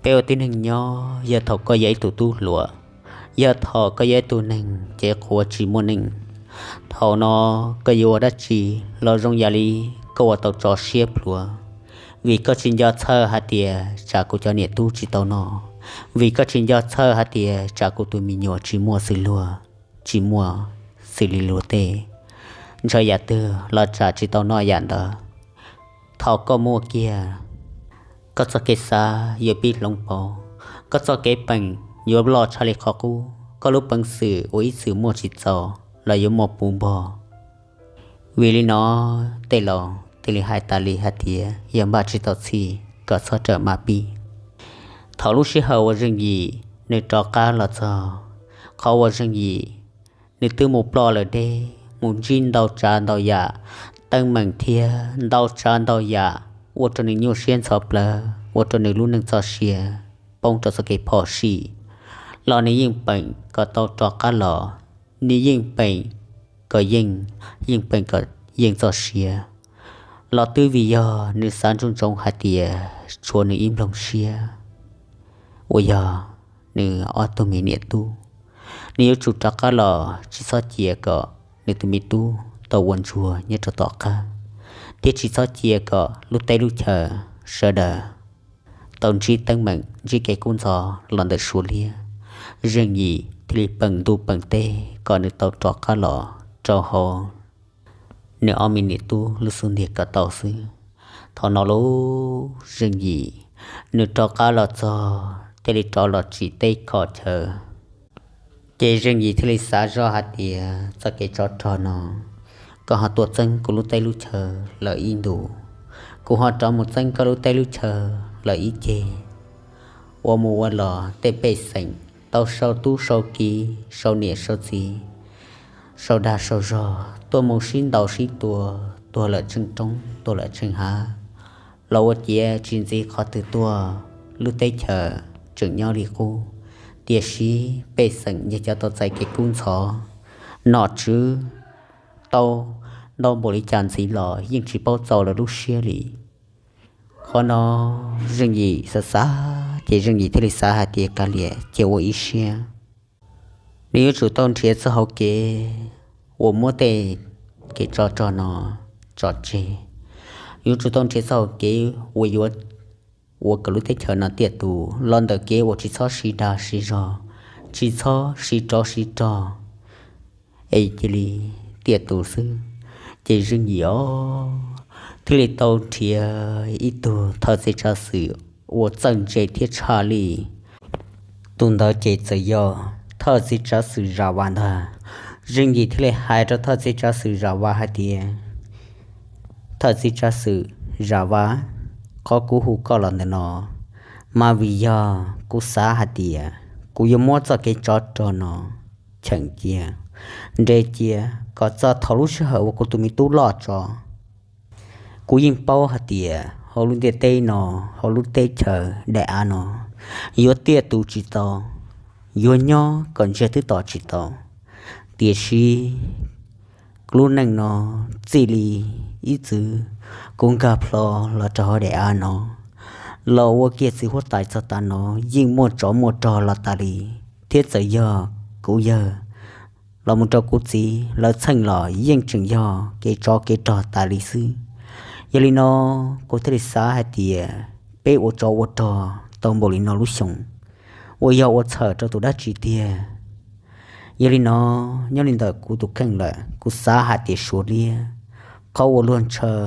Peb ua tib neeg nyob, yog thaum koj yog ib tug tub hluas, yog thaum koj yog ib tug neeg cev qhuav tsis muaj neej, thaum no koj yuav ua dab tsi los zoo yam li koj ua tau tso siab plhuav, vim koj tsis nco txhawj hais tias tsam kuv cov niam tub tsis tau noj, vim koj tsis nco txhawj hais tias tsam kuv tus me nyuam tsis muaj xws luag, tsis muaj xws li luag tej, ntshaw yam twg los tsam tsis tau noj yam ntawd. Thaum koj muaj kiag, koj txoj kev xav yuav pib hloov pauv, koj txoj kev peem yuav loj tshaj li qhov qub, koj lub peev xwm uas ib txwm muaj tsis txaus los yuav muaj puv npog. Vim li no, tej laus thiaj li hais tas li hais tias yog npaj tsis tau txhij kom txhob rawm maj pib. Thaum lub sij hawm uas Zeej Yim nws rov qab los txog, qhov uas Zeej Yim nws twb mus ploj lawm deb, mus ntsib ntau tsav ntau yam teeb meem thiab ntau tsav ntau yam ua rau nws nyuaj siab ntxhov plawv, ua rau nws lub neej txoj sia poob rau txoj kev phom sij, los nws yeej peem kom tau rov qab los, nws yeej peem kom yeej, yeej peem kom yeej txoj sia. Los twb vim yog nws xav ntsoov ntsoov hais tias tshuav nws ib nplooj siab uas yog nws ob tug me niam tub, nws yuav tsum rov qab los tsis txhob cia kom nws tus me tub tau ua ntsuag nyob rau tom qab, thiab tsis txhob cia kom lub teb lub chaw sawv daws tau ntsib teeb meem ntsib kev kub ntxhov los ntawm Suav liab. Zeej Yim thiaj li peem ntuj peem teb kom nws tau rov qab los rau hauv nws ob me niam tub lub xub ntiag kom tau xwb. Thaum no lub Zeej Yim nws rov qab los txog thiaj li rov los tsim teb kho chaw, ces Zeej Yim thiaj li xav zoj hais tias txoj kev tsov rog no, koj ho tuaj txeeb kuv lub teb lub chaw lawm ib ntus, kuv ho rov mus txeeb koj lub teb lub chaw lawm ib ceg, ua mus ua los tej pej xeem tau sau tub sau kiv, sau niam sau txiv, sau dag sau zog, tuaj mus sib ntaus sib tua, tuag lawm tsheej roob tuag lawm tsheej hav, los ua ciav tsis ntxiv qhov twg tuaj, lub teb chaws tseem nyob li qub. Tiam sis pej xeem yog cov tau txais kev kub ntxhov, nom tswv tau ntau npaum li cas ntxiv los yeej tsis paub txaus lawv lub siab li. Qhov no Zeej Yim xav xav ces Zeej Yim thiaj li xav hais tias kav liam cia ua ib siab, nws yuav tsum tau nrhiav txoj hauv kev uas muab tej kev tsov rog no tso tseg, yuav tsum tau nrhiav txoj hauv kev uas yuav ua kom lub teb chaws no tiaj tus los ntawm kev uas tsis txhob siv dag siv zog, tsis txhob siv rov siv rog, es cia li tiaj tus xwb. Ces Zeej Yim os thiaj li tau nrhiav ib tug thawj txiv tsav xwm uas txawj ntse thiab tshaj lij. Tus ntawd ces txawm yog thawj txiv tsav xwm Zam Vas ntag. Zeej Yim thiaj li hais rau thawj txiv tsav xwm Zam Vas hais tias, thawj txiv tsav xwm Zam Vas, qhov kuv hu koj los ntawm no mas vim yog kuv xav hais tias kuv yuav muab txoj kev tsov rog no cheem cia, nres cia kom txog thaum lub sij hawm uas kuv tus me tub loj tso. Kuv yeej paub hais tias hauv lub ntiaj teb no, hauv lub teb chaws daim av no, yuav tiaj tus tsis tau, yuav nyob kom ntsiag twb to tsis tau. Tiam sis lub neej no txij li ib txwm kuv nkag plho los rau hauv daim av no, los ua kiag txiv huab tais txog tav no yeej muaj tsov muaj rog los tas li, thiab txawm yog kuv yawg los mus rau kuv txiv lawv txheej los yeej tseem yog kev tsov kev rog tas li xwb. Yog li no, kuv thiaj li xav hais tias peb ua tsov ua rog tau npaum li no lub xyoo, uas yog ua txhawm rau tus dab tsi tiag? Yog li no, nyob li ntawm kuv tus kheej lawm, kuv xav hais tias Suav liab, qhov uas luag ntshaw,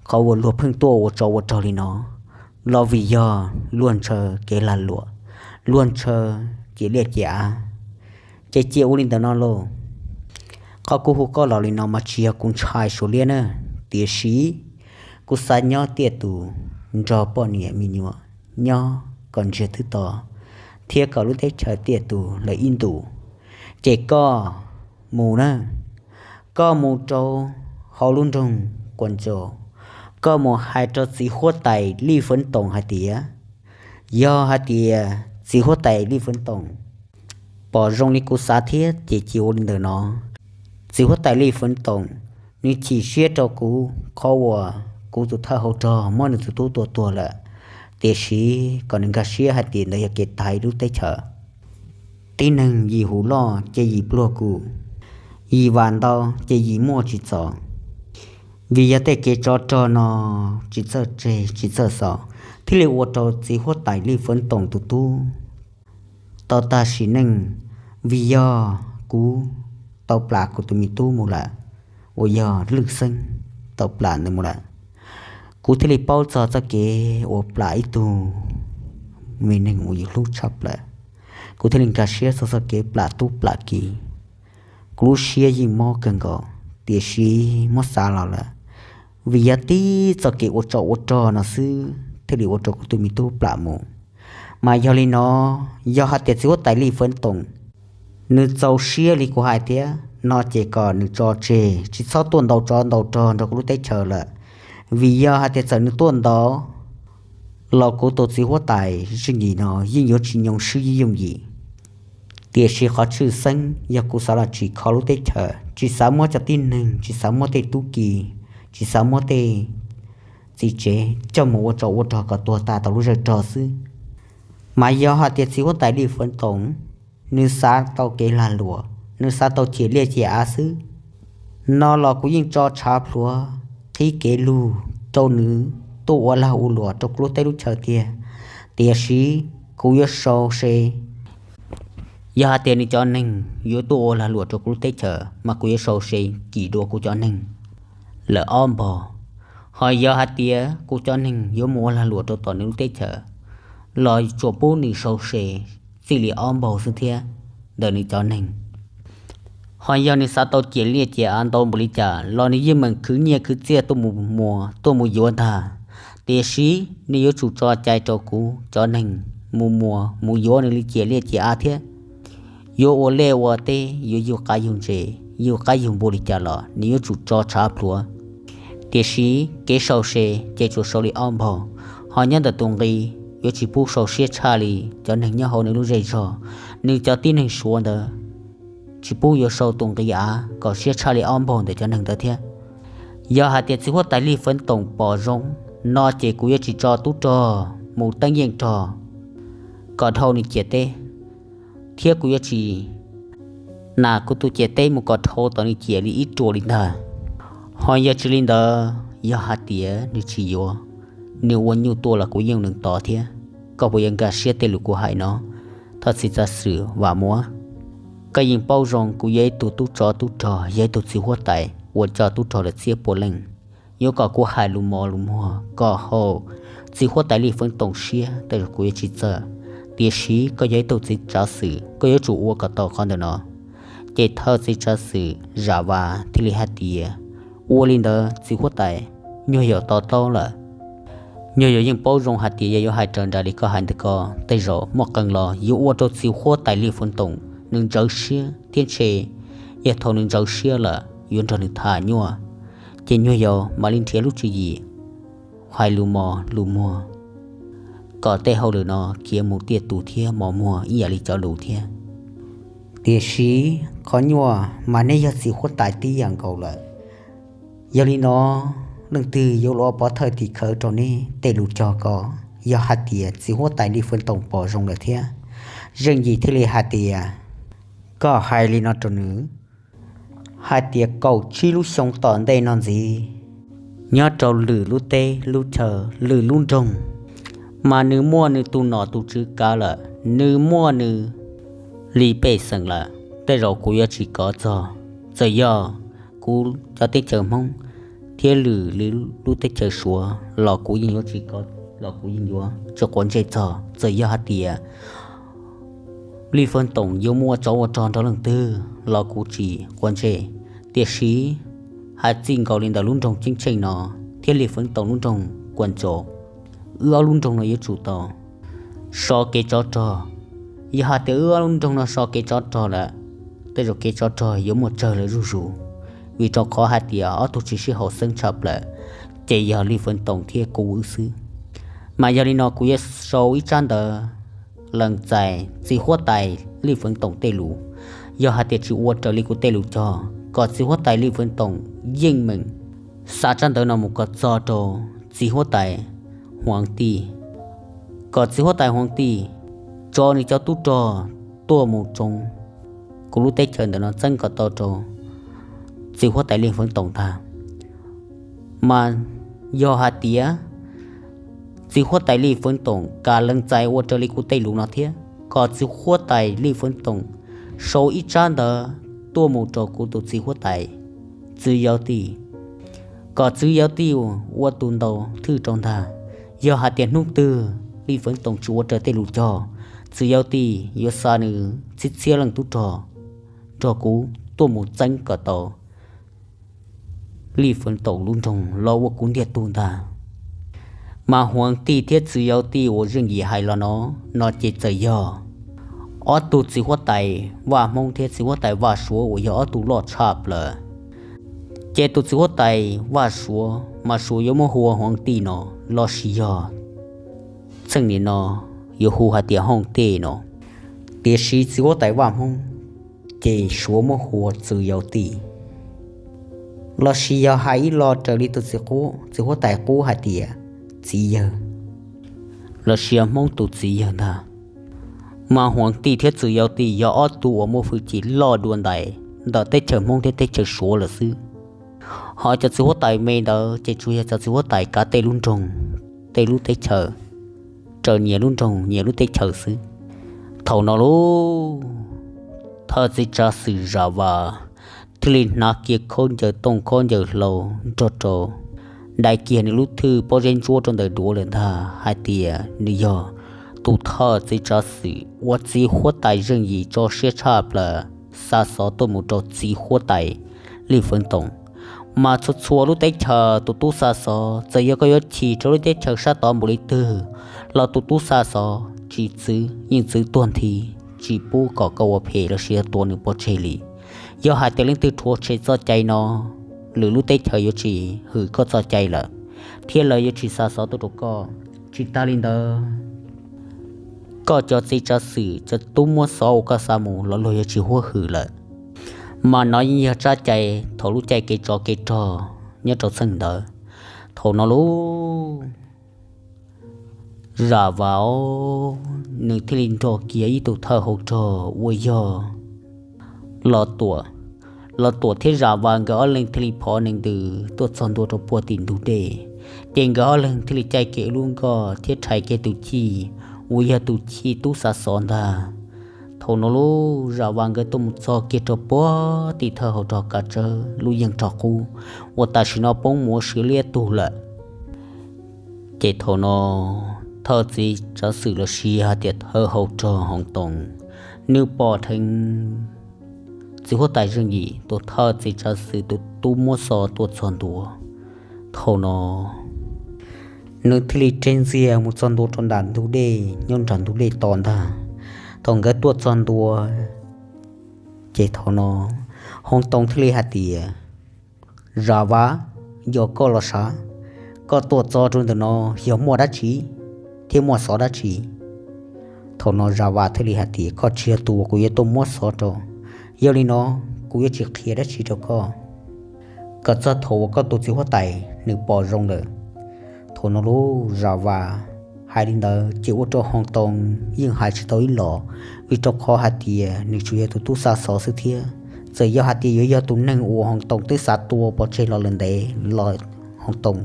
qhov uas luag pheej tuaj ua tsov ua rog li no, los vim yog luag ntshaw kev lag luam, luag ntshaw kev liaj kev av. Ces cia ua li ntawm no lauj. Qhov kuv hu koj los li no mas tsis yog kuv ntshai Suav liab na, tiam sis kuv xav nyob tiaj tus nrog poj niam me nyuam nyob kom ntsiag twb to, thiab kom lub teb chaws tiaj tus lawm ib ntus. Ces koj mus na, koj mus rau hauv lub nroog Kuas Ntsaus, koj mus hais rau txiv huab tais Lij Fwv Toom hais tias, yog hais tias txiv huab tais Lij Fwv Toom pom zoo li kuv xav thiab ces cia ua li ntawm no. Txiv huab tais Lij Fwv Toom, nws chim siab rau kuv qhov uas kuv tus thawj hauv rog muab nws tus tub tua tuag lawm, Tiam sis kom nws nkag siab hais tias ntawd yog kev tag ib lub teb chaws. Tib neeg yim huv loj ces yim pluag kum, yim vam ntau ces yim muaj tsis txog. Vim yog tej kev tsov rog no tsis txawj tseg tsis txawj xov, thiaj li ua rau txiv huab tais Lij Fwv Toom tus tub tau tag sim neej. Vim yog kuv tau plam kuv tus me tub mus lawm, uas yog Lwj Xeeb tau plam ntawd mus lawm, kuv thiaj li paub txog txoj kev uas plam ib tug me neeg uas yus hlub tshaj plaws. Kuv thiaj li nkag siab txog txoj kev plam tub plam kiv. Kuv lub siab yeej mob kawg nkaus, tiam sis muab xav los lawm, vim yog tib txoj kev ua tsov ua rog no xwb thiaj li ua rau kuv tus me tub plam mus. Mas yog li no, yog hais tias txiv huab tais Lij Fwv Toom nws txaus siab li kuv hais thiab no ces kom nws tso tseg, tsis txhob tuaj ntaus tsov ntaus rog nrog kuv lub teb chaws lawm. Vim yog hais tias txawm nws tuaj ntaus los kuv tus txiv huab tais Zeej Yim no yeej yuav tsis nyoo swb yooj yim. Tiam sis qhov tshwj xeeb yog kuv xav los tsim kho lub teb chaws, tsis xav muab cov tib neeg, tsis xav muab tej tub ki, tsis xav muab tej txiv tsev coj mus ua tsov ua rog kom tuag tas tau lub zej rog xwb. Mas yog hais tias txiv huab tais Lij Fwv Toom nws xav tau kev lag luam, nws xav tau ciam liaj ciam av xwb no los kuv yeej tso tshav plhuav qhib kev lug rau nws tuaj ua lag ua luam rau kuv lub teb lub chaw tiag. Tiam sis kuv yuav sau se, yog hais tias nws cov neeg yuav tuaj ua lag luam rau kuv lub teb chaws mas kuv yuav sau se cim dua kuv cov neeg lawm ob npaug. Ho yog hais tias kuv cov neeg yuav mus ua lag luam rau tom nws lub teb chaws los tsuas pub nws sau se txij li ob npaug xwb thiab ntawm nws cov neeg. Ho yog nws xav tau ciam liaj ciam av ntau npaum li cas los nws yeej meem khwv nyiaj khwv txiaj tuaj mus muas tuaj mus yuav ntag. Tiam sis nws yuav tsum tso cai rau kuv cov neeg mus muas mus yuav nws li ciam liaj ciam av thiab. Yuav ua liaj ua teb, yuav yug qaib yug ntses, yug qaib yug npua li cas los nws yuav tsum tso tshav plhuav. Tiam sis kev sau se ces tsuas sau li ob npaug. Ho nyob ntawm tus nqi yuav tsis pub sau siab tshaj li cov neeg nyob hauv nws lub zej zog. Nws cov tib neeg Suav ntawd tsis pub yuav sau tus nqi av kom siab tshaj li ob npaug ntawm cov neeg ntawd thiab. Yog hais tias txiv huab tais Lij Fwv Toom pom zoo no ces kuv yuav tsis tso tub rog mus teeb yeej rog kom dhau nws ciam teb, thiab kuv yuav tsis nas kuv tus ciam teb mus kom dhau tom nws ciam li ib ruam li ntag. Ho yog tsis li ntawd, yog hais tias nws tsis yuav, nws ua nyuj tuaj los kuv yeej nws tod thiab. Koj puas yuav nkag siab tej lus kuv hais no? Thov txiv tsav xwm Vam Muab, koj yeej paub zoo kuv yog ib tug tub tsov tub rog, yog ib tug txiv huab tais ua tsov tub rog lawm txhiab pua leej. Yuav kom kuv hais lus mos lus muag kom haum txiv huab tais Lij Fwv Toom siab tej zaum kuv yuav tsis txawj. Tiam sis koj yog ib tug txiv tsav xwm, koj yuav tsum ua kom tau qhov ntawm no. Ces thawj txiv tsav xwm Zam Vas thiaj li hais tias, ua li ntawd txiv huab tais, nyuag yaus to taub lawm. Nyuag yaus yeej paub zoo hais tias yog yuav hais raws nraim li koj hais ntawd ko tej zaum muaj qee los yuav ua rau txiv huab tais Lij Fwv Toom nws ntsawv siab thiab ntshe yog thaum nws ntsawv siab lawm yuav nrog nws tham nyuaj. Ces nyuag yaus mam li nrhiav lub tswv yim hais lus mos lus muag kom tej hauj lwm no khiav mus tiaj tus thiab mos muag ib yam li cov lus thiab. Tiam sis qhov nyuaj mas neb yog txiv huab tais tib yam nkaus lawm. Yog li no, leej twg yuav los pov thawj tim khawv rau neb tej lus cog ko? Yog hais tias txiv huab tais Lij Fwv Toom pom zoo lawm thiab, Zeej Yim thiaj li hais tias, koj hais li no rau nws hais tias kaum tsib lub xyoo tom ntej no ntxiv, nyob rau lwm lub teb lub chaw, lwm lub nroog, mas nws muaj nws tus nom tus tswv kav lawm, nws muaj nws li pej xeem lawm, tej zaum kuv yuav tsis kov txog. Txawm yog kuv cov teb chaws Hmoob thiab lwm lub teb chaws Suav los kuv yeej yuav tsis kov, los kuv yeej yuav tsis quav ntsej txog. Txawm yog hais tias Lij Fwv Toom yuav muaj ua tsov ua rog nrog leej twg los kuv tsis quav ntsej. Tiam sis hais txij nkaus li ntawm lub nroog Ceeb Tsheej no thiab Lij Fwv Toom lub nroog Kuam Ntsaum, wb ob lub nroog no yuav tsum tau so kev tsov rog. Yog hais tias wb ob lub nroog no so kev tsov rog lawm, tej zaum kev tsov rog yuav muaj tsawg lawm zuj zus, vim rau qhov hais tias ob tug tsis sib haum xeeb tshaj plaws, ces yog Lij Fwv Toom thiab kuv wb xwb. Mas yog li no kuv yuav sau ib tsab ntawv lees txais txiv huab tais Lij Fwv Toom tej lus. Yog hais tias tsis ua raws li kuv tej lus cog, kom txiv huab tais Lij Fwv Toom yeej meem xa tsab ntawv no mus kom txog rau txiv huab tais Huav Tij, kom txiv huab tais Huav Tij tso nws cov tub rog tuaj mus tsoov kuv lub teb chaws ntawm no txeeb kom tau rau txiv huab tais Lij Fwv Toom ntag. Mas yog hais tias txiv huab tais Lij Fwv Toom kam lees txais ua raws li kuv tej lus no thiab kom txiv huab tais Lij Fwv Toom sau ib tsab ntawv tuaj mus rau kuv tus txiv huab tais, txiv Yauv Tij, kom txiv Yauv Tij ua tus ntaus thwj rau ntag. Yog hais tias hnub twg Lij Fwv Toom tsis ua raws tej lus cog, txiv Yauv Tij yuav xa nws txhiab txhiab leej tub rog nrog kuv tuaj mus txeeb kom tau Lij Fwv Toom lub nroog los ua kuv ntiag tug ntag. Mas Huav Tij thiab txiv Yauv Tij uas zeej yim hais los no, no ces txawm yog ob tug txiv huab tais Vaj Hmoob thiab txiv huab tais Vaj Suav uas yog ob tug loj tshaj plaws. Ces tus txiv huab tais Vaj Suav mas Suav yuav muab hu ua Huav Tij no, los sis yog txheej nim no yuav hu hais tias Hooj Tij no. Tiam sis txiv huab tais Vaj Hmoob ces Suav muab hu ua txiv Yauv Tij, los sis yog hais ib lo raws li tus txiv qub, txiv huab tais qub hais tias txiv yawg, los sis yog Hmoob tus txiv yawg ntag. Mas Huav Tij thiab txiv Yauv Tij yog ob tug uas muaj hwj chim loj dua ntais ntawm teb chaws Hmoob thiab teb chaws Suav lawm xwb. Ho cov txiv huab tais me ntawd ces tsuas yog cov txiv huab tais kav tej lub nroog, tej lub teb chaws, raws nyias lub nroog nyias lub teb chaws xwb. Thaum no lauj, thawj txiv tsav xwm Zam Vas thiaj li hnav kiag khaub ncaws tooj khaub ncaws hlau nrog rau dai kiag nws lub thwj pob zeb ntsuab rau ntawm duav lawm ntag, hais tias nws yog tus thawj txiv tsav xwm uas txiv huab tais zeej yim tso siab tshaj plaws xa xov tuaj mus rau txiv huab tais Lij Fwv Toom. Mas txhua txhua lub teb chaws tus tub xa xov, txawm yog koj yuav chim rau lub teb chaws sab tod npaum li twg los tus tub xa xov tsis txwv, yeej txwv tuag nthi, tsis pub kom koj ua phem los sis yog tua nws pov tseg li. Yog hais tias leej twg rhuav tshem txoj cai no, lwm lub teb chaws yuav tsis hwm koj txoj cai lawm, thiab lawv yuav tsis xa xov tuaj rau koj. Tsis tas li ntawd, koj cov txiv tsav xwm cov tub muab xov uas koj xa mus los luag yuav tsis huab hwm lawm. Mas no yeej yog tsab cai thaum lub caij kev tsov kev rog nyob rau txheej ntawd. Thaum no lauj, Zam Vas nws thiaj li nrog kiag ib tug thawj hauv rog uas yog Los Tuam. Los Tuam thiab Zam Vas nkawd ob leeg thiaj li phov nees ntws tuaj txog ntua rau puag tim ntug dej. Ces nkawd ob leeg thiaj li caij kiag lub nkoj thiab rhais kiag tus chij uas yog tus chij tub xa xov ntag. Thaum no lauj, Zam Vas nkawd tuaj mus txog kiag rau puag tim thawj hauv rog kav tsawb lub yeej rog qub uas tam sim no poob mus ua si liab tug lawm. Ces thaum no thawj txiv tsav xwm los sis hais tias thawj hauv rog Hoov Toom, nws pom dheev txiv huab tais Zeej Yim tus thawj txiv tsav xwm tus tub muab xov tuaj txog ntua. Thaum no nws thiaj li tseg ntxiag mus txog ntua rau nram ntug dej nyob nram ntug dej to ntag. Thaum nkawd tuaj txog ntua, ces thaum no Hoov Toom thiaj li hais tias, Zam Vas, yog koj los sav, koj tuaj txog rau ntawm no yog muaj dab tsi thiab muaj xov dab tsi? Thaum no Zam Vas thiaj li hais tias, koj tsis yog tus uas kuv yuav tuaj muab xov rau, yog li no kuv yuav tsis qhia dab tsi rau koj kom txog thaum uas koj tus txiv huab tais nws pom zoo lawm. Thaum no lauj, Zam Vas hais li ntawd ces ua rau Hoov Toom yeej hais tsis tau ib los, vim rau qhov hais tias nws tsuas yog tus tub xa xov xwb thiab. Txawm yog hais tias yuav yog tus neeg uas Hoov Toom twb xav tua pov tseg los lawm ntev los Hoov Toom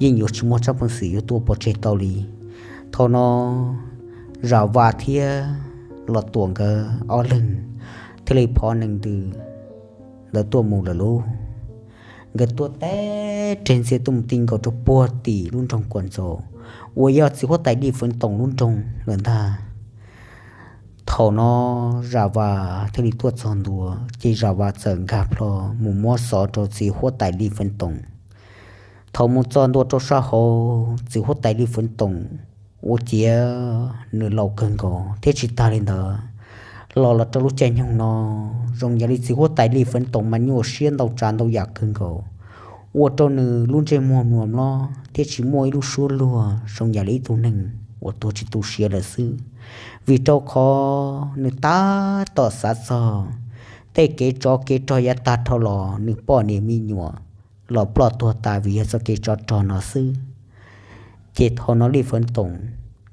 yeej yuav tsis muaj tsab peev xwm yuav tua pov tseg tau li. Thaum no Zam Vas thiab Los Tuam nkawd ob leeg thiaj li phov nees ntws ntawd tuaj mus lawm lauj. Nkawd tuaj teb reg ntxiag tuaj mus ti nkaus rau puag tim lub nroog Kuam Ntxaus uas yog txiv huab tais Lij Feev Toom lub nroog lawm ntag. Thaum no Zam Vas thiaj li tuaj txog ntua, ces Zam Vas txawm nkag plho mus muab xov rau txiv huab tais Lij Feev Toom. Thaum mus txog ntua rau sab hauv, txiv huab tais Lij Feev Toom ua ciav nws laus kawg nkaus thiab tsis tag li ntawd los los rau lub caij nyoog no, zoo yam li txiv huab tais Lij Feev Toom mas nyuaj siab ntau tsav ntau yam kawg nkaus, ua rau nws lub ntsej muag mluas mlob thiab tsis muaj ib lub suab luag zoo yam li ib tug neeg uas tuag tsis tu siav lawm xwb. Vim rau qhov nws tab tom xav txog tej kev tsov kev rog yav tag dhau los nws poj niam me nyuam los ploj tuag tas vim yog txoj kev tsov rog no xwb. Ces thaum no Lij Feev Toom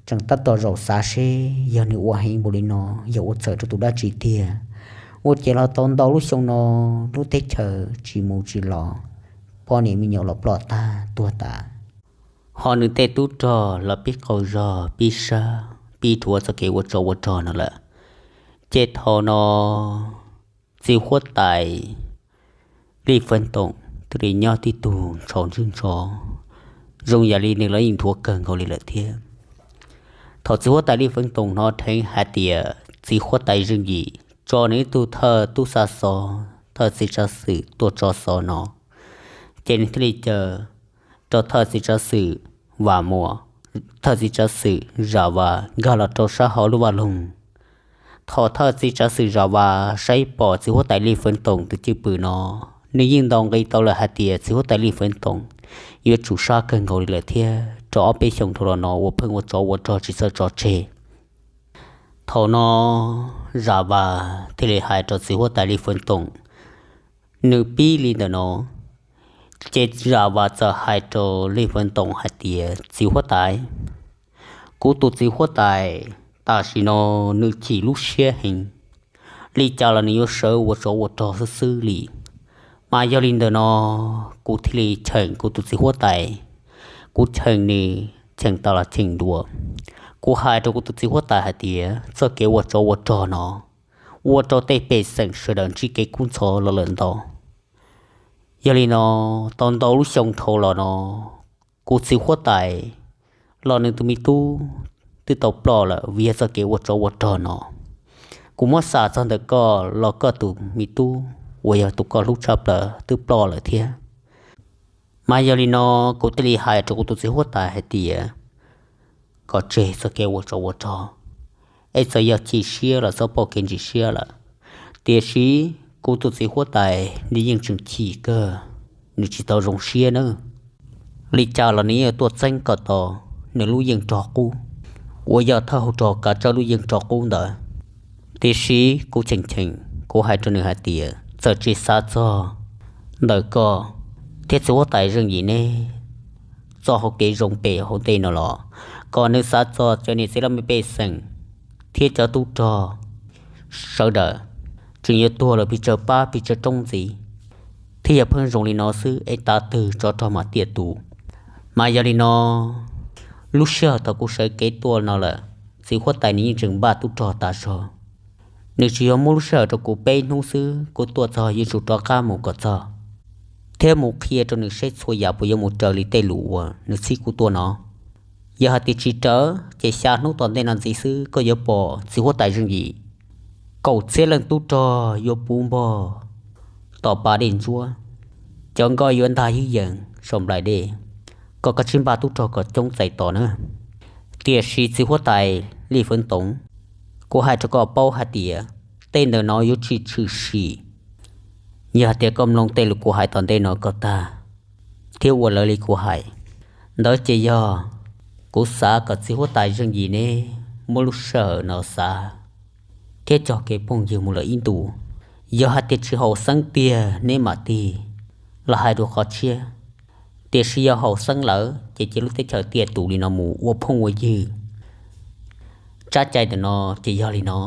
tseem tab tom zaum xav seb yog nws ua heev npaum li no yog ua txhawm rau tus dab tsi tiag. Ua ces los tau ntau lub xyoo no lub teb chaws tsis mus tsis los, poj niam me nyuam los ploj tag tuag tas, ho nws tej tub rog los pib qaug zog pib sab pib dhuav txoj kev ua tsov ua rog no lawm. Ces thaum no txiv huab tais Lij Feeb Toom thiaj li nyob tib tug ntshau ntswg ntshov, zoo yam li nws los yeej dhuav kawg nkaus li lawm thiab. Thaum txiv huab tais Lij Feeb Toom hnov dheev hais tias txiv huab tais Zeej Yim tso nws ib tug thawj tub xa xov, thawj txiv tsav xwm tuaj tso xov no, ces nws thiaj li caw rau thawj txiv tsav xwm Vam Muas, thawj txiv tsav xwm Zam Vas nkag los rau sab hauv lub vaj loog. Thaum thawj txiv tsav xwm Zam Vas saib pom txiv huab tais Lij Feeb Toom tus cwj pwm no, nws yeej ntaus nqi tau lawm hais tias txiv huab tais Lij Feeb Toom yuav tsum sab kawg nkaus li lawm thiab, rau ob peb xyoos dhau los no uas pheej ua tsov ua rog tsis txawj tso tseg. Thaum no Zam Vas thiaj li hais rau txiv huab tais Lij Feeb Toom, nws pib li ntawm no, ces Zam Vas txawm hais rau Lij Feeb Toom hais tias, txiv huab tais, kuv tus txiv huab tais tam sim no nws chim lub siab heev, li cas los nws yuav sawv ua tsov ua rog xwb xwb li. Mas yog li ntawm no, kuv thiaj li cheem kuv tus txiv huab tais, kuv cheem nws cheem tas los cheem dua. Kuv hais rau kuv tus txiv huab tais hais tias txoj kev ua tsov ua rog no ua rau tej pej xeem sawv daws ntsib kev kub ntxhov los lawm ntau. Yog li no, tau ntau lub xyoo dhau los no, kuv txiv huab tais los nws tus me tub twb tau ploj lawm vim yog txoj kev ua tsov ua rog no. Kuv muab xa txog ntawm koj los koj tus me tub uas yog tus koj hlub tshaj plaws twb ploj lawm thiab. Mas yog li no, kuv thiaj li hais rau kuv tus txiv huab tais hais tias, kom tseg txoj kev ua tsov ua rog, es txawm yog chim siab los txhob pauj kev ntsis siab lawm. Tiam sis kuv tus txiv huab tais nws yeej tseem chim kawg, nws tsis tau zoo siab nawb. Li cas los nws yeej yuav tuaj txeeb kom tau nws lub yeej rog qub, uas yog thawj hauv rog kav tsawb lub yeej rog qub ntawd. Tiam sis kuv cheem cheem, kuv hais rau nws hais tias txawm tsis xav txog ntawm koj thiab txiv huab tais Zeej Yim neb txoj hau kev zoo pem hauv ntej no los, kom nws xav txog cov niam txiv laj mej pej xeem thiab cov tub rog sawv daws tseem yuav tuag lawm pes tsawg pab pes tsawg roob ntxiv, thiab yog pheej zoo li no xwb es tav twg tsov rog mam tiaj tus. Mas yog li no, lub sij hawm thaum kuv sawv kev tuaj no lawm, txiv huab tais nws yeej tseem npaj tub rog tas zog. Nws tsis yog muab lub sij hawm rau kuv peb hnub xwb, kuv tuaj txog yuav tsum rov qab mus kom txog thiab mus qhia rau nws saib txhua yam puas yuav mus raws li tej lus uas nws txib kuv tuaj no. Yog hais tias tsis raws, ces xya hnub tom ntej no ntxiv xwb koj yuav pom txiv huab tais Zeej Yim kaum txhiab leej tub rog yuav puv npog tom pas dej ntsuab, cov nkoj yuav ntag ywg yees saum nplaim dej. Koj kav tsij npaj tub rog kom coob txais tos na. Tiam sis txiv huab tais Lij Feeb Toom, kuv hais rau koj paub hais tias tej ntawm no yuav tsis tshwm sim. Yog hais tias koj mloog tej lus kuv hais tom ntej no kom tag thiab ua raws li kuv hais, ntawd ces yog kuv xav kom txiv huab tais Zeej Yim neb muab lub sij hawm no xav thiab cog kev phooj ywg mus lawm ib ntus. Yog hais tias tsis haum xeeb tiag neb mam tig los hais dua qhov tshiab, tiam sis yog haum xeeb lawm ces cia lub teb chaws tiaj tus li no mus ua phooj ua ywg. Tsab cai ntawm no ces yog li no,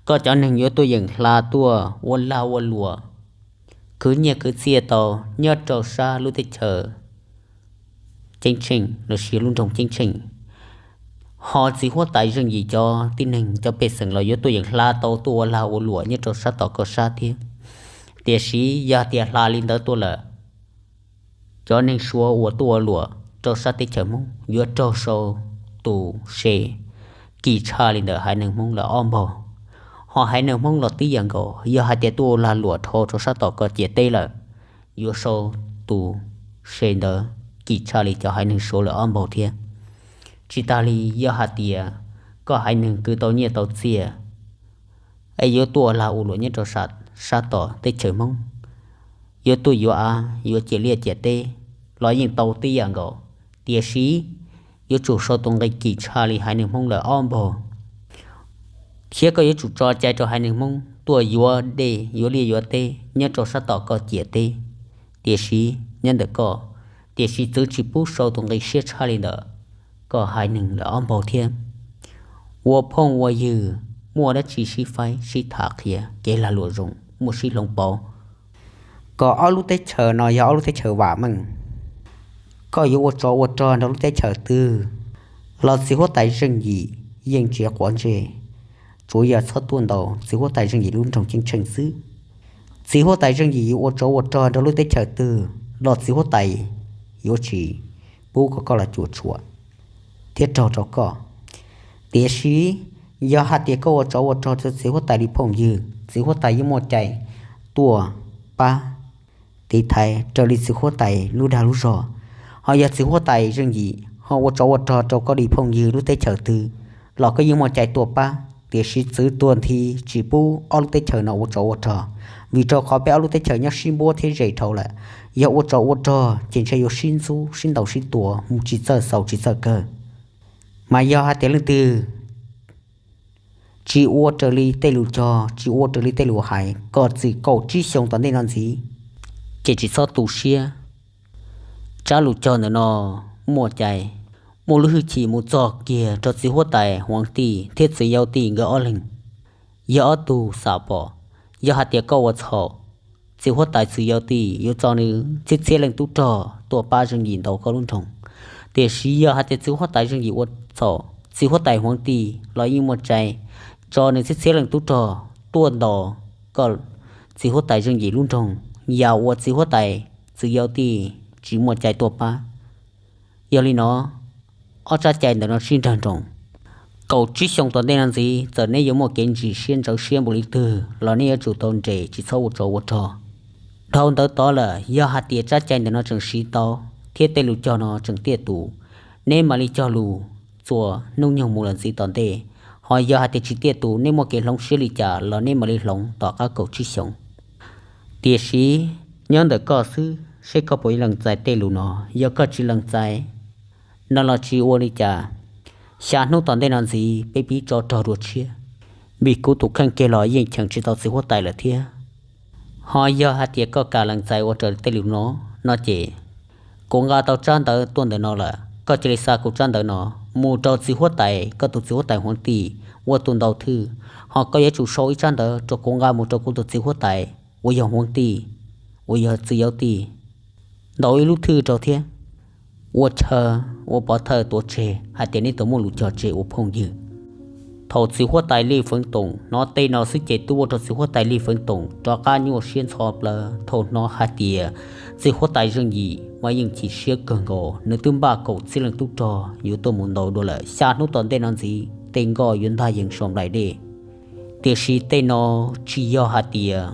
koj cov neeg yuav tuaj yeem hla tuaj ua lag ua luam, khwv nyiaj khwv txiaj tau nyob rau sab lub teb chaws Ceeb Tsheej los sis lub nroog Ceeb Tsheej, ho txiv huab tais Zeej Yim cov tib neeg cov pej xeem los yuav tuaj yeem hla tau tuaj ua lag ua luam nyob rau sab tom koj sab thiab. Tiam sis yog tias hla li ntawd tuaj lawm, cov neeg Suav uas tuaj ua luam rau sab teb chaws Hmoob yuav raug sau tus se kim tshaj li ntawm haiv neeg Hmoob lawm ob npaug. Ho haiv neeg Hmoob los tib yam nkaus, yog hais tias tuaj ua lag luam dhau rau sab tom koj ciam teb lawm, yuav sau tus se ntawd kim tshaj li cov haiv neeg Suav lawm ob npaug thiab. Tsis tas li, yog hais tias koj haiv neeg khwv tau nyiaj tau txiaj es yuav tuaj ua lag ua luam nyob rau sab tom teb chaws Hmoob, yuav tuaj yuav av yuav ciam liaj ciam teb los yeej tau tib yam nkaus, tiam sis yuav tsum sau tus nqi kim tshaj li haiv neeg Hmoob lawm ob npaug. Thiab koj yuav tsum tso cai rau haiv neeg Hmoob tuaj yuav dej yuav liaj yuav teb nyob rau sab tom koj ciam teb, tiam sis nyob ntawm koj, tiam sis txwv tsis pub sau tus nqi siab tshaj li ntawd. kom haiv neeg lawv ob npaug thiab ua phooj ua ywg, muaj dab tsi sib faib sib tham qhia kev lag luam zoo, muaj sib hloov pauv, kom ob lub teb chaws no yog ob lub teb chaws vam meej. Koj yuav ua tsov ua rog nrog lub teb chaws twg los txiv huab tais Zeej Yim yeej tsis quav ntsej, tsuav yog txhob tuaj ntaus txiv huab tais Zeej Yim lub nroog ceeb tsheej xwb. Txiv huab tais Zeej Yim yuav ua tsov ua rog nrog lub teb chaws twg los txiv huab tais yuav tsis pub kom koj los cuam tshuam thiab raug rau koj. Tiam sis yog hais tias koj ua tsov ua rog rau txiv huab tais li phooj ywg, txiv huab tais yeej muaj cai tuaj pab tiv thaiv raws li txiv huab tais lub dag lub zog. Ho yog txiv huab tais Zeej Yim ho ua tsov ua rog rau koj li phooj ywg lub teb chaws twg los koj yeej muaj cai tuaj pab, tiam sis txwv tuag nthi tsis pub ob lub teb chaws no ua tsov ua rog, vim rau qhov peb ob lub teb chaws nyob sib npuab thiab ze dhau lawm. Yog ua tsov ua rog ces ntshe yuav sib ntxub sib ntaus sib tua mus tsis txawj xaus tsis txawj kawg. Mas yog hais tias leej twg tsis ua raws li tej lus cog, tsis ua raws li tej lus hais, kom txwm kaum tsib xyoo tom ntej no ntxiv, ces tsis txhob tu siab. Tsab lus cog ntawm no muaj cai, muaj lub hwj chim mus txog kiag rau txiv huab tais Huav Tij thiab txiv Yauv Tij nkawd ob leeg. Yog ob tug xam pom, yog hais tias koj ua txhaum, txiv huab tais txiv Yauv Tij yuav tso nws txhiab txhiab leej tub rog tuaj pab Zeej Yim ntaus koj lub nroog. Tiam sis yog hais tias txiv huab tais Zeej Yim ua txhaum, txiv huab tais Huav Tij los yeej muaj cai tso nws txhiab txhiab leej tub rog tuaj ntaus koj txiv huab tais Zeej Yim lub nroog, yam uas txiv huab tais txiv Yauv Tij tsis muaj cai tuaj pab. Yog li no, ob tsab cai ntawm no sib nrag nroos. Kaum tsib xyoo tom ntej no ntxiv, txawm neb yuav muaj kev ntsis siab ntxhov siab npaum li twg los neb yuav tsum tau nres tsis txhob ua tsov ua rog. Dhau ntawd tod lawm, yog hais tias tsab cai ntawm no tseem siv tau thiab tej lus cog no tseem tiaj tus, neb mam li cog lus txuas hnub nyoog mus lawm ntxiv tom ntej. Ho yog hais tias tsis tiaj tus, neb muaj kev hloov siab li cas los neb mam li hloov tom qab kaum tsib xyoos. Tiam sis nyob ntawm koj xwb, seb koj puas lees txais tej lus no. Yog koj tsis lees txais no los tsis ua li cas, xya hnub tom ntej no ntxiv peb pib tso rog dua tshiab, vim kuv tus kheej kiag los yeej cheem tsis tau txiv huab tais lawm thiab. Ho yog hais tias koj kam lees txais ua raws tej lus no, no ces kuv nqa tau tsab ntawv tuaj ntawm no lawm, koj cia li xa kuv tsab ntawv no mus rau txiv huab tais, koj tus txiv huab tais Huav Tij ua tus ntaus thwj. Ho koj yuav tsum sau ib tsab ntawv rau kuv nqa mus rau kuv tus txiv huab tais uas yog Huav Tij, uas yog txiv Yauv Tij, ntaus ib lub thwj rau thiab ua chaw, ua pov thawj tuav tseg hais tias neb tau muaj lus cog tseg ua phooj ywg. Thaum txiv huab tais Lij Feev Toom hnov tej no xwb ces twb ua rau txiv huab tais Lij Feev Toom rov qab nyuaj siab ntxhov plawv thaum hnov hais tias txiv huab tais Zeej Yim mas yeej chim siab kawg nkaus, nws twb npaj kaum txhiab leej tub rog yuav tuaj mus ntaus dua lawm, xya hnub tom ntej no ntxiv tej nkoj yuav ntag yees saum nplaim dej. Tiam sis tej no tsis yog hais tias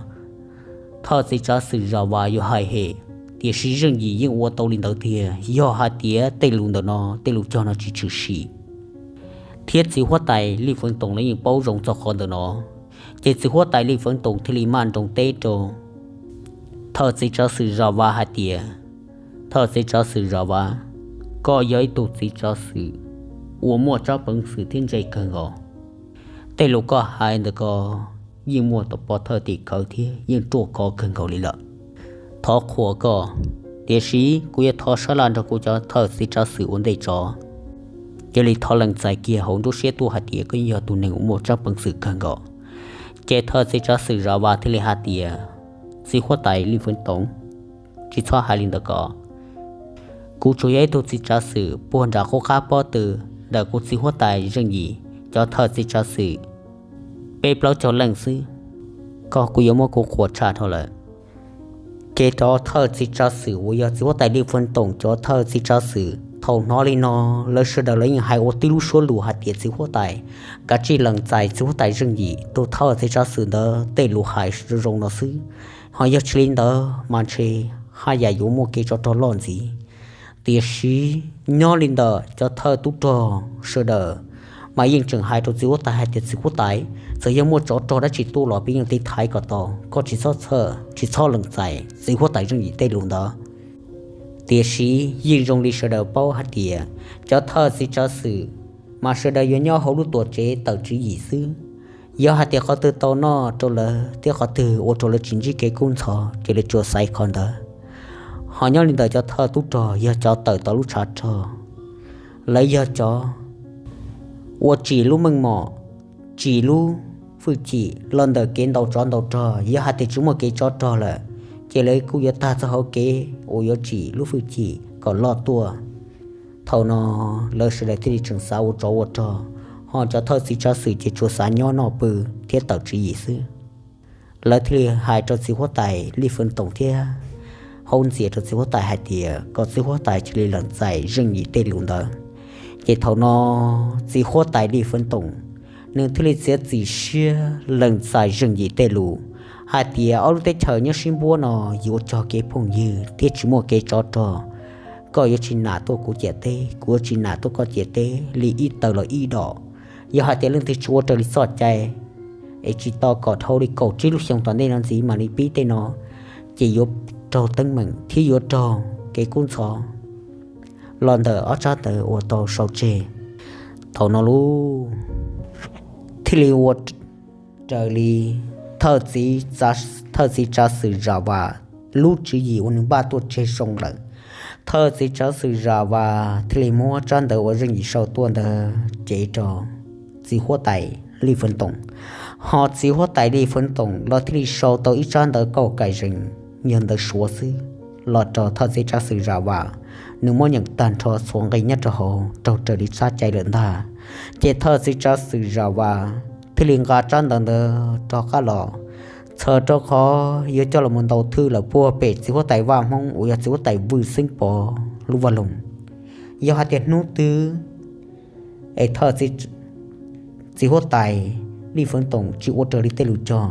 thawj txiv tsav xwm Zam Vas yuav hais hem, tiam sis Zeej Yim yeej ua tau li ntawd tiag. Yog hais tias tej lus ntawm no, tej lus cog no tsis tshwm sim, thiab txiv huab tais Lij Feev Toom los yeej paub zoo txog qhov ntawm no, ces txiv huab tais Lij Feev Toom thiaj li maj nroos teb rau thawj txiv tsav xwm Zam Vas hais tias, thawj txiv tsav xwm Zam Vas, koj yog ib tug txiv tsav xwm uas muaj tsab peev xwm thiab ntse kawg nkaus. Tej lus koj hais ntawm ko yeej muaj pov thawj tim khawv thiab yeej ruaj khov kawg nkaus li lawm. Thov qhuas koj, tiam sis kuv yuav thov sab laj nrog kuv cov thawj txiv tsav xwm ua ntej tso. Cia li thov lees txais kiag hauv nruab siab tuaj hais tias koj yeej yog tus neeg uas muaj tsab peev xwm kawg nkaus. Ces thawj txiv tsav xwm Zam Vas thiaj li hais tias, txiv huab tais Lij Feev Toom, tsis txhob hais li ntawd ko. Kuv tsuas yog ib tug txiv tsav xwm puag nram qub qab pob tw ntawm kuv txiv huab tais Zeej Yim cov thawj txiv tsav xwm peb plaub caug leej xwb, koj kuj yuav muab kuv qhuas tshaj dhau lawm. Ces cov thawj txiv tsav xwm uas yog txiv huab tais Lij Feev Toom cov thawj txiv tsav xwm thaum hnov li no, lawv sawv daws lawv yeej hais ua tib lub suab lus hais tias txiv huab tais, kav tsij lees txais txiv huab tais Zeej Yim tus thawj txiv tsav xwm ntawd tej lus hais zoo zoo no xwb. Ho yog tsis li ntawd mas ntshe haj yam yuav muaj kev tsov rog loj ntxiv. Tiam sis nyob li ntawm cov thawj tub rog sawv daws mas yeej tseem hais rau txiv huab tais hais tias txiv huab tais, txawm yog muaj tsov rog dab tsi tuaj los peb yeej tiv thaiv kom tau, koj tsis txhob txhawj tsis txhob lees txais txiv huab tais Zeej Yim tej lus ntawd. Tiam sis yeej zoo li sawv daws paub hais tias cov thawj txiv tsav xwm mas sawv daws yuav nyob hauv lub tuam tsev tawm tswv yim xwb. Yog hais tias qhov twg tau noj rau lawv thiab qhov twg ua rau lawv tsis ntsib kev kub ntxhov ces lawv tsuas xaiv qhov ntawd. Ho nyob li ntawm cov thawj tub rog yog cov tawm tau lub tshav rog, lawv yog cov uas tsim lub meej mom, tsim lub hwj chim los ntawm kev ntaus tsov ntaus rog. Yog hais tias tsis muaj kev tsov rog lawm, ces lawv kuj yuav tag txoj hauv kev uas yuav tsim lub hwj chim kom loj tuaj. Thaum no lawv sawv daws thiaj li tseem xav ua tsov ua rog, ho cov thawj txiv tsav xwm ces tsuas xav nyob noj pw thiab tawm tswv yim xwb. Lawv thiaj li hais rau txiv huab tais Lij Feev Toom thiab haub ntxias rau txiv huab tais hais tias kom txiv huab tais cia li lees txais Zeej Yim tej lus ntawd. Ces thaum no txiv huab tais Lij Feev Toom nws thiaj li txiav txim siab lees txais Zeej Yim tej lus hais tias ob lub teb chaws nyob sib npuab no yuav cog kev phooj ywg thiab tsis muaj kev tsov rog. Koj yuav tsis nam tuaj kuv ciam teb, kuv yuav tsis nam tuaj koj ciam teb li ib taws los ib dom. Yog hais tias leej twg tsis ua raws li txoj cai es tsis tau kom dhau li kaum tsib lub xyoo tom ntej no ntxiv mam li pib tej no, ces yuav raug teeb meem thiab yuav raug kev kub ntxhov los ntawm ob tsab ntawv uas tau sau tseg. Thaum no lub thiaj li ua raws li thawj txiv tsav xwm Zam Vas lub tswv yim uas nws npaj tuaj tseg zoo lawm. Thawj txiv tsav xwm Zam Vas thiaj li muab tsab ntawv uas Zeej Yim sau tuaj ntawd cev rau txiv huab tais Lij Feev Toom, ho txiv huab tais Lij Feev Toom los thiaj li sau tau ib tsab ntawv kauj kais zees, yog ntawv Suav xwb, los rau thawj txiv tsav xwm Zam Vas. Nws muab nyeem tag nrho txhua nqi nyob rau hauv raug raws li txoj cai lawm ntag. Ces thawj txiv tsav xwm Zam Vas thiaj li nqa tsab ntawv ntawd rov qab los, txhawm rau qhov yuav coj los mus ntaus thwj lawm puag pem txiv huab tais Vaj Hmoob uas yog txiv huab tais Vwj Xeeb Pov lub vaj loog. Yog hais tias hnub twg es thawj txiv huab tais Lij Feev Toom tsis ua raws li tej lus cog,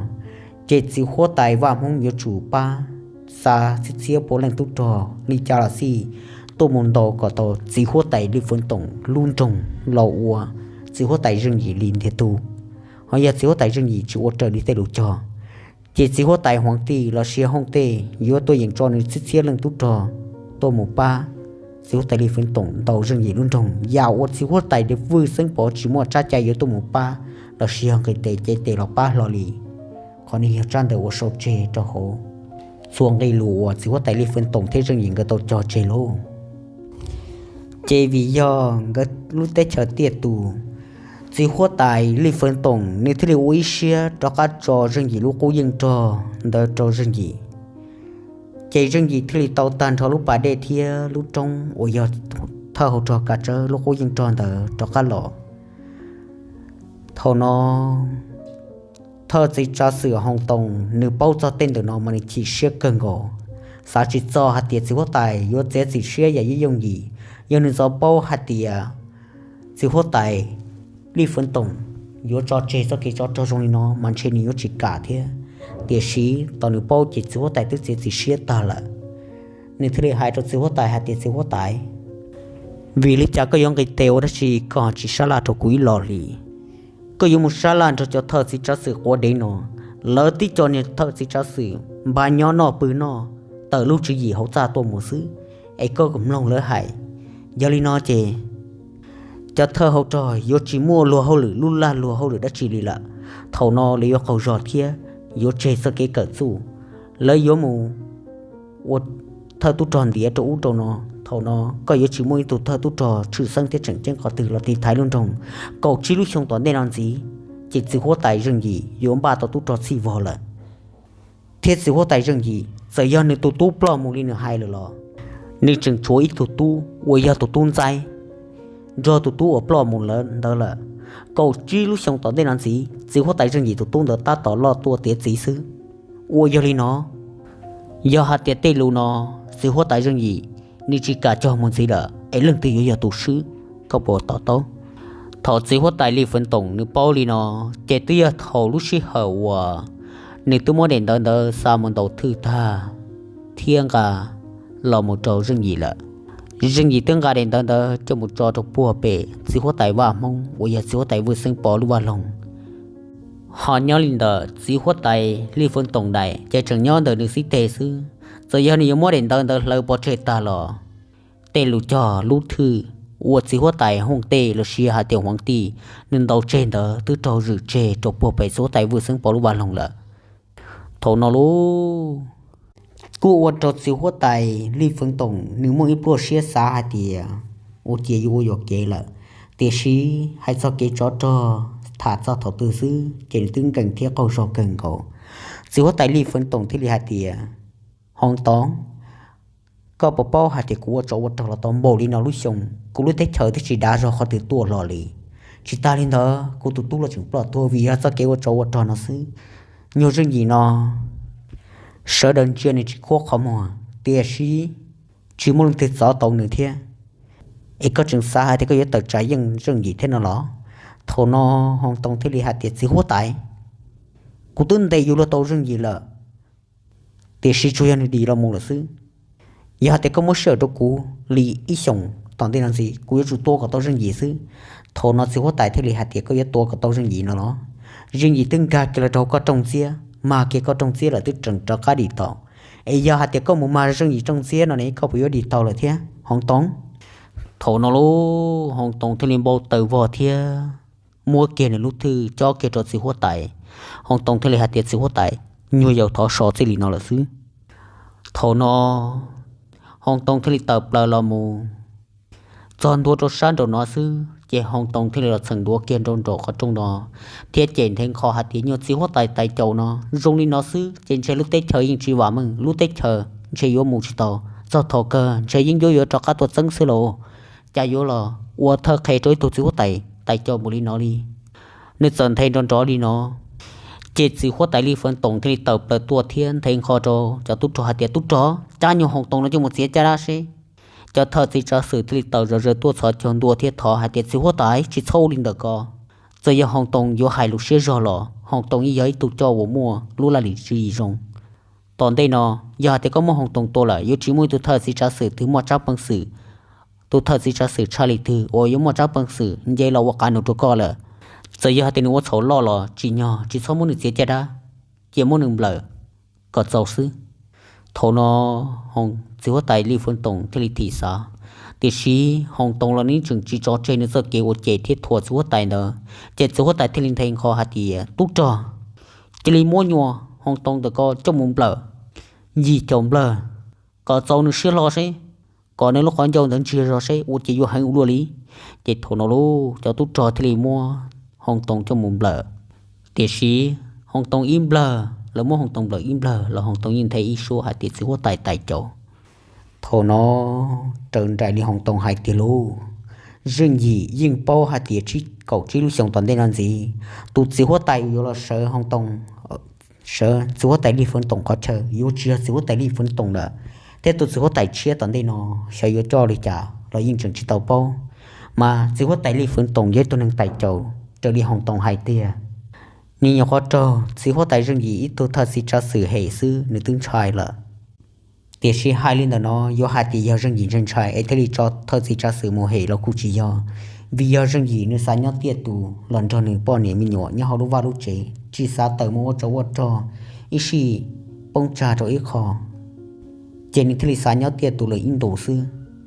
ces txiv huab tais Vaj Hmoob yuav tsum pab xa txhiab txhiab puav leej tub rog li cas los xij tuaj mus ntaus kom tau txiv huab tais Lij Feev Toom lub nroog los ua txiv huab tais Zeej Yim li ntiag tug. Ho yog txiv huab tais Zeej Yim tsis ua raws li tej lus cog, ces txiv huab tais Huav Tij los sis Hoob Tej yuav tuaj yeem tso nws txhiab txhiab leej tub rog tuaj mus pab txiv huab tais Lij Feev Toom ntaus Zeej Yim lub nroog. Yam uas txiv huab tais Vwj Xeeb Pov tsis muaj tsab cai yuav tuaj mus pab los sis yog nqis tes cev tes los pab hlo li. Qhov no yog tsab ntawv uas sau tseg rau hauv txhua nqi lus uas txiv huab tais Lij Feev Toom thiab Zeej Yim nkawd tau cog tseg lauj. Ces vim yog nkawd lub teb chaws tiaj tus, txiv huab tais Lij Feev Toom nws thiaj li ua ib siab rov qab tso Zeej Yim lub qub yeej rog ntawd rau Zeej Yim. Ces Zeej Yim thiaj li tau tag nrho lub pas dej thiab lub roob uas yog thawj hauv rog Kav Tsawb lub qub yeej rog ntawd rov qab los. Thaum no thawj txiv tsav xwm Hoo Toom nws paub txog tej ntawm no mas nws chim siab kawg nkaus, xav tsis txog hais tias txiv huab tais yuav txiav txim siab yam yooj yim. Yog nws txawm paub hais tias txiv huab tais Lij Feev Toom yuav tso tseg txoj kev tsov rog zoo li no mas ntshe nws yuav tsis kam thiab. Tiam sis thaum nws paub ces txiv huab tais twb txiav txim siab tag lawm. Nws thiaj li hais rau txiv huab tais hais tias, txiv huab tais, vim li cas koj yuav nqis tes ua dab tsi koj tsis sab laj rau kuv ib los li? Koj yuav mus sab laj nrog cov thawj txiv tsav xwm quav dev no, lawv tib co niag thawj txiv tsav xwm npaj nyob noj pw noj, tawm lub tswv yim hauv txaj tuaj mus xwb, es koj mloog lawv hais. Yog li no ces cov thawj hauv rog yuav tsis muaj luag hauj lwm lub laj luag hauj lwm dab tsi li lawm. Thaum no lawv yuav qaug zog thiab yuav tseg txoj kev kawm txuj, lawv yuav mus ua thawj tub rog ntiav rau ub rau no. Thaum no koj yuav tsis muaj ib tug thawj tub rog tshwj xeeb thiab tseem ceeb qhov twg los tiv thaiv lub nroog. Kaum tsib lub xyoo tom ntej no ntxiv, ces txiv huab tais Zeej Yim yuav npaj tau tub rog txhij vog lawm. Thiab txiv huab tais Zeej Yim txawm yog nws tus tub ploj mus li nws hais lawm los, nws tseem tshuav ib tug tub uas yog tus tub ntxaib nrog tus tub uas ploj mus ntawd lawm. Kaum tsib lub xyoo tom ntej no ntxiv, txiv huab tais Zeej Yim tus tub ntawd tab tom loj tuaj tiav txiv xwb. Uas yog li no, yog hais tias tej lus no txiv huab tais Zeej Yim nws tsis kam cog mus ntxiv lawm es leej twg yuav yog tus swb, koj puas to taub? Thaum txiv huab tais Lij Feev Toom nws paub li no, ces twb yog thaum lub sij hawm uas nws twb muab daim ntawv ntawd xa mus ntaus thwj tag thiab nqa los mus rau Zeej Yim lawm. Zeej Yim twb nqa daim ntawv ntawd coj mus tso rau puag pem txiv huab tais Vaj Hmoob uas yog txiv huab tais Vwj Xeeb Pov lub vaj loog. Ho nyob li ntawm txiv huab tais Lij Feev Toom daim ces tseem nyob ntawm nws xib teg xwb. Txawm yog nws yuav muab daim ntawv ntawd hlawv pov tseg tag los, tej lus cog lub thwj uas txiv huab tais Hooj Tej los sis hais tias Huav Tij nws ntaus tseg ntawd twb raug zwm tseg rau puag pem txiv huab tais Vwj Xeeb Pov lub vaj loog lawm. Thaum no lauj, kuj ua rau txiv huab tais Lij Feev Toom nws muaj ib pluaj siab xav hais tias ua cia yuav ua yuam kev lawm. Tiam sis hais txog kev tsov rog, tham txog thaum twg xwb ces nws twb nkees thiab qaug zog kawg nkaus. Txiv huab tais Lij Fwv Toom thiaj li hais tias, Hoo Toov, koj puas paub hais tias kuv ua tsov ua rog los tau npaum li no lub xyoo, kuv lub teb chaws twb tsis dav zog qhov twg tuaj hlo li. Tsis tas li ntawd kuv tus tub los tseem ploj tuag vim yog txoj kev ua tsov ua rog no xwb. Nyuag Zeej Yim no sawv daws ntsia nws tsis khuab qhov muag, tiam sis tsis muaj leej twg txov tau nws thiab. Es koj tseem xav hais tias koj yuav tawm tsam yeej Zeej Yim thiab no los? Thaum no Hoo Toov thiaj li hais tias, Txiv huab tais, kuv twb ntes yus luag tau Zeej Yim lawm, tiam sis tsuas yog nws dim los mus lawm xwb. Yog hais tias koj muab sij hawm rau kuv li ib xyoos tom ntej no ntxiv, kuv yuav tsum tua kom tau Zeej Yim xwb. Thaum no txiv huab tais thiaj li hais tias, Koj yuav tua kom tau Zeej Yim no los? Zeej Yim twb nkag kiag los rau koj rooj ntxiab, mag kiag koj rooj ntxiab lawm twb tseem rov qab dim tau. Es yog hais tias koj mus mag Zeej Yim rooj ntxiab no ne, koj puas yuav dim tau lawm thiab, Hoo Toov? Thaum no lauj, Hoo Toov thiaj li npau taws vog thiab muab kiag nws lub thwj cob kiag rau txiv huab tais. Hoo Toov thiaj li hais tias, Txiv huab tais, nyuag yaus thov so txij li no lawm xwb. Thaum no Hoo Toov thiaj li tawm plaws los mus txog ntua rau sab nraum no xwb, ces Hoo Toov thiaj li los txheem duav kiag nraum nraum qhov rooj no thiab cem nthe nqho hais tias, Nyuag txiv huab tais tais caus no, zoo li no xwb ces ntshe lub teb chaws yeej tsis vam meej, lub teb chaws ntshe yuav mus tsis tau. Txog thaum kawg ntshe yeeb ncuab yuav rov qab tuaj txeeb xwb lauj. Cas yuav los ua thawj qhe rau ib tug txiv huab tais tais caus npaum li no li? Nws txawm nthe nrov nrov li no, ces txiv huab tais Lij Fwv Toom thiaj li tawm plaws tuaj thiab nthe nqho rau cov tub rog hais tias, Tub rog, cab nyuag Hoo Toov no coj mus txiav caj dab seb. Cov thawj txiv tsav xwm thiaj li tawm zom zaws tuaj txhos caug ntua thiab thov hais tias, Txiv huab tais, tsis txhob ua li ntawd ko. Txawm yog Hoo Toov yuav hais lus siab zog los Hoo Toov yeej yog ib tug coj uas muaj lub laj lim tswv yim zoo. Tom ntej no, yog hais tias koj muab Hoo Toov tua lawm, yuav tsis muaj ib tug thawj txiv tsav xwm twg muaj tsab peev xwm, tus thawj txiv tsav xwm tshaj li twg uas yuav muaj tsab peev xwm nce los ua qav nus rau koj lawm. Txawm yog hais tias nws ua txhaum loj los tsim nyog tsis txhob muab nws txiav caj dab, cia muab nws nplawm kom txaus xwb. Thaum no txiv huab tais Lij Fwv Toom thiaj li thim xav, tiam sis Hoo Toov los nws tseem tsis tso tseg nws txoj kev ua cem thiab thuam txiv huab tais ntawd, ces txiv huab tais thiaj li nthe nqho hais tias, Tub rog, cia li muab nyuag Hoo Toov ntawm ko coj mus nplawm yim caum nplawg kom txaus nws siab hlo seb, kom nws lub qhov ncauj ntawd ntsiag zog seb ua cas yuav heev ua luaj li. Ces thaum no lauj, cov tub rog thiaj li muab Hoo Toov coj mus nplawm. Tiam sis Hoo Toov ib nplawg, lawv muab Hoo Toov nplawm ib nplawg los Hoo Toov yeej nthe ib suab hais tias txiv huab tais tais caus. Thaum no raws nraim li Hoo Toov hais tiag lauj, Zeej Yim yeej paub hais tias tsib kaum tsib lub xyoo tom ntej no ntxiv, tus txiv huab tais uas yuav los sawv Hoo Toov, sawv txiv huab tais Lij Fwv Toom qhov chaw yuav tsis yog txiv huab tais Lij Fwv Toom lawm, thiab tus txiv huab tais tshiab tom ntej no xyov yuav coj li cas los yeej tseem tsis tau paub. Mas txiv huab tais Lij Fwv Toom yog ib tug neeg tais caus raws li Hoo Toov hais tiag. Nws nyuam qhuav raug txiv huab tais Zeej Yim ib tug thawj txiv tsav xwm hem xwb nws twb ntshai lawm. Tiam sis hais li ntawm no yuav hais tias yog Zeej Yim ntshai ntshai es thiaj li tso thawj txiv tsav xwm mus hem los kuj tsis yog, vim yog Zeej Yim nws xav nyob tiaj tus los nrog nws poj niam me nyuam nyob hauv lub vaj lub tsev, tsis xav tawm mus ua tsov ua rog ib sij poob tsag rau ib qho, ces nws thiaj li xav nyob tiaj tus lawm ib ntus xwb.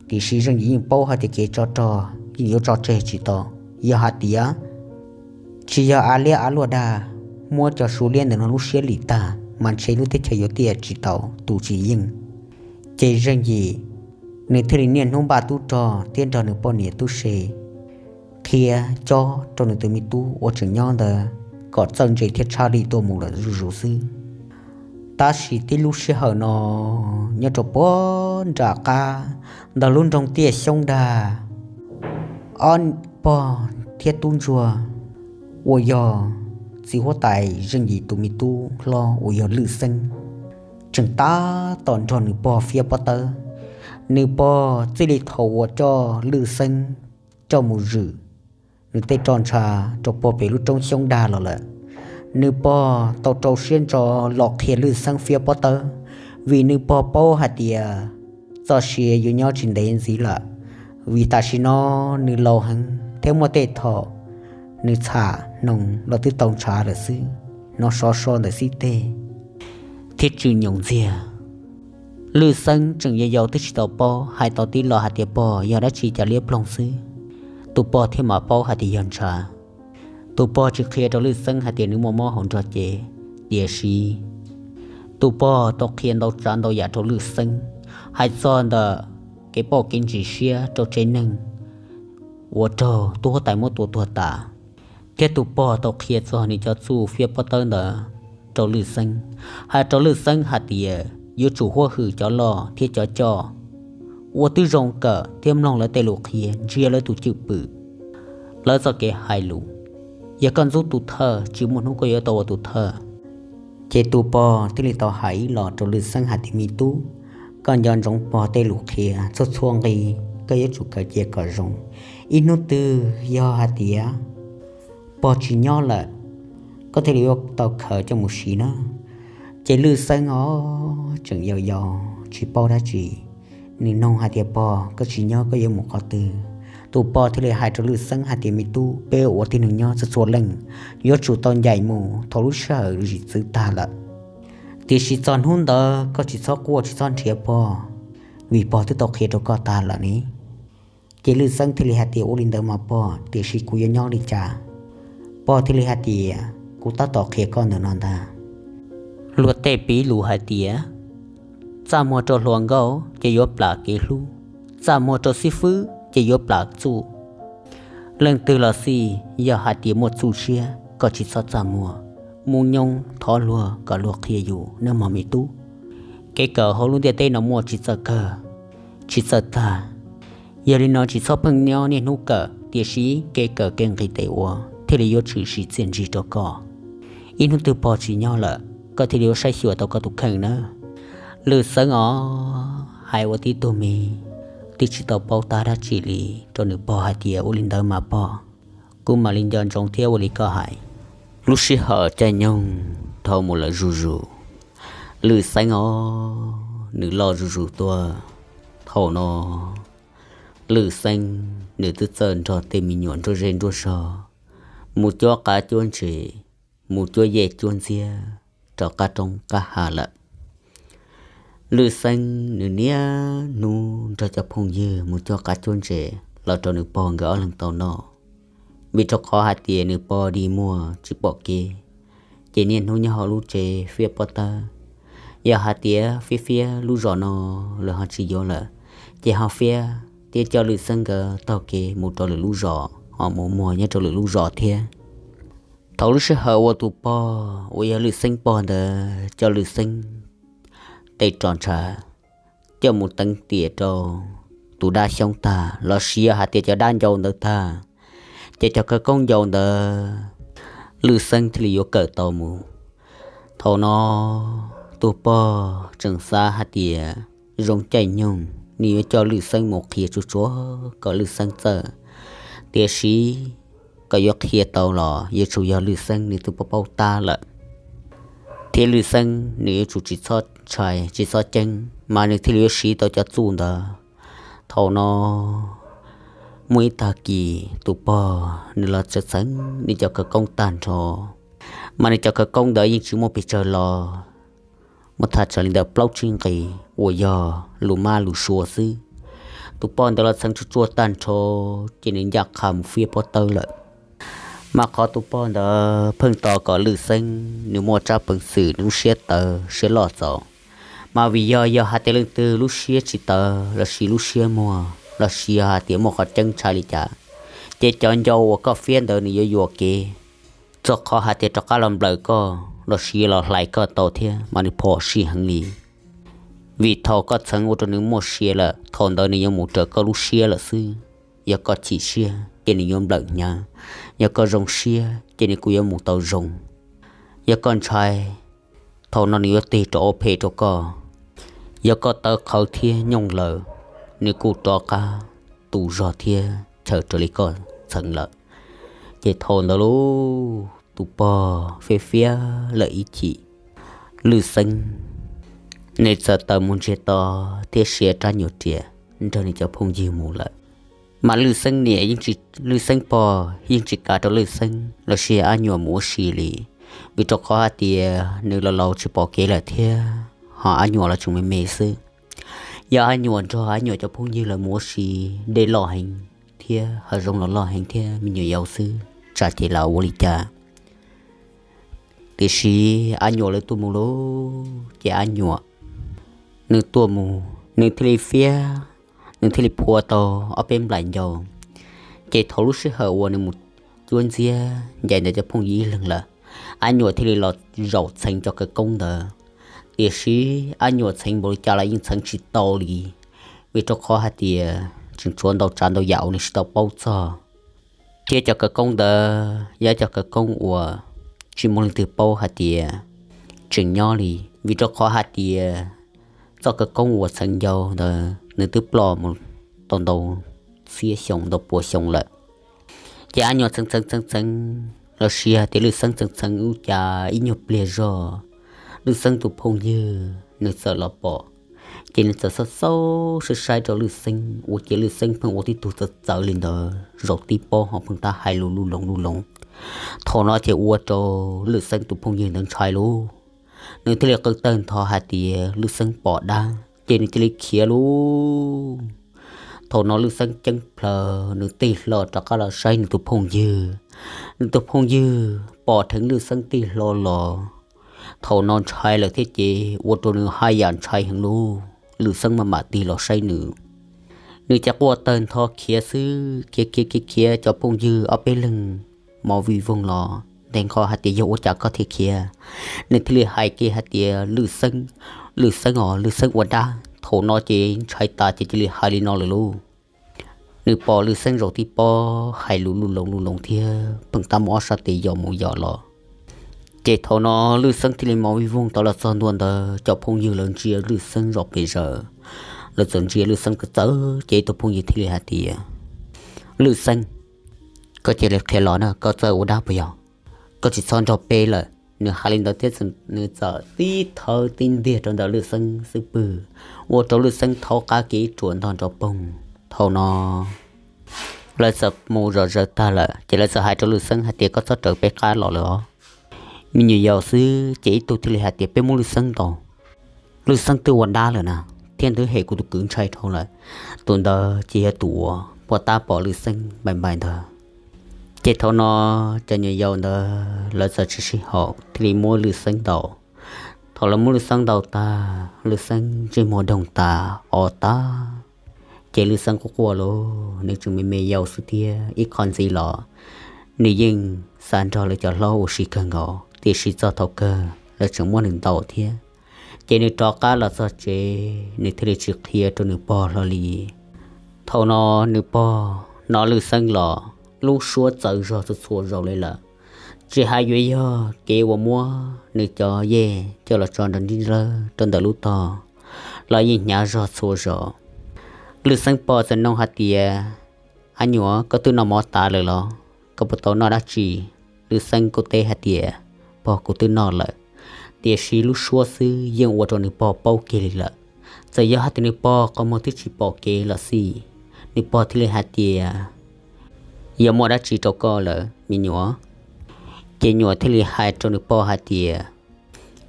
Tiam sis Zeej Yim yeej paub hais tias kev tsov rog yeej yuav tso tseg tsis tau. Yog hais tias tsis yog av liab av luaj dag muab cov Suav liab ntawm no lub siab lim tag mas ntshe lub teb chaws yuav tiaj tsis tau tus tsis yeej. Ces Zeej Yim nws thiaj li niaj hnub npaj tub rog thiab nrog nws poj niam tub se qhia cob rau nws tus me tub uas tseem nyob ntawd kom txawj ntse thiab tshaj lij tuaj mus lawm zuj zus xwb. Tab sis tib lub sij hawm no nyob rau puag nram qab ntawm lub nroog Tiaj Xyoob Dag, ob pog thiab tub ntsuag uas yog txiv huab tais Zeej Yim tus me tub hlob uas yog Lwj Xeeb tseem tab tom nrog nws pog fiab pob tawb. Nws pog txij li thaum uas coj Lwj Xeeb coj mus zwm nws tej roj ntsha rau puag pem lub roob Xyoob Dag los lawm, nws pog tau rau siab ntso los qhia Lwj Xeeb fiab pob tawb, vim nws pog paub hais tias txoj sia yuav nyob tsis ntev ntxiv lawm, vim tam sim no nws laus heev thiab muaj tej thaum nws txham hnoos los twb tau ntshav lawm xwb. Hnov sov so ntawm xib teg thiab tswm nyoos ntxiag. Lwj Xeeb tseem yau yau twb tsis tau paub, hais tau tib lo hais tias pog yog dab tsi cas liab ploog xwb, tus pog thiaj mam paub hais tias yog ntshav. Tus pog tsis qhia rau Lwj Xeeb hais tias nws muaj mob hauv nrog cev, tiam sis tus pog tau qhia ntau tsav ntau yam rau Lwj Xeeb, hais txog ntawm kev pauj kev ntsis siab rau tsev neeg, ua raug tub huab tais muab tua tuag tas, thiab tus pog tau qhia txog nws cov txuj fiab pob tawb ntawd rau Lwj Xeeb, hais rau Lwj Xeeb hais tias yuav tsum huab hwm cov loj thiab cov coj, ua tib zoo kawm thiab mloog lawv tej lus qhia, ntsia lawv tus cwj pwm, lawv txoj kev hais lus. Yog koj ntxub tus thawj, tsis muaj hnub koj yuav tau ua tus thawj. Ces tus pog thiaj li tau hais ib los rau Lwj Xeeb hais tias, me tub, koj nco ntsoov pog tej lus qhia txhua txhua nqi, koj yuav tsum kawm cia kom zoo. Ib hnub twg yog hais tias pog tsis nyob lawm, koj thiaj li yuav tau khaws coj mus siv na. Ces Lwj Xeeb os, tseem yau yau tsis paub dab tsi, nws noog hais tias, pog, koj tsis nyob koj yuav mus qhov twg? Tus pog thiaj li hais rau Lwj Xeeb hais tias, me tub, peb ua tib neeg nyob txhua txhua leej yuav tsum tau ncaim mus thaum lub sij hawm zim txwv tag lawm. Tiam sis txog hnub ntawd koj tsis txhob quaj tsis txhob nrhiav pog, vim pog twb tau qhia rau koj tag lawm ne. Ces Lwj Xeeb thiaj li hais tias, ua li ntawd mas pog, tiam sis kuv yuav nyob li cas? Pog thiaj li hais tias, kuv tab tom qhia koj ntawm no ntag. Luag tej piv lus hais tias, txaj muag rau hluas nkauj ces yuav plam kev hlub, txaj muag rau xib fwb ces yuav plam txuj. Leej twg los xij, yog hais tias muaj txuj siab koj tsis txhob txaj muag, muaj nyoob thov luag kom luag qhia yus nawb mog me tub. Kev kawm hauv lub ntiaj teb no muaj tsis txawj kawg, tsis txawj tag. Yog li no tsis txhob pheej nyob niaj hnub kawm, tiam sis kev kawm kev nqis tes ua thiaj li yuav tshwm sim txiaj ntsig rau koj. Ib hnub twg pog tsis nyob lawm, koj thiaj li yuav saib xyuas tau koj tus kheej nawb. Lwj Xeeb os, hais ua tib tug me twb tsis tau paub tab dab tsi li rau nws pog hais tias, ua li ntawd mas pog, kuv mam li nco ntsoov thiab ua li koj hais. Lub sij hawm caij nyoog dhau mus lawm zuj zus, Lwj Xeeb os, nws loj zuj zus tuaj. Thaum no Lwj Xeeb nws twb txawj nrog tej me nyuam nruab zej nruab zog mus cuab qav cuab ntses, mus cuab yej cuab ntxiab rau qab roob qab hav lawm. Lwj Xeeb nws niaj hnub nrog cov phooj ywg mus cuab qav cuab ntses los rau nws pog nkawd ob leeg tau noj, vim rau qhov hais tias nws pog dig muag tsis pom kev, ces niaj hnub nyob hauv lub tsev fiab pob tawb. Yog hais tias fiab fiab lub zos no lawm ho tsis yuav lawm, ces ho fiab thiab coj Lwj Xeeb nkawd taug kev mus rau lwm lub zos, ho mus muag nyob rau lwm lub zos thiab. Thaum lub sij hawm uas tus pog uas yog Lwj Xeeb pog ntawd coj Lwj Xeeb tej ro ntshav coj mus teev tiam rau tus dab xyoob tag los sis yog hais tias cov dab ncau ntawd tag, ces cov khawv koob ncau ntawd Lwj Xeeb thiaj li yuav kawm tau mus. Thaum no tus pog tseem xav hais tias zoo caij nyoog nws yuav coj Lwj Xeeb mus qhia tsuag tsuag kom Lwj Xeeb txawj, tiam sis kom yuav qhia tau los yuav tsum yog Lwj Xeeb nws twb paub paub tab lawm, thiab Lwj Xeeb nws yuav tsum tsis txhob ntshai tsis txhob ceeb mas nws thiaj li yuav siv tau cov txuj ntawd. Thaum no muaj ib tag kis tus pog nws los txeev txeev nws cov khawv koob tag nrho, mas nws cov khawv koob ntawd yeej tsis muaj pes tsawg los, muaj thaj tsam li ntawm plaub tsib nqis uas yog lus mab lus sua xwb. Tus pog ntawd los txeev tsuag tsuag tag nrho, ces nws ncaj qha mus fiab pob tawb lawm. Mas qhov tus pog ntawd pheej tos kom Lwj Xeeb nws muaj tsab peev xwm nws lub siab tawv siab loj txaus. Mas vim yog, yog hais tias leej twg lub siab tsis tawv los sis lub siab muag los sis yog hais tias muaj qhov ceeb ntshai li cas, ces cov ncau uas koj fiab ntawd nws yuav yuam kev, txog qhov hais tias rov qab los nplawm koj los sis los hlais koj tau thiab mas nws phom sij heev li. Vim thaum koj txheev ua rau nws muaj sia lawm, thaum ntawd nws yuav mus raws koj lub siab lawm xwb. Yog koj chim siab ces nws yuav nplawm hnyav, yog koj zoo siab ces nws kuj yuav mus tau zoo. Yog koj ntshai, thaum no nws yuav tig rov ua phem rau koj. Yog koj tawv qhawv thiab nyooj lawm, nws kuj rov qab tu zog thiab chaw raws li koj txheev lawm. Ces thaum ntawd lub tus pog fiab fiab lawm ib chim, Lwj Xeeb nws txawm tawm mus ntsiag to thiab siav rab nyuam riam nrog nws cov phooj ywg mus lawm. Mas Lwj Xeeb niam, Lwj Xeeb pog yeej tsis kam rau Lwj Xeeb los sis Ab Nyuam mus ua si li, vim rau qhov hais tias nws los laus tsis pom kev lawm thiab ho Ab Nyuam los tseem me me xwb. Yog Ab Nyuam nrog Ab Nyuam cov phooj ywg lawv mus ua si, dej loj heev thiab hav zoov los loj heev thiab me nyuam yaus xwb, tsam ces lawv ua li cas. Tiam sis Ab Nyuam lawv tuaj mus lawm, ces Ab Nyuam nws tuaj mus nws thiaj li fiab, nws thiaj li phua tau ob peb nplaim ncau. Ces thaum lub sij hawm uas nws mus cuab ntxiab ncaim ntawm cov phooj ywg ib leeg lawm, Ab Nyuam thiaj li los zaum txheev cov khawv koob ntawd. Tiam sis Ab Nyuam txheev npaum li cas los yeej txheev tsis tau li, vim rau qhov hais tias tseem tshuav ntau tsav ntau yam uas nws tsis tau paub txog, thiab cov khawv koob ntawd yog cov khawv koob uas tsis muaj leej twg paub hais tias tseem nyob li, vim rau qhov hais tias txoj khawv koob uas txheev ncau ntawd nws twb ploj mus tau ntau txhiab xyoo ntau pua xyoo lawm. Ces Ab Nyuam txheev txheev txheev txheev los sis hais tias Lwj Xeeb txheev txheev ua cas ib nyuag pliag zog, Lwj Xeeb tus phooj ywg nws txawm los pom. Ces nws txawm xauj xauj saib saib rau Lwj Xeeb, ua ciav Lwj Xeeb pheej ua tib tug txawv txawv li ntawd, zaum tib pob ho pheej tab hais lus luj loos luj loos. Thaum no ces ua rau Lwj Xeeb tus phooj ywg ntawd ntshai lauj, nws thiaj li qw tawg ntho hais tias Lwj Xeeb pom dab ces nws cia li khiav lauj. Thaum no Lwj Xeeb ceeb plhaws nws tig hlo rov qab los saib nws tus phooj ywg. Nws tus phooj ywg pom dheev Lwj Xeeb tig hlo los, thaum no ntshai lawm thiab ces ua rau nws haj yam ntshai heev lauj. Lwj Xeeb maj mam tig los saib nws, nws ces quaj tawg ntho khiav xwb, khiav khiav khiav khiav cov phooj ywg ob peb leeg mus vij voog los ntev nqho hais tias yog ua cas koj thiaj khiav. Nws thiaj li hais kiag hais tias Lwj Xeeb, Lwj Xeeb os, Lwj Xeeb ua dab. Thaum no ces ntshai tas ces cia li hais li no lawm lauj. Nws pom Lwj Xeeb zaum tib pob hais lus luj loos luj loos thiab pheej tab muab ob sab tes yos mus yos los. Ces thaum no Lwj Xeeb thiaj li mus vij voog tau los txog ntua ntawd, cov phooj ywg lawv ntsia Lwj Xeeb zom pes zaws, lawv txawm ntsia Lwj Xeeb txawv txawv ces ib tug phooj ywg thiaj li hais tias, Lwj Xeeb, koj cia li qhia los na, koj txawj ua dab puas yog? Koj tsis txhob nrog peb lawm. Nws hais li ntawd thiab nws txawm tib thawb tib ntiag rau ntawm Lwj Xeeb xub pwg, ua rau Lwj Xeeb thaub qab kiag ib ruam ntog nrov poog. Thaum no lawv txawm mus zom zaws tag lawm ces lawv txawm hais rau Lwj Xeeb hais tias, koj txhob raws peb qab los lawm os. Me nyuam yaus xwb ces ib tug thiaj li hais tias, peb muab Lwj Xeeb ntaus, Lwj Xeeb twb ua dab lawm na, thiab nws twb hem kuv tus kwv ntshai dhau lawm. Tus ntawd ces yog tus uas pom tab pom Lwj Xeeb npaim npaim ntawd. Ces thaum no cov nyuam yaus ntawd lawv txawm tsis sib haum thiaj li muab Lwj Xeeb ntaus. Thaum lawv muab Lwj Xeeb ntaus tag, Lwj Xeeb ntsej muag doog tas o tag, ces Lwj Xeeb quaj quaj lauj, nws tseem me me yaus xwb thiab ib qho ntxiv los nws yeej xav nrog lawv cov hlob ua si kawg nkaus, tiam sis txog thaum kawg lawv tseem muab nws ntaus thiab. Ces nws rov qab los txog tsev, nws thiaj li tsis qhia rau nws pog hlo li. Thaum no nws pog hnov Lwj Xeeb los lub suab txawv zog txhua txhua zaus li lawm, tsis hais yuav yog kev uas muab nws cov yej coj los tso nrov ntsib nrawb rau ntawm lub tog los yeej hnyav zog txhua zaus. Lwj Xeeb pog txawm nug hais tias, ab nyuam, koj twb noj mov tas lawm los? Koj puas tau noj dab tsi? Lwj Xeeb kuj teb hais tias, pog, kuv twb noj lawm. Tiam sis lub suab xwb yeej ua rau nws pog paub kiag li lawm. Txawm yog hais tias nws pog qhov muag twb tsis pom kev los xij, nws pog thiaj li hais tias, yog muaj dab tsi rau koj lawm me nyuam? Ces nyuam thiaj li hais rau nws pog hais tias,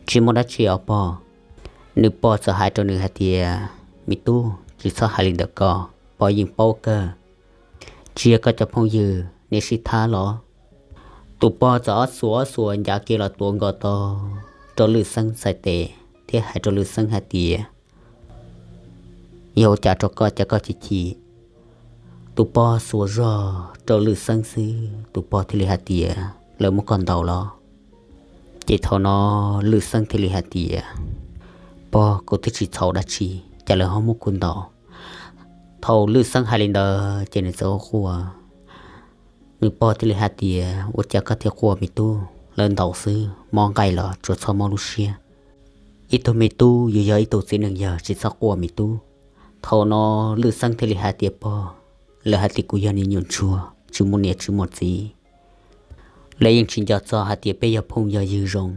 tsis muaj dab tsi os pog. Nws pog txawm hais rau nws hais tias, me tub, tsis txhob hais li ntawd ko, pog yeej paub kawg. Tsis yog koj cov phooj ywg nej sib thab los? Tus pog txawm ob xuas ob xuas ncav kiag los tuav nkaus tau rau Lwj Xeeb txhais tes thiab hais rau Lwj Xeeb hais tias, yog ua cas rau koj cas koj chim chim? Tus pog xuas zog rau Lwj Xeeb xwb, tus pog thiaj li hais tias, lawv muab koj ntaus los? Ces thaum no Lwj Xeeb thiaj li hais tias, pog, kuv twb tsis txhaum dab tsi, cas lawv ho muab kuv ntaus? Thaum Lwj Xeeb hais li ntawd ces nws txawm quaj quaj. Nws pog thiaj li hais tias, ua cas koj thiaj quaj me tub, lawv ntaus xwb, mob nqaij los tsuas txhob mob lub siab. Ib tug me tub yus yog ib tug txiv neej yawg, tsis txhob quaj me tub. Thaum no Lwj Xeeb thiaj li hais tias, pog, lawv hais tias kuv yog niag nyuam ntsuag tsis muaj niam tsis muaj txiv, lawv yeej tsis nco txog hais tias peb yog phooj yog ywg zoo,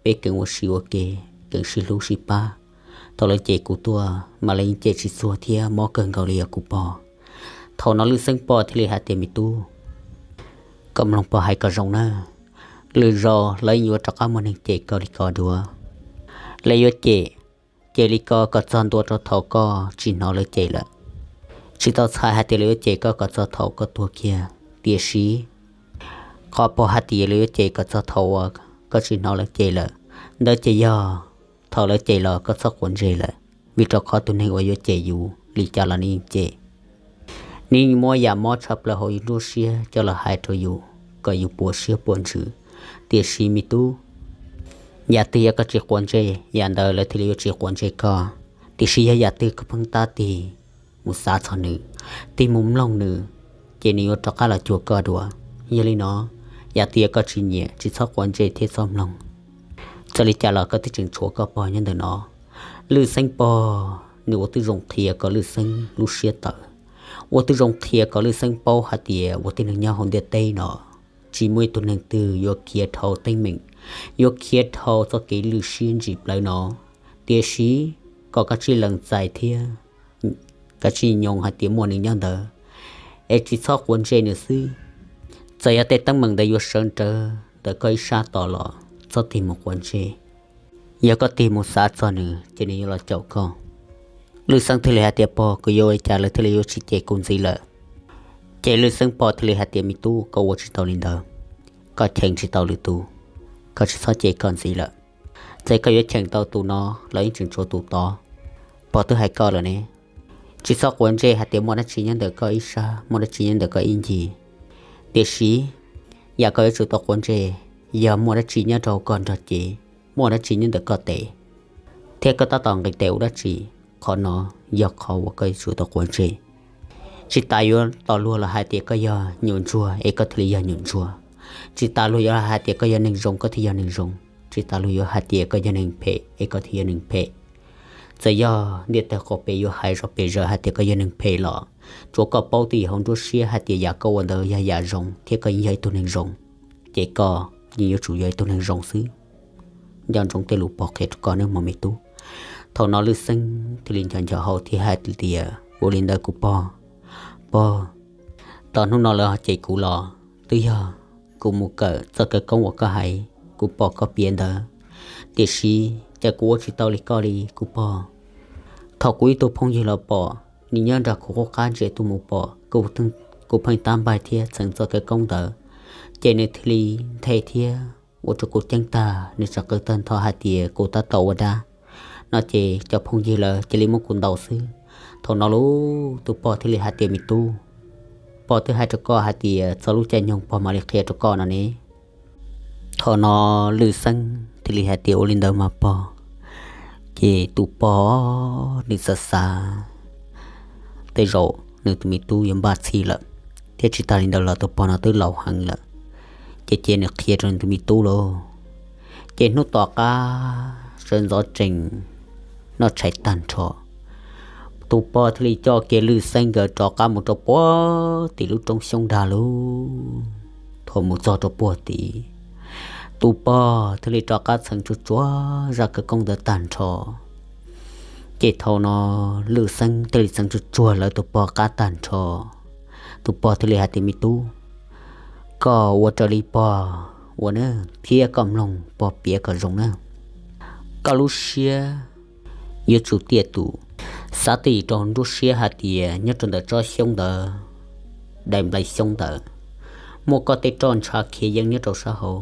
peb keev ua si ua ke, keev sib hlub sib pab. Thaum lawv cem kuv tuaj mas lawv yeej cem tsis txuag thiab mob kawg nkaus li os kuv pog. Thaum no Lwj Xeeb pog thiaj li hais tias, me tub, koj mloog pog hais kom zoo na, lwm zaus lawv yeej yuav rov qab muaj neeg cem koj li ko dua. Lawv yuav cem, cem li ko kom txog ntua rau thaum koj tsis hnov lawv cem lawm. Tsis tau txhais hais tias lawv yuav cem koj kom txog thaum koj tuag kiag, tiam sis qhov pog hais tias lawv yuav cem kom txog thaum uas koj tsis hnov lawv cem lawm, ntawd ces yog thaum lawv cem los koj txhob quav ntsej lawm, vim rau qhov tus neeg uas yuav cem yus li cas los nws yeej cem. Nws muab yam mob tshaj plaws hauv yus nruab siab coj los hais rau yus kom yus puas siab puas ntsws. Tiam sis me tub, yam twg yog koj tsis quav ntsej, yam ntawd lawv thiaj li yuav tsis quav ntsej koj. Tiam sis yog yam twg koj pheej tab tig mus xav txog nws, tig mus mloog nws, ces nws yuav rov qab los cuag koj dua. Yog li no, yam twg yog koj tsis nyiam, tsis txhob quav ntsej thiab txhob mloog. Txawm li cas los koj twb tseem tshuav koj pog nyob ntawm no. Lwj Xeeb pog nws ua tib zoo qhia kom Lwj Xeeb lub siab tawv, ua tib zoo qhia kom Lwj Xeeb paub hais tias ua tib neeg nyob hauv ntiaj teb no tsis muaj ib tug neeg twg yuav khiav dhau teeb meem, yuav khiav dhau txoj kev lwj siab ntsim plawv no. Tiam sis kom koj tsij lees txais thiab koj tsij nyoog hais tias muaj nws nyob ntawd, es tsis txhob quav ntsej nws xwb. Txawm yog tej teeb meem ntawd yuav sawv rawv ntawm koj ib sab tos los txhob tig mus quav ntsej. Yog koj tig mus xav txog nws ces nws yuav los caum koj. Lwj Xeeb thiaj li hais tias, pog, kuv yuav ua li cas lawv thiaj li yuav tsis cem kuv ntxiv lawm? Ces Lwj Xeeb pog thiaj li hais tias, me tub, koj ua tsis tau li ntawd, koj cheem tsis tau lwm tus, koj tsis txhob cem koj ntxiv lawm. Txawm koj yuav cheem tau tus no los yeej tseem tshuav tus tod. Pog twb hais koj lawm ne, tsis txhob quav ntsej hais tias muaj dab tsi nyob ntawm koj ib sab, muaj dab tsi nyob ntawm koj ib ncig. Tiam sis yam koj yuav tsum tau quav ntsej yog muaj dab tsi nyob rau koj nrog cev, muaj dab tsi nyob ntawm koj tes, thiab koj tab tom nqis tes ua dab tsi. Qhov no yog qhov uas koj yuav tsum tau quav ntsej. Tsis tas yuav tos luag los hais tias koj yog nyuam ntsuag es koj thiaj li yog nyuam ntsuag. Tsis tas luag yuav hais tias koj yog neeg zoo koj thiaj yog neeg zoo. Tsis tas luag yuav hais tias koj yog neeg phem es koj thiaj yog neeg phem. Txawm yog ntiaj teb qaum pem yuav hais zom pes zaws hais tias koj yog neeg phem los tsuav koj paub twj ywm hauv nruab siab hais tias yam koj ua ntawd yog yam zoo thiab koj yeej yog ib tug neeg zoo, ces koj yeej yuav tsum yog ib tug neeg zoo xwb. Nco ntsoov tej lus pog qhia rau koj nawb mog me tub. Thaum no Lwj Xeeb thiaj li nco nco hau thiab hais tias, ua li ntawd kuv pog, pog, tom hnub no lawv ho cem kuv los twb yog kuv mus kawm txoj khawv koob uas koj hais, kuv pom koj piav ntawd. Tiam sis cas kuv ua tsis tau li koj li kuv pog. Thaum kuv ib tug phooj ywg los pom, nws nyob nram kuv qub qab ntsia tuaj mus pom kuv pheej tab npaig thiab txheev txoj khawv koob ntawd, ces nws thiaj li nthe thiab ua rau kuv ceeb tag, nws tseem qw tawg ntho hais tias kuv tab tom ua dab no ces cov phooj ywg lawv cia li muab kuv ntaus xwb. Thaum no lauj tus pog thiaj li hais tias, me tub, pog twb hais rau koj hais tias txog lub caij nyoog pog mam li qhia rau koj no ne. Thaum no Lwj Xeeb thiaj li hais tias, ua li ntawd mas pog. Ces tus pog nws xav xav, tej zaum nws tus me tub yuav npaj txhij lawm, thiab tsis tas li ntawd los tus pog no twb laus heev lawm, ces cia nws qhia rau nws tus me tub lauj. Ces hnub tom qab sawv ntxov tsees noj tshais tag nrho, tus pog thiaj li coj kiag Lwj Xeeb nkawd rov qab mus rau puag tim lub roob xyoob dag lauj. Thaum mus txog rau puag tim, tus pog thiaj li rov qab txheev tsuag tsuag zaj khawv koob ntawd tag nrho. Ces thaum no Lwj Xeeb thiaj li txheev tsuag tsuag lawv tus pog qab tag nrho. Tus pog thiaj li hais tias, me tub, koj ua raws li pog ua na, thiab koj mloog pog piav kom zoo na. Koj lub siab yuav tsum tiaj tus, xav twj ywm rau nruab siab hais tias nyob rau ntawm tsob xyoob ntawd, daim nplai xyoob ntawd, muaj koj tej roj ntsha khiav yeeb nyob rau sab hauv,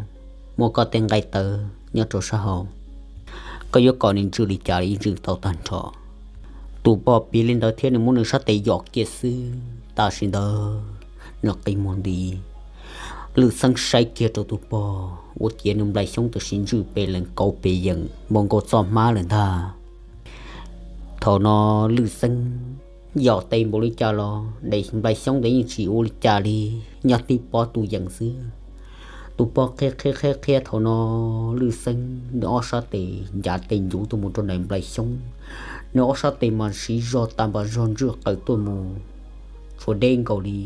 muaj koj tej nqaij tawv nyob rau sab hauv. Koj yuav kom nws ntswj li cas los yeej ntswj tau tag nrho. Tus pog piav li ntawd thiab nws muab nws sab tes yom kiag xwb, tam sim ntawd nws qi muag nti. Lwj Xeeb saib kiag rau tus pog ua ciav nws nplai xyoob tam sim ntswj pes lees kauv pes yees npaum nkaus txoj hmab lawm ntag. Thaum no Lwj Xeeb yom tes npaum li cas los daim nplai xyoob ntawd yeej tsis ua li cas li, nyob tib pob tus yees xwb. Tus pog qhia qhia qhia qhia, thaum no Lwj Xeeb nws ob sab tes ncav tes ncuv tuaj mus rau daim nplai xyoob, nws ob sab tes mas siv zog tas npas zog ntswj qaws tuaj mus, tshuav deb nkaus li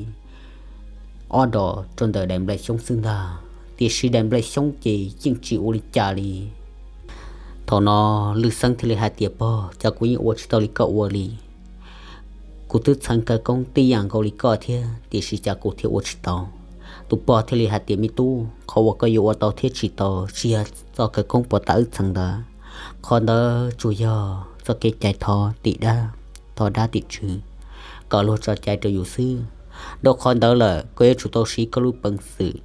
ob dos rau ntawm daim nplai xyoob xwb ntag, tiam sis daim nplai xyoob ces yeej tsis ua li cas li. Thaum no Lwj Xeeb thiaj li hais tias, pog, cas kuv yeej ua tsis tau li koj ua li. Kuv twb txheev khawv koob tib yam nkaus li koj thiab, tiam sis cas kuv thiaj ua tsis tau. Tus pog thiaj li hais tias, me tub, qhov uas koj yuav ua tau thiab tsis tau tsis yog txoj khawv koob puag ta wb txheev ntawd. Qhov ntawd tsuas yog txoj kev cai thov tim dab, thov dab tim tswv, kom luag tso cai rau yus xwb. Dhau qhov ntawd lawm, koj yuav tsum tau siv koj lub peev xwm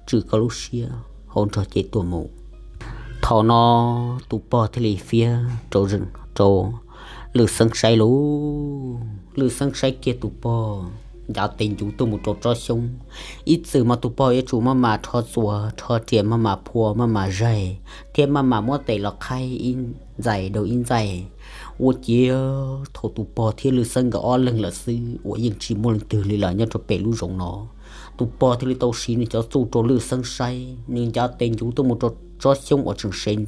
tswj koj lub siab hauv nrog cev tuaj mus. Thaum no tus pog thiaj li fiab rau, rau Lwj Xeeb saib lauj. Lwj Xeeb saib kiag tus pog, ncav tes ncuv tuaj mus rau tsob xyoob. Ib txwm mas tus pog yuav tsum maj mam rho txuas rho riam, maj mam phua maj mam zaig, thiab maj mam muab tes los qhaib ib ntxais rau ib ntxais. Ua ciav thaum tus pog thiab Lwj Xeeb nkawd ob leeg lawm xwb uas yeej tsis muaj leej twg li lawm nyob rau pem lub zoov no. Tus pog thiaj li tau siv nws cov txuj rau Lwj Xeeb saib, nws ncav tes ncuv tuaj mus rau tsob xyoob uas tseem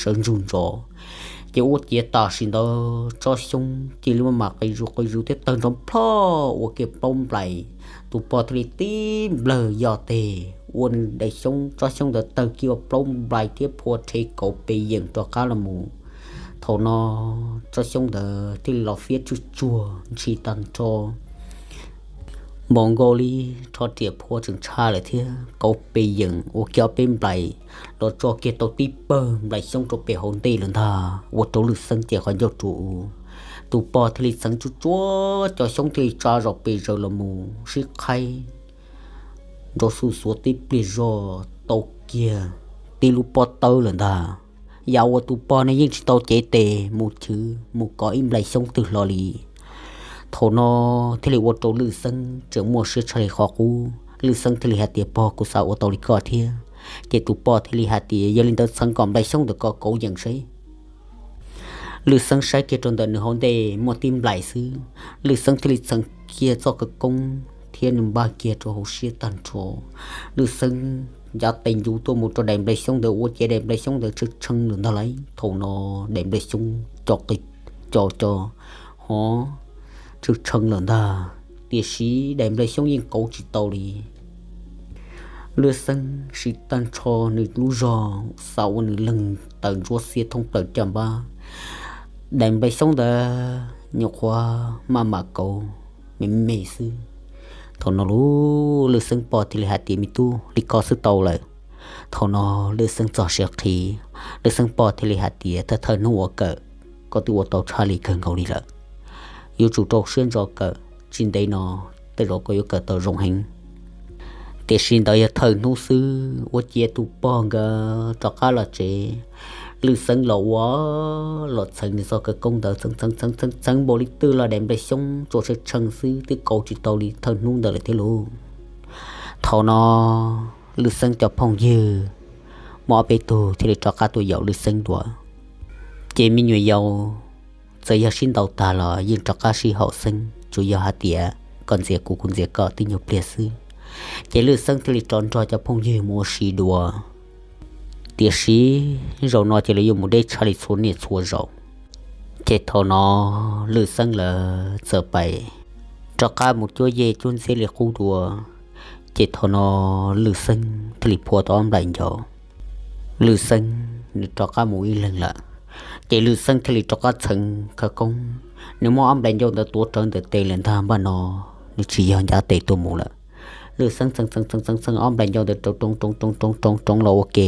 sawv ntsug ntsos. Ces ua ciav tam sim ntawd tsob xyoob cia li maj mam qis zus qis zus thiab tawg nrov plho ua kiag plaub nplais. Tus pog thiaj li tib nplawg yog tes ua nws daim xyoob, tsob xyoob ntawd tawg kiag ua plaub nplais thiab phua rhe kauv pes yeem rov qab los mus. Thaum no tsob xyoob ntawd thiaj li los fiab tsuj tsuag ntshis tag nrho, npaum nkaus li rho riam phua tseem tshaj lawm thiab kauv pes yeem ua kiag ob peb nplais los tso kiag tau tib pawg nplais xyoob rau pem hauv ntej lawm ntag. Ua rau Lwj Xeeb ces qhov ncauj rua u, tus pog thiaj li txheev tsuj tsuag cov xyoob thiaj li tsa zom pes zaws los mus sib qhaib nrov xuj xuav tib pliag zog tau kiag tib lub pob tawb lawm ntag. Yam uas tus pog ne yeej tsis tau cev tes mus chwv mus kov ib nplais xyoob twg hlo li. Thaum no thiaj li ua rau Lwj Xeeb tseem muaj siab tshaj li qhov qub. Lwj Xeeb thiaj li hais tias, Pog, kuv xav ua tau li koj thiab. Ces tus pog thiaj li hais tias, Yog li ntawd txheev kom nplais xyoob ntawm ko kauv yeem seb. Lwj Xeeb saib kiag rau ntawm nws hauv ntej muaj tib nplais xwb, Lwj Xeeb thiaj li txheev kiag txoj khawv koob thiab nws npaj kiag rau hauv siab tag nrho. Lwj Xeeb ncav tes ncuv tuaj mus rau daim nplais xyoob ntawd ua ciav daim nplais xyoob ntawd tshee tshee lawm ntag lauj. Thaum no daim nplais xyoob co qis co co hov tshee tshee lawm ntag, tiam sis daim nplais xyoob yeej kauv tsis tau li. Lwj Xeeb siv tag nrho nws lub zog xav ua nws leeg taws ntsuab xiab thoob plaws caj npab, daim nplais xyoob ntawd nyuam qhuav maj mam kauv me me xwb. Thaum no lub Lwj Xeeb pog thiaj li hais tias, Me tub, li ko xwb tau lawm. Thaum no Lwj Xeeb txog siav qhi, Lwj Xeeb pog thiaj li hais tias, Thawj thawj hnub ua kawm, koj twb ua tau tshaj li kawg nkaus li lawm. Yuav tsum rau siab ntso kawm, tsis ntev no tej zaum koj yuav kawm tau zoo heev. Tiam sis ntawd yog thawj hnub xwb, ua ciav tus pog nkawd rov qab los tsev, Lwj Xeeb los ua los txheev nws txoj khawv koob ntawd txheev txheev txheev txheev npaum li twg los daim nplais xyoob tsuas tshee tshee xwb, twb kauv tsis tau li thawj hnub ntawd lawm thiab lauj. Thaum no Lwj Xeeb cov phooj ywg muaj ob peb tug thiaj li rov qab tuaj yaum Lwj Xeeb dua. Ces me nyuam yaus txawm yog sib ntaus tag los yeej rov qab sib haum xeeb, tsuas yog hais tias koj ntxias kuv kuv ntxias koj tib nyuag pliag xwb. Ces Lwj Xeeb thiaj li rov nrog cov phooj ywg mus ua si dua. Tiam sis zaum no ces lawv yuav mus deb tshaj li txhua niaj txhua zaus. Ces thaum no Lwj Xeeb lawv txawm pais rov qab mus cuab yej cuab ntxhiab li qub dua. Ces thaum no Lwj Xeeb thiaj li phua tau ob nplaim ncau. Lwj Xeeb nws rov qab mus ib leeg lawm, ces Lwj Xeeb thiaj li rov qab txheev khawv koob. Nws muab ob nplaim ncau ntawd tuav rawv ntawm tes lawm ntag, npaj no nws tsis yog ncav tes tuaj mus lawm. Lwj Xeeb txheev txheev txheev txheev ob nplaim ncau ntawd rau roov roov roov roov roov roov los ua ke,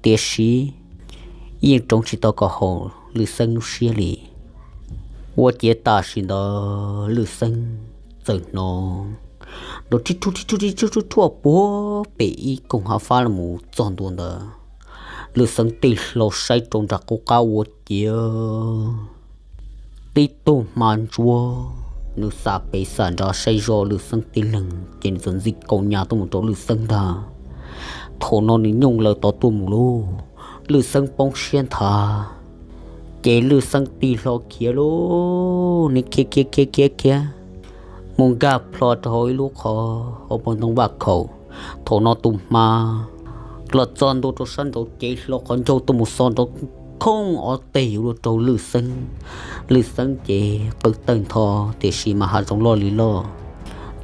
tiam sis yeej roov tsis tau kom haum Lwj Xeeb lub siab li. Ua ciav tam sim ntawd Lwj Xeeb txawm hnov nrov rib rhuaj rib rhuaj rib rhuaj puag pem ib koog hav fab los mus txog ntua ntawd. Lwj Xeeb tig hlo saib rau nram qub qab ua ciav tib tug hma ntsuab, nws xam pem xam nrad saib zoj Lwj Xeeb tib leeg, ces nws txawm ntxi kaus nyas tuaj mus rau Lwj Xeeb ntag. Thaum no nws nyooj laws tod tuaj mus lauj, Lwj Xeeb poob siab nthav, ces Lwj Xeeb tig hlo khiav lauj, nws khiav khiav khiav khiav khiav mus nkag plho rau hauv ib lub qhov hauv paus ntoo vaj khaum. Thaum no tus hma los txog ntua rau sab nraud, cev hlo qhov ncauj tuaj mus xo nrov khooj ob teg yuav luag rau Lwj Xeeb. Lwj Xeeb ces qw tawg ntho, tiam sis mas hav zoov loj li loj,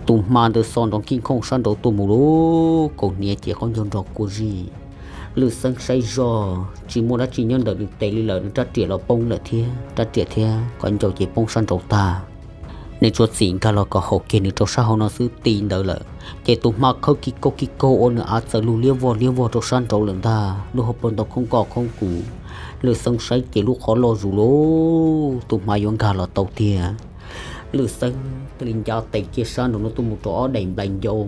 tus hma ntawd xo nrov nkij nkhooj sab nraud tuaj mus lauj, kaus hniav ces qaub ncaug nrog kua zis. Lwj Xeeb saib zoj tsis muaj dab tsi nyob ntawm nws tes li lawm, nws rab riam los poob lawm thiab, rab riam thiab qhov ncauj ces poob sab nraud tag. Nws tsuas txim nkag los kom haum kiag nws rau sab hauv no xwb, ti ntawd lawm. Ces tus hma khawb kis kaug kis kaug ua nws av txawm lug liab vog liab vog rau sab nraud lawm ntag, lub hauv paus ntoo khoob koj khoob kus. Lwj Xeeb saib ces lub qhov loj zus lauj, tus hma yuav nkag los tau tiag. Lwj Xeeb thiaj li ncav tes kiag sab nraud no tuaj mus rau ob daim nplais ncau.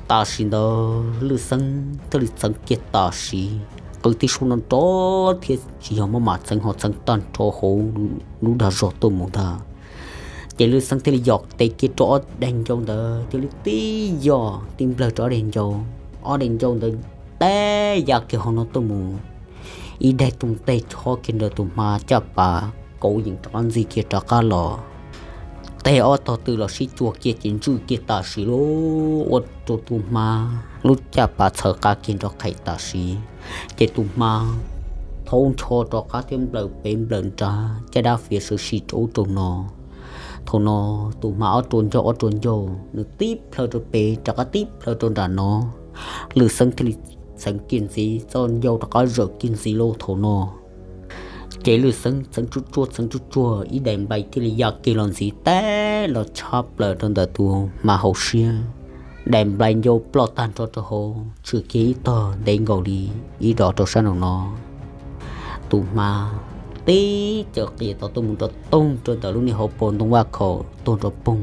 Tam sim ntawd Lwj Xeeb thiaj li txheev kiag tam sim, qw tib suab nrov nrov thiab tsis yog maj mam txheev ho txheev tag nrho hauv lub dag zog tuaj mus ntag. Ces Lwj Xeeb thiaj li yos tes kiag rau ob daim ncau ntawd thiaj li tib yos tib nplawg rau ob daim ncau. Ob daim ncau ntawd teb ya kiag hauv no tuaj mus, ib daim tooj teg chob kiag ntawm tus hma caj pas kauv yees rov qab ntxig kiag rov qab los. Teg ob tog tw los sib tsua kiag ces ntswj kiag tam sim lub ua rau tus hma lub caj pas txhawv qa kiag nrov qhev tam sim. Ces tus hma thaub nrho rov qab thiab nplawm pem nplawm nrad caj dab fiav sawv si rau ub rau no. Thaum no tus hma ob rua ncauj ob rua ncauj nws tib plhaw rau pem rov qab tib plhaw rau nram no. Lwj Xeeb thiaj li txheev kiag ntxiv txoj ncauj rov qab zawm kiag ntxiv lauj thaum no. Ces Lwj Xeeb txheev tsuj tsuag txheev tsuj tsuag ib daim nplais thiaj li ya kiag los ntxiv teb los tshab plaws rau ntawm tus hma hauv siab. Daim nplais ncau ploj tag nrho rau hauv tshwm kiag ib tog ntev nkaus li ib dos rau sab nraum no. Tus hma tib caws qias tod tuaj mus rau toog rau ntawm lub niag hauv paus ntoo vaj khaum tuag nrov poog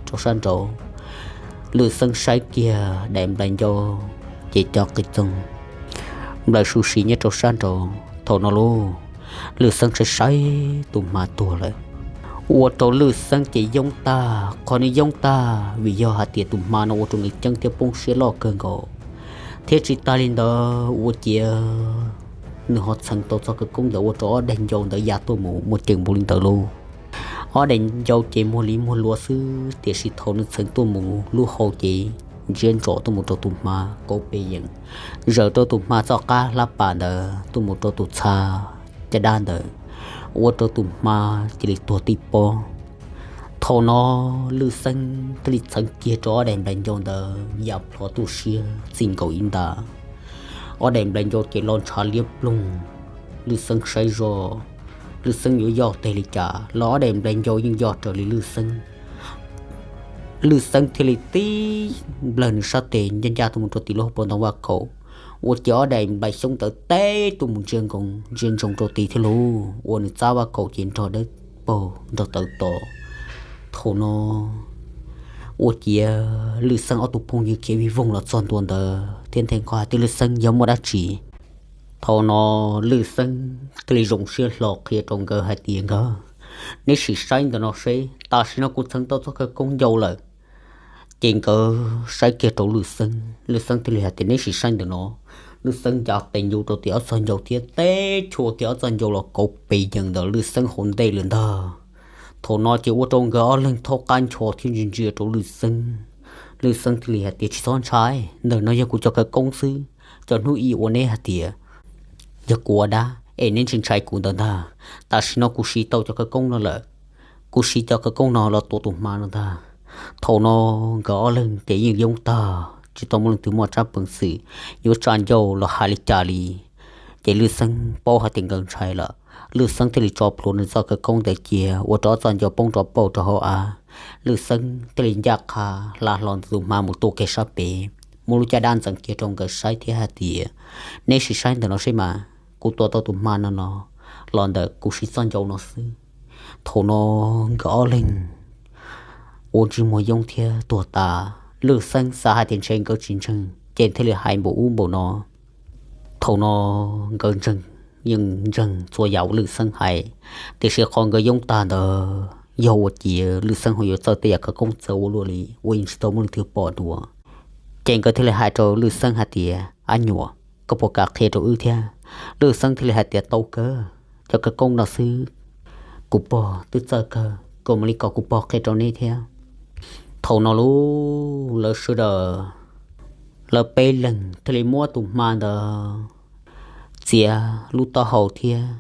rau sab nraud. Lwj Xeeb saib kiag daim nplais ncau ces cov qis txoog nplawm su siv nyob rau sab nraud. Thaum no lauj, Lwj Xeeb saib saib tus hma tuag lawm, ua rau Lwj Xeeb ces yoob tag. Qhov nws yoob tag vim yog hais tias tus hma no ua rau nws ceeb thiab poob siab loj kawg nkaus, thiab tsis tas li ntawd ua ciav nws ho txheev tau txoj khawv koob ntawd ua rau ob daim ncau ntawd ya tuaj mus muaj ceem npaum li ntawd lauj. Ob daim ncau ces muag li muag luav xwb, tiam sis thaum nws txheev tuaj mus lub hau ces ntsiab ntsos tuaj mus rau tus hma kauv pes yees, zaws rau tus hma txoj qab hlab pas ntawd tuaj mus rau tus txha caj dab ntawd, ua rau tus hma cia li tuag tib pob. Thaum no Lwj Xeeb thiaj li txheev kiag rau ob daim nplais ncau ntawd ya plho tuaj siab txij nkaus ib nta. Ob daim nplais ncau ces los ntshav liab ploog. Lwj Xeeb saib zoj, Lwj Xeeb yuav yoj teg li cas los ob daim nplais ncau yeej yoj raws li Lwj Xeeb. Lwj Xeeb thiaj li tib nplawg nws sab tes ncaj ncaj tuaj mus rau tim lub hauv paus ntoo vaj khaum, ua ciav ob daim nplais xyoob ntawd teb tuaj mus ntsia nkoos ntsia ntsoov rau tid thiab lauj, ua nws txab vaj khaum ces nrog dawb paug nrog tawv tos. Thaum no ua ciav Lwj Xeeb ob tug phooj ywg khiav vij voog los txog ntua ntawd thiab nthe nqho hais tias, Lwj Xeeb, yog muaj dab tsi? Thaum no Lwj Xeeb thiaj li zoo siab hlo qhia rau nkawd hais tias, Nkawd, neb sim saib ntawm no seb, tam sim no kuv txheev tau txoj khawv koob ncau lawm. Ces nkawd saib kiag rau Lwj Xeeb, Lwj Xeeb thiaj li hais tias, Neb sim saib ntawm no. Lwj Xeeb ncav tes ncu rau tim ob txog ncau thiab teb chua kiag ob txog ncau los kauv pes yees ntawm Lwj Xeeb hauv ntej lawm ntag. Thaum no ces ua rau nkawd ob leeg thaub qab ncho thiab ntsia ntsia rau Lwj Xeeb. Lwj Xeeb thiaj li hais tias, Tsis txhob ntshai, ntawm no yog kuv cov khawv koob xwb. Cov hnub i ua neb hais tias yog kuv ua dab es neb ntshai ntshai kuv ntawd ntag. Tam sim no kuv siv tau cov khawv koob no lawm, kuv siv cov khawv koob no los tua tus hma no ntag. Thaum no nkawd ob leeg ces yeej yoob tag tsis tau muaj leej twg muaj tsab peev xwm yuav tsa ncauj los hais li cas li. Ces Lwj Xeeb paub hais tias nkawd ntshai lawm, Lwj Xeeb thiaj li tso plhuav nws txoj khawv koob ntawd cia ua rau ob txoj ncau poob rov pauj rau hauv av. Lwj Xeeb thiaj li ncaj qha hla hlo ntawm tus hma mus tua kiag sab pem, muab lub caj dab ntxeev kiag rau nkawd saib thiab hais tias, Neb sim saib ntawm no seb mas, kuv tua tau tus hma no no los ntawm kuv siv txoj ncau no xwb. Thaum no nkawd ob leeg ua ntsej muag yoob thiab tuag tas. Lwj Xeeb xav hais tias ntshe nkawd tsis ntseeg ces thiaj li hais npaum ub npaum no. Thaum no nkawd ntseeg, yeej ntseeg txhua yam uas Lwj Xeeb hais, tiam sis qhov nkawd yoob tag ntawd yog ua ciav Lwj Xeeb ho yuav txawj tej yam khawv koob txawv ua luaj li uas yeej tsis tau muaj leej twg pom dua. Ces nkawd thiaj li hais rau Lwj Xeeb hais tias, Ab nyuam, koj puas kam qhia rau wb thiab? Lwj Xeeb thiaj li hais tias, Tau kawg, cov khawv koob no xwb kuv pog twb txawj kawg, koj mam li kom kuv pog qhia rau neb thiab. Thaum no lauj, lawv sawv daws, lawv peb leeg thiaj li muab tus hma ntawd txiav lub taub hau thiab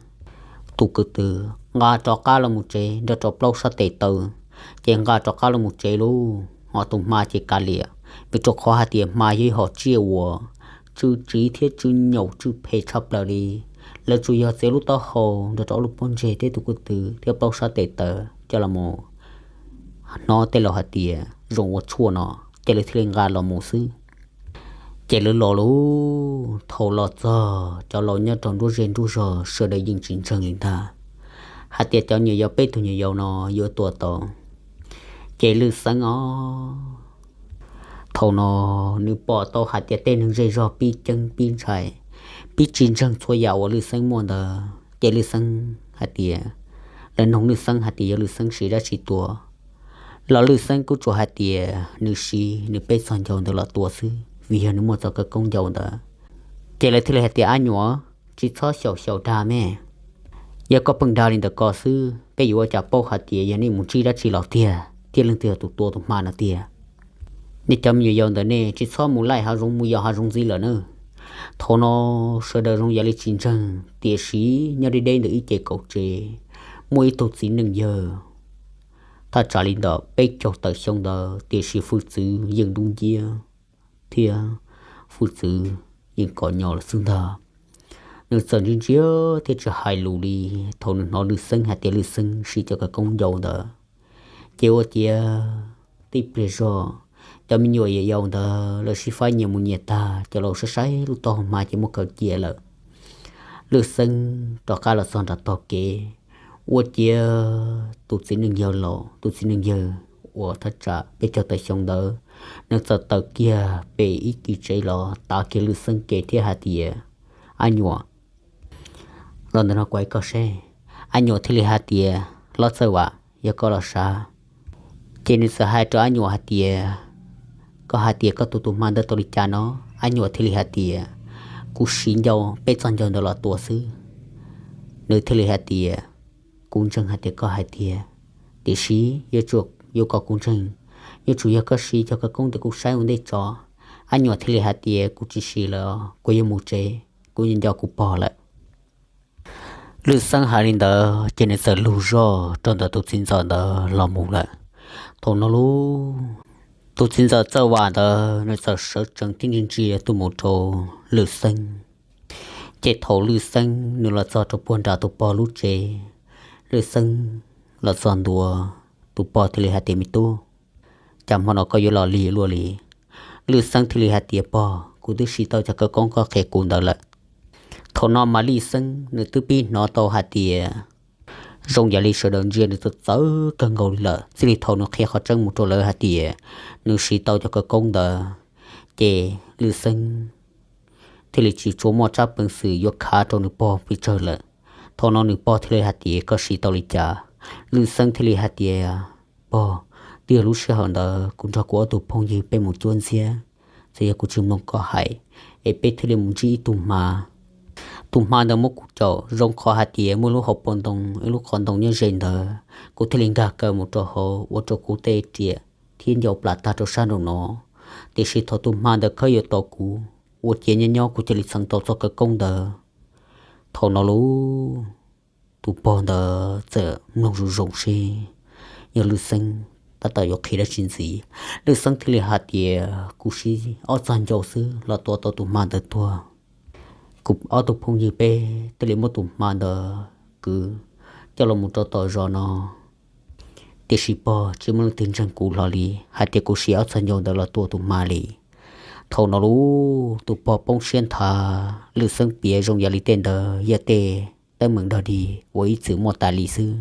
tus kwv tw nqa rov qab los mus tsev nrog rau plaub sab tes taw, ces nqa rov qab los mus tsev lauj. Ho tus hma ces kav liam, vim rau qhov hais tias hma yog ib hom tsiaj uas tsw tsiv thiab tsw nyaum tsw phem tshaj plaws li. Lawv tsuas yog txiav lub taub hau nrog rau ob lub pob ntseg thiab tus kwv tw thiab plaub sab tes taw coj los mus hnov tej laus hais tias zoo ua tshuaj no, ces lawv thiaj li nqa los mus xwb. Ces lawv los lauj, thaum los txog cov laus nyob rau nruab zej nruab zog sawv daws yeej tsis ntseeg li ntag, hais tias cov nyuam yaus peb tug nyuam yaus no yuav tua tau. Ces Lwj Xeeb os, thaum no nws pom tau hais tias tej neeg zej zog pib ceeb pib ntshai, pib tsis ntseeg txhua yam uas Lwj Xeeb muaj ntawd. Ces Lwj Xeeb hais tias, lawv noog Lwj Xeeb hais tias yog Lwj Xeeb siv dab tsi tua. Los Lwj Xeeb kuj tsuas hais tias nws siv nws peb txog ncau ntawd los tua xwb, vim yog nws muaj txoj khawv koob ncau ntawd. Ces lawv thiaj li hais tias, Ab Nyuam, tsis txhob xyaum xyaum dag mas. Yog koj pheej dag li ntawm ko xwb, peb yuav ua cas paub hais tias yog nej mus ntsib dab tsi los tiag, thiab leej twg yog tus tua tus hma no tiag. Nej cov me nyuam yaus ntawm nej tsis txhob mus laij hav zoov mus yos hav zoov ntxiv lawm na. Thaum no sawv daws zoo yam li tsis ntseeg, tiam sis nyob deb deb ntawm ib ce kaum tsev, muaj ib tug txiv neej yawg, thaj tsam li ntawm peb caug tawm xyoo ntawd, tiam sis hwj txwv yeej dub nciab thiab hwj txwv yeej kom nyo lawm xwb ntag. Nws txawm ntsia ntsia thiab tsis hais lus li. Thaum nws hnov Lwj Xeeb hais tias Lwj Xeeb siv cov khawv koob ncau ntawd, ces ua ciav tib pliag zog, cov me nyuam yaus ntawd lawv sib faib nyias mus nyias tag, cov laus saib saib lub taub hau hma ces muab kaw cia lawm. Lwj Xeeb rov qab los txog nram tog kev, ua ciav tus txiv neej yawg laus, tus txiv neej yawg uas thaj tsam peb caug tawm xyoo ntawd, nws txawm tawm kiag pem ib kis tsev los tav kiag Lwj Xeeb kev thiab hais tias, Ab Nyuam, los ntawm no kuv hais koj seb. Ab Nyuam thiaj li hais tias, Hlob Txawj Vam, yog koj los sav. Ces nws txawm hais rau Ab Nyuam hais tias, Koj hais tias koj tua tus hma ntawd tau li cas no? Ab Nyuam thiaj li hais tias, Kuv siv ncau, peb txog ncau ntawd los tua xwb. Nws thiaj li hais tias, Kuv ntseeg hais tias koj hais tiag, tiam sis yuav tsum, yuav kom kuv ntseeg, yuav tsum yog koj siv cov khawv koob ntawd kuv saib ua ntej tso. Ab Nyuam thiaj li hais tias, Kuv tsis siv lawm, kuv yuav mus tsev, kuv nco nco kuv pog lawm. Lwj Xeeb hais li ntawd ces nws txawm lug zog rau ntawm tus txiv ntxawm ntawd los mus lawm. Thaum no lauj, tus txiv ntxawm Txawj Vam ntawd nws txawm sawv tsees thiab ntsia ntsia tuaj mus rau Lwj Xeeb. Ces thaum Lwj Xeeb nws los txog rau puag nram tus pog lub tsev, Lwj Xeeb los txog ntua, tus pog thiaj li hais tias, Me tub, cas hmo no koj yuav los lig luaj li? Lwj Xeeb thiaj li hais tias, Pog, kuv twb siv tau cov khawv koob koj qhia kuv ntawd lawm. Thaum no mas Lwj Xeeb nws twb pib hnov tau hais tias zoo yam li sawv daws ntsia nws txawv txawv kawg nkaus li lawm. Txij li thaum nws qhia qhov tseeb mus rau lawv hais tias nws siv tau cov khawv koob ntawd, ces Lwj Xeeb thiaj li tsis tshua muaj tsab peev xwm yuav khav rau nws pog pes tsawg lawm. Thaum no nws pog thiaj li hais tias, Koj siv tau li cas? Lwj Xeeb thiaj li hais tias, Pog, twb yog lub sij hawm ntawd kuv nrog kuv ob tug phooj ywg peb mus cuab ntxiab, txawm yog kuv tsis mloog koj hais, es peb thiaj li mus ntsib ib tug hma. Tus hma ntawd muab kuv caum zoo qhov hais tias muaj lub hauv paus ntoo, ib lub qhov ntoo nyob ze ntawd, kuv thiaj li nkag kaw mus rau hauv ua rau kuv tej riam thiab ncau plam tag rau sab nraum no. Tiam sis thaum tus hma ntawd khawb yuav tos kuv, ua ciav nyob nyob kuv cia li txheev tau txoj khawv koob ntawd. Thaum no lauj, tus pog ntawd txawm mloog zoo zoo seb yog Lwj Xeeb tab tom yuav qhia dab tsi ntxiv. Lwj Xeeb thiaj li hais tias, Kuv siv ob txog ncau xwb los tua tau tus hma ntawd tuag. Kuv ob tug phooj ywg peb thiaj li muab tus hma ntawd kwv coj los mus rau tom zos no. Tiam sis pog, tsis muaj leej twg ntseeg kuv hlo li hais tias kuv siv ob txog ncau ntawd los tua tus hma li. Thaum no lauj, tus pog poob siab nthav, Lwj Xeeb piav zoo yam li tej ntawd yog tej teeb meem dog dig uas ib txwm muaj tas li xwb.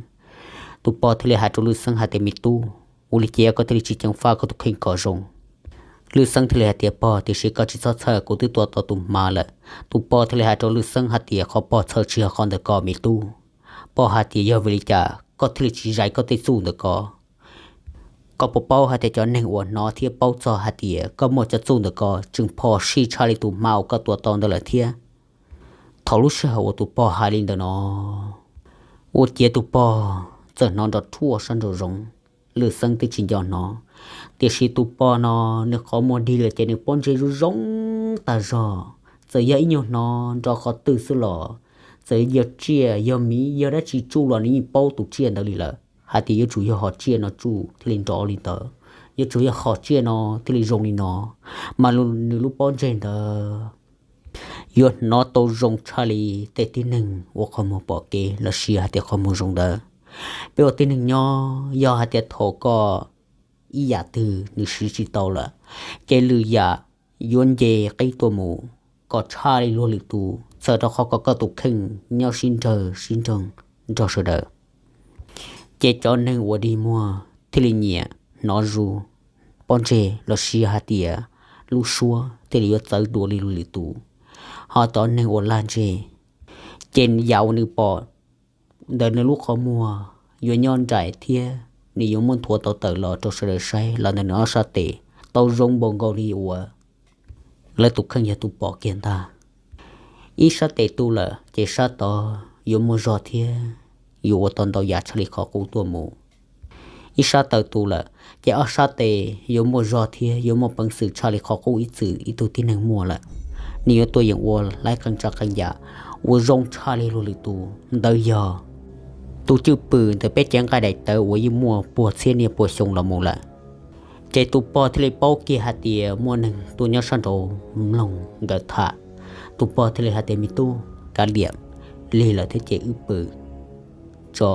Tus pog thiaj li hais rau Lwj Xeeb hais tias, Me tub, ua li cas koj thiaj li tsis ceev faj koj tus kheej kom zoo? Lwj Xeeb thiaj li hais tias, Pog, tiam sis koj tsis txhob txhawj, kuv twb tua tau tus hma lawm. Tus pog thiaj li hais rau Lwj Xeeb hais tias, Qhov pog txhawj tsis yog qhov ntawm ko, me tub. Pog hais tias, Yog vim li cas koj thiaj li tsis zais koj tej txuj ntawm ko? Koj puas paub hais tias cov neeg uas hnov thiab paub txog hais tias koj muaj cov txuj ntawm ko tseem phom sij tshaj li tus hma uas koj tua tau ntawd lawm thiab? Thaum lub sij hawm uas tus pog hais li ntawd no, ua ciav tus pog txawm hnov nrov rhuaj sab nraum zoov. Lwj Xeeb twb tsis nco hnov, tiam sis tus pog no nws qhov muag dig lawm ces nws pob ntseg zoo zoo tag zog. Txawm yog ib nyuag hnov nrov qhov twg xwb los, txawm yog tsiaj yog miv yog dab tsi tsuj los nws yeej paub tus tsiaj ntawd li lawm, hais tias yuav tsum yog hom tsiaj no tsuj thiaj li nrov li ntawd, yuav tsum yog hom tsiaj no thiaj li zoo li no. Mas nws lub pob ntseg ntawd yuav hnov tau zoo tshaj li tej tib neeg ua qhov muag pom kev los sis hais tias qhov muag zoo ntawd. Peb ua tib neeg nyob, yog hais tias thaum koj ib yam twg nws siv tsis tau lawm, ces lwm yam yuav nce qib tuaj mus kom tshaj li luag lwm tus, txawm rau qhov kom koj tus kheej nyob sib nrawg sib nroog nrog sawv daws. Ces cov neeg uas dig muag thiaj li nyiam hnov zus pob ntseg los sis hais tias lub suab thiaj li yuav txawv dua li luag lwm tus. Ho cov neeg uas lag ntseg, ces yam uas nws pom ntawm nws lub qhov muag yuav nyob nraim thiab nws yuav muab nthuav tau tawm los rau sawv daws saib los ntawm nws ob sab tes tau zoo npaum nkaus li uas lawv tus kheej yog tus pom kiag ntag. Ib sab tes tu lawm ces sab tod yuav muaj zog thiab yuav ua tau ntau yam tshaj li qhov qub tuaj mus. Ib sab taw tu lawm ces ob sab tes yuav muaj zog thiab yuav muaj peev xwm tshaj li qhov qub ib txwm ib tug tib neeg muaj lawm. Nws yuav tuaj yeem ua laib qee tsa qee yam uas zoo tshaj li luag lwm tus. Ntawd yog tus cwj pwm ntawm peb cev nqaij daim tawv uas yeej muaj puag txhiab niaj puas xyoo los mus lawm. Ces tus pog thiaj li paub kiag hais tias muaj neeg tuaj nyob sab nraud mloog nkawd tham. Tus pog thiaj li hais tias, me tub, kav liam, lig lawm thiab ces wb pw tso,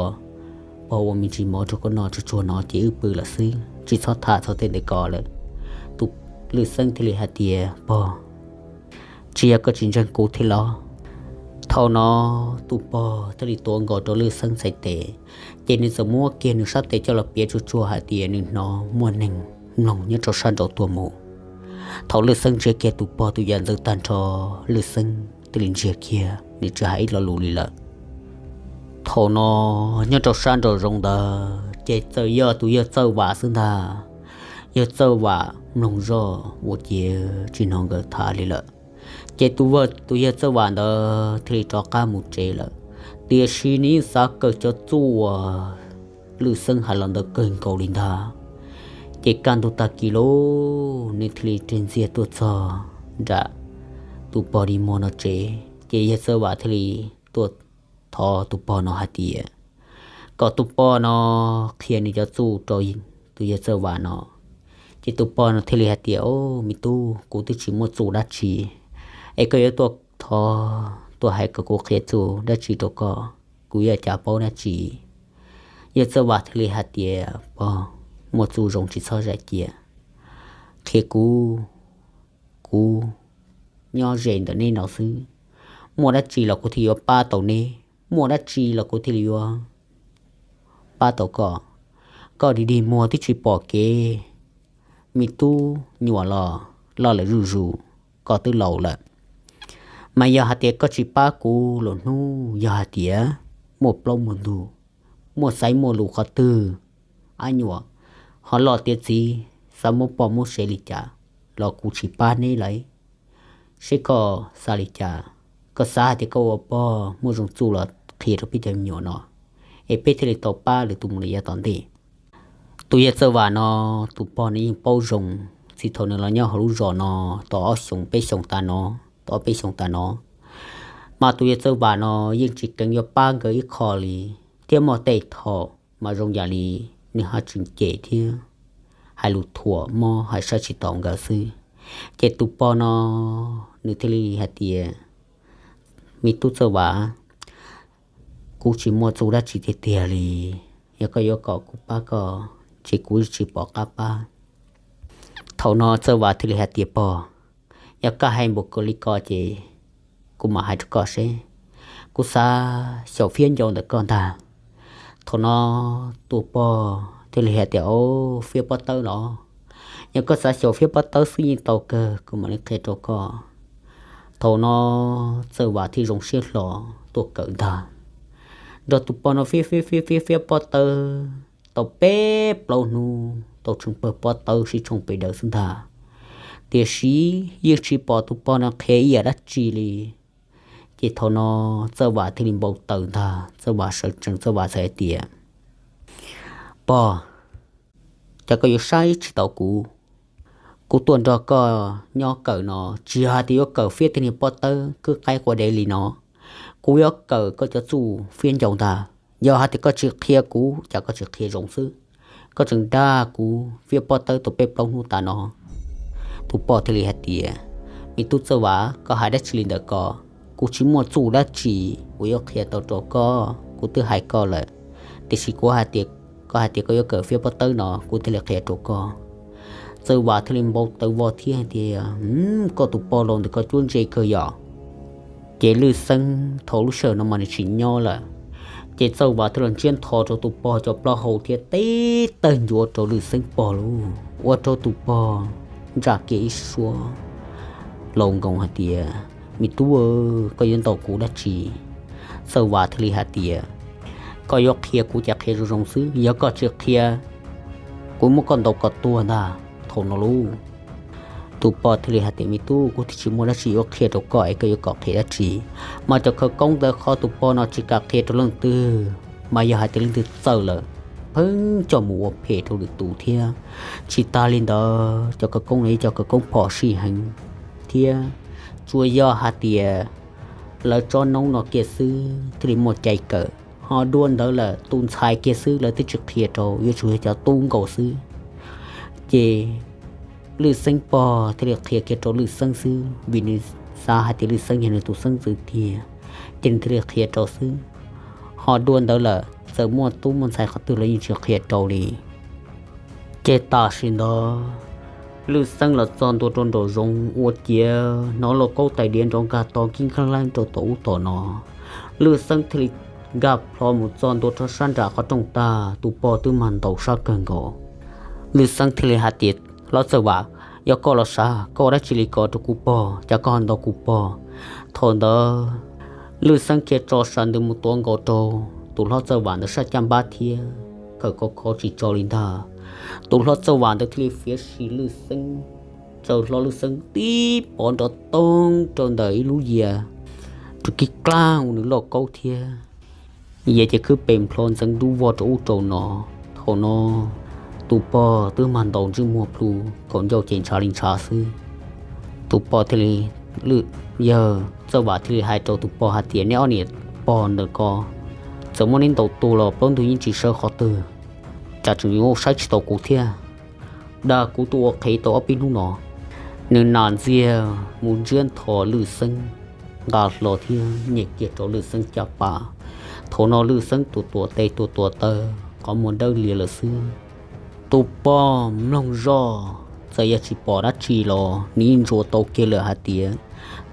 pog ua me ntsis mov rau koj noj tsuag tsuag no ces wb pw lawm xwb, tsis txhob tham txog tej ntawd ko lawm. Tus Lwj Xeeb thiaj li hais tias, pog, tsis yog koj tsis ntseeg kuv thiab los? Thaum no tus pog thiaj li tuav nkaus rau Lwj Xeeb txhais tes, ces nws txawm muab kiag nws sab tes coj los piav tsuag tsuag hais tias nws hnov muaj neeg mloog nyob rau sab nraud tuaj mus. Thaum Lwj Xeeb ntsia kiag tus pog tus yam ntxeev tag nrho, Lwj Xeeb thiaj li ntsiag kiag, nws tsis hais ib lo lus li lawm. Thaum no nyob rau sab nraum zoov ntawd ces txawm yog tus yawg Txawj Vam xwb ntag. Yawg Txawj Vam mloog zoj ua ciav tsis hnov nkawd tham li lawm. Ces tus, tus yawg Txawj Vam ntawd thiaj li rov qab mus tsev lawm. Tiam sis nws yeej xav kawm cov txuj uas Lwj Xeeb hais los ntawd kawg nkaus li ntag. Ces kaj ntug tag kis lauj, nws thiaj li rig ntxiag tuaj txog nram tus pog dig muag no tsev, ces yawg Txawj Vam thiaj li tuaj thov tus pog no hais tias kom tus pog no qhia nws cov txuj rau tus yawg Txawj Vam no. Ces tus pog no thiaj li hais tias, o, me tub, kuv twb tsis muaj txuj dab tsi, es koj yuav tuaj thov, tuaj hais kom kuv qhia txuj dab tsi rau koj? Kuv yuav ua cas paub dab tsi? Yawg Txawj Vam thiaj li hais tias, pog, muaj txuj zoo tsis txhob zais cia, qhia kuv, kuv nyob ze ntawm neb no xwb, muaj dab tsi los kuv thiaj yuav pab tau neb, muaj dab tsi los kuv thiaj li yuav pab tau koj. Koj dig dig muag twb tsis pom kev, me tub nyuam los loj lawm zuj zus, koj twb laus lawm. Mas yog hais tias koj tsis pab kuv lwm hnub, yog hais tias muaj plaub muaj ntug, muaj xaiv muaj lus qhov twg, ab nyuam ho loj tiav txiv xav muab poj muab sev li cas los kuv tsis pab neb lawm. Seb koj xav li cas, koj xav hais tias koj ua pog muaj zoo txuj los qhia rau peb cov me nyuam no, es peb thiaj li tau pab lwm tus mus li yav tom ntej. Tus yawg Txawj Vam no, tus pog nws yeej paub zoo, txij thaum nws los nyob hauv lub zos no tau ob xyoos peb xyoos tas no, tau ob peb xyoos tas no, mas tus yawg Txawj Vam no yeej tsis keev yuav pab nkawd ib qho li, thiab muaj tej thaum mas zoo yam li nws ho tseem cem thiab hais lus thuam mob hais saib tsis taus nkawd xwb. Ces tus pog no nws thiaj li hais tias, me tub Txawj Vam, kuv tsis muaj txuj dab tsi tiag tiag li, yog koj yuav kom kuv pab koj ces kuv tsis pom qab pab. Thaum no Txawj Vam thiaj li hais tias, pog, yog koj hais npaum li ko ces kuv mam hais rau koj seb, kuv xav xyaum fiab ncau ntawm koj ntag. Thaum no tus pog thiaj li hais tias, o, fiab pob tawb los? Yog koj xav xyaum fiab pob tawb xwb yeej tau kawg, kuv mam li qhia rau koj. Thaum no Txawj Vam thiaj zoo siab hlo tuaj kawm ntag. Nrog tus pog no fiab fiab fiab fiab fiab pob tawb tau peb plaub hnub, tau tsheej pawg pob tawb sib tshooj pes daws xwb ntag. Tiam sis yeej tsis pom tus pog no qhia ib yam dab tsi li. Ces thaum no Txawj Vam thiaj li npau taws ntag, Txawj Vam sawv tsees, Txawj Vam txawm hais tias, pog, cas koj yuav saib tsis taus kuv? Kuv tuaj nrog koj nyob kawm no tsis yog hais tias yuav kawm fiab tej niag pob tawb khwb qaib qua dev li no. Kuv yuav kawm koj cov txuj fiab ncau ntag. Yog hais tias koj tsis qhia kuv, cas koj tsis qhia zoo xwb, koj tseem dag kuv fiab pob tawb tau peb plaub hnub tas no. Tus pog thiaj li hais tias, me tub Txawj Vam, koj hais dab tsi li ntawm ko? Kuv tsis muaj txuj dab tsi uas yuav qhia tau rau koj, kuv twb hais koj lawm. Tiam sis kuv hais tias, koj hais tias koj yuav kawm fiab pob tawb no, kuv thiaj li qhia rau koj. Txawj Vam thiaj li npau taws vog thiab hais tias, koj tus pog laus ntawm ko cuab ntse kawg yom. Ces Lwj Xeeb thaum lub sij hawm no mas nws tsis nyob lawm. Ces Txawj Vam thiaj los ntsiab ntho rau tus pog cov plaub hau thiab teb tawg ncuav rau Lwj Xeeb pog lauj, ua rau tus pog ntsa kiag ib suab laus nkoos hais tias, me tub, koj yuav ntaus kuv dab tsi? Txawj Vam thiaj li hais tias, koj yuav qhia kuv ces qhia zoo zoo xwb, yog koj tsis qhia kuv muab koj ntaus kom tuag ntag. Thaum no lauj, tus pog thiaj li hais tias, Me tub, kuv twb tsis muaj dab tsi yuav qhia rau koj es koj yuav kom qhia dab tsi? Mas cov khawv koob ntawd qhov tus pog no tsis kam qhia rau leej twg, mas yog hais tias leej twg txawj lawm, pheej coj mus ua phem rau lwm tus thiab. Tsis tas li ntawd, cov khawv koob no yog cov khawv koob phom sij heev thiab, tsuas yog hais tias lawv tsob noob no kiag xwb thiaj li muaj cai kawm, ho dua ntawd lawm tus ntxhais kiag xwb lawv twb tsis qhia rau, yuav tsum yog cov tub nkaus xwb. Ces Lwj Xeeb pog thiaj li qhia kiag rau Lwj Xeeb xwb, vim nws xav hais tias Lwj Xeeb yog nws tus xeeb ntxwv tiag, ces nws thiaj li qhia rau xwb. Ho dua ntawd lawm txawm muaj tub muaj ntxhais qhov twg los yeej tsis qhia rau li. Ces tam sim ntawd Lwj Xeeb los txog ntua rau nraum zoov ua ciav hnov lauj kaub tais diav nrov nkag to nkib nkhav laib rau tom ub tom no. Lwj Xeeb thiaj li nkag plho mus txog ntua rau sab nram qhov rooj tag, tus pog twb mag ntaus sab kawg nkaus. Lwj Xeeb thiaj li hais tias, Hlob Txawj Vam, yog koj los sav, koj ua dab tsi li ko rau kuv pog, cas koj ho ntaus kuv pog? Thaum ntawd Lwj Xeeb khiav tso sas ntws mus tuav nkaus rau tus hlob Txawj Vam ntawd sab caj npab thiab, khawm khov khov tsis tso li ntag. Tus hlob Txawj Vam ntawd thiaj li fiav sim Lwj Xeeb, txawm hlo Lwj Xeeb tib pov nrov toog rau ntawm ib lub yias, rau kiv klag ua nws lauj kaub thiab. Yias ces khwb pes nplho ntxeev dub vog rau ub rau no. Thaum no tus pog twb mag ntaus ntsej muag plhu, kaum ncauj ces ntshav li ntshav xwb. Tus pog thiaj li, Lwj, yawg Txawj Vam thiaj li hais rau tus pog hais tias, Neb ob niam pog ntawm ko, txawm muab neb ntaus tuag los plaub ntug yeej tsis sawv qhov twg, cas tseem yuav saib tsis taus kuv thiab? Dag kuv tuaj ua qhev tau ob peb hnub no. Nws nas ntxiag mus ntsiab nthos Lwj Xeeb, nqa hlo thiab nyem kiag rau Lwj Xeeb caj pas. Thaum no Lwj Xeeb tus tuam tes tus tuam taw qhov muag dawb lias lawm xwb. Tus pog mloog zoj, txawm yog tsis pom dab tsi los nws yeej ntsuas tau kiag lawm hais tias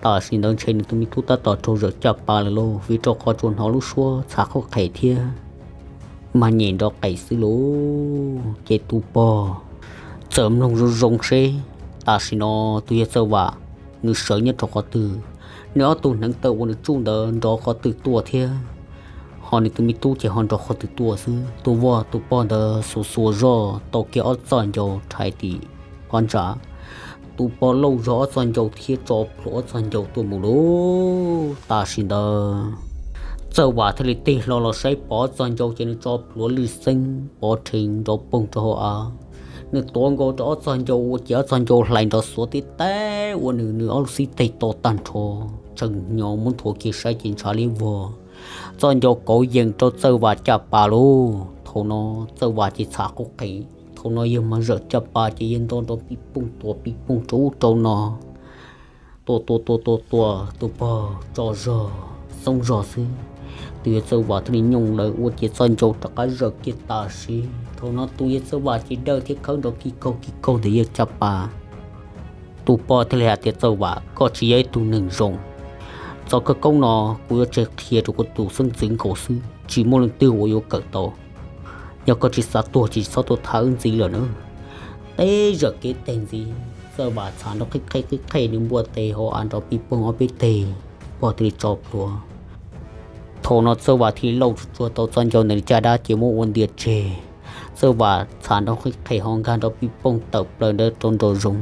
tam sim ntawd ntshe nws tus me tub tab tom raug zawm caj pas lawm lauj, vim rau qhov tsuas hnov lub suab txhav qhuab qhem thiab mag nyem nrov qes xwb lauj. Ces tus pog txawm mloog zoo zoo seb tam sim no tus yawg Txawj Vam nws sawv nyob rau qhov twg, nws ob tug hneev taw uas nws tsuj ntawd nrov qhov twg tuaj thiab, ho nws tus me tub ces ho nrov qhov twg tuaj xwb. Tus vog tus pog ntawd xuas xuas zoj tau kiag ob txoj ncau rhais tim phab ntsa. Tus pog lauj zog ob txoj ncau thiab tso plhuav ob txoj ncau tuaj mus lauj. Tam sim ntawd Txawj Vam thiaj li tig hlo los saib pom ob txoj ncau ces nws tso plhuav Lwj Xeeb pov rhees nrov poog rau hauv av. Nws tuav nkaus rau ob txoj ncau ua ces ob txoj ncau hlais nrov xuav tib teb ua nws nws ob lub xib teg to tag nrho, tseem hnyo muab nthuav kiag saib ces ntshav li vog. Txoj ncau kauv yees rau Txawj Vam caj pas lauj. Thaum no Txawj Vam ces txhav qhuab qhem, thaum no yawg mas zawm caj pas ces yawg nto nrov pij pooj tuam pij pooj rau ub rau no. Tua tua tua tua tua, tus pog tso zog xoob zog xwb. Tus yawg Txawj Vam thiaj li nyooj lawv ua ces txoj ncau rov qab zawm kiag tam sim. Thaum no tus yawg Txawj Vam ces dawj thiab khawb nrov kig kaug kig kaug ntawm yawg caj pas. Tus pog thiaj li hais tias, Txawj Vam, koj tsis yog ib tug neeg zoo. Txoj khawv koob no kuv yuav tseg qhia rau kuv tus xeeb ntxwv nkaus xwb, tsis muaj leej twg uas yuav kawm tau. Yog koj tsis xav tuag ces tsis txhob tuaj thab wb ntxiv lawm na. Teb zawm kev teg ntxiv, Txawj Vam txham nrov qhib qhej qhib qhej nws npuaj tes hauv av nrov pij poog ob peb teg, pog thiaj li tso plhuav. Thaum no Txawj Vam thiaj li lauj tsuag tsuag tau txoj ncau ntawm nws caj dab ces muab ua ntias tseg. Txawj Vam txham nrov qhib qhej ho nkag nrov pij poog tawm plaws ntawd rau nraum zoov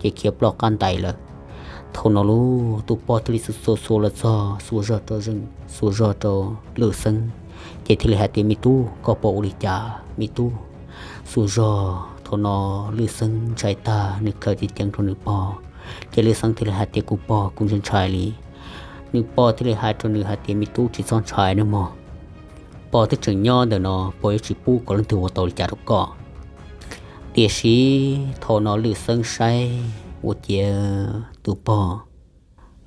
ces khiav ploj qab ntais lawm. Thaum no lauj, tus pog thiaj li xuas xuas xuas los txog, xuas zog rau zeej, xuas zog rau Lwj Xeeb, ces thiaj li hais tias, Me tub, koj puas ua li cas me tub? Xuas zog. Thaum no Lwj Xeeb ntshai tag, nws khaws cev ceev rau nws pog, ces Lwj Xeeb thiaj li hais tias, Kuv pog, kuv ntshai ntshai li. Nws pog thiaj li hais rau nws hais tias, Me tub, tsis txhob ntshai nawb mog. Pog twb tseem nyob ntawm no, pog yuav tsis pub kom leej twg ua tau li cas rau koj. Tiam sis thaum no Lwj Xeeb saib ua ciav tus pog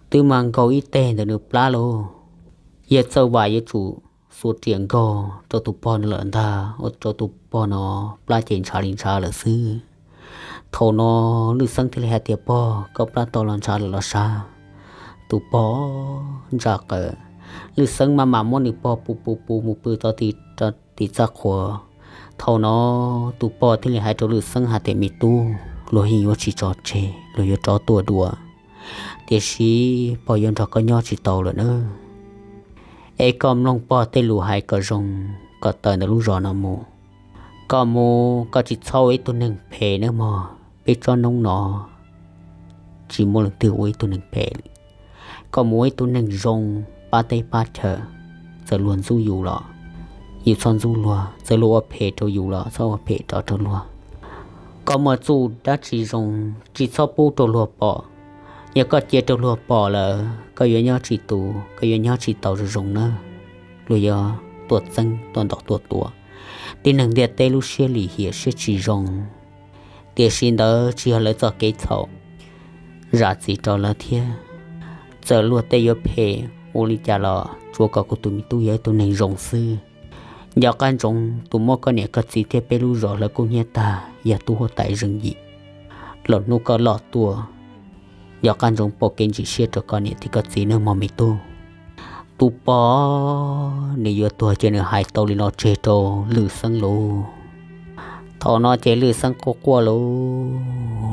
twb mas nkaug ib teg ntawm nws plab lauj. Yawg Txawj Vam yuav tsum xuas riam nkaug rau tus pog no lawm ntag, ua rau tus pog no plab ces ntshav li ntshav lawm xwb. Thaum no Lwj Xeeb thiaj li hais tias, Pog, koj plab tau los ntshav lawm los sav? Tus pog ntsa qawm, Lwj Xeeb maj mam muab nws pog pus pus pus mus pw tod tim txaj qhua. Thaum no tus pog thiaj li hais rau Lwj Xeeb hais tias, Me tub, luag yeej yuav tsis tso tseg, luag yuav rov tuaj dua, tiam sis pog yuav nrog koj nyob tsis tau lawm nawb. Es koj mloog pog tej lus hais kom zoo, kom tawm ntawm lub zos no mus. Koj mus koj tsis txhob ua ib tug neeg phem nawb mog, peb tsob noob no tsis muaj leej twg ua ib tug neeg phem li. Koj mus ua ib tug neeg zoo, pab teb pab chaw, txawm luag ntxub yus los yus txhob ntxub luag, txawm luag ua phem rau yus los txhob ua phem rov rau luag. Koj muaj txuj dab tsi zoo tsis txhob pub rau luag pom. Yog koj cia rau luag pom lawm koj yuav nyob tsis tus, koj yuav nyob tsis tau zoo zoo nawb. Luag yuav tuaj txeeb tuaj ntaus tuaj tua, tib neeg ntiaj teb lub siab lim hiam siab tsis zoo. Tiam sis ntawd tsis yog lawv txoj kev txhaum, zam txim rau lawv thiab. Txawm luag tej yuav phem ua li cas los tsuav kom kuv tus me tub yog ib tug neeg zoo xwb. Nco qab ntsoov tus muab koj niam koj txiv thiab peb lub zos hlawv kub hnyiab tag yog tub huab tais Zeej Yim. Los hnub koj loj tuaj, nco qab ntsoov pauj kev ntsim siab rau koj niam thiab koj txiv nawb mog me tub. Tus pog nws yuav tuag ces nws hais tau li no tseg rau Lwm Xeeb lauj. Thaum no ces Lwm Xeeb quaj quaj lauj,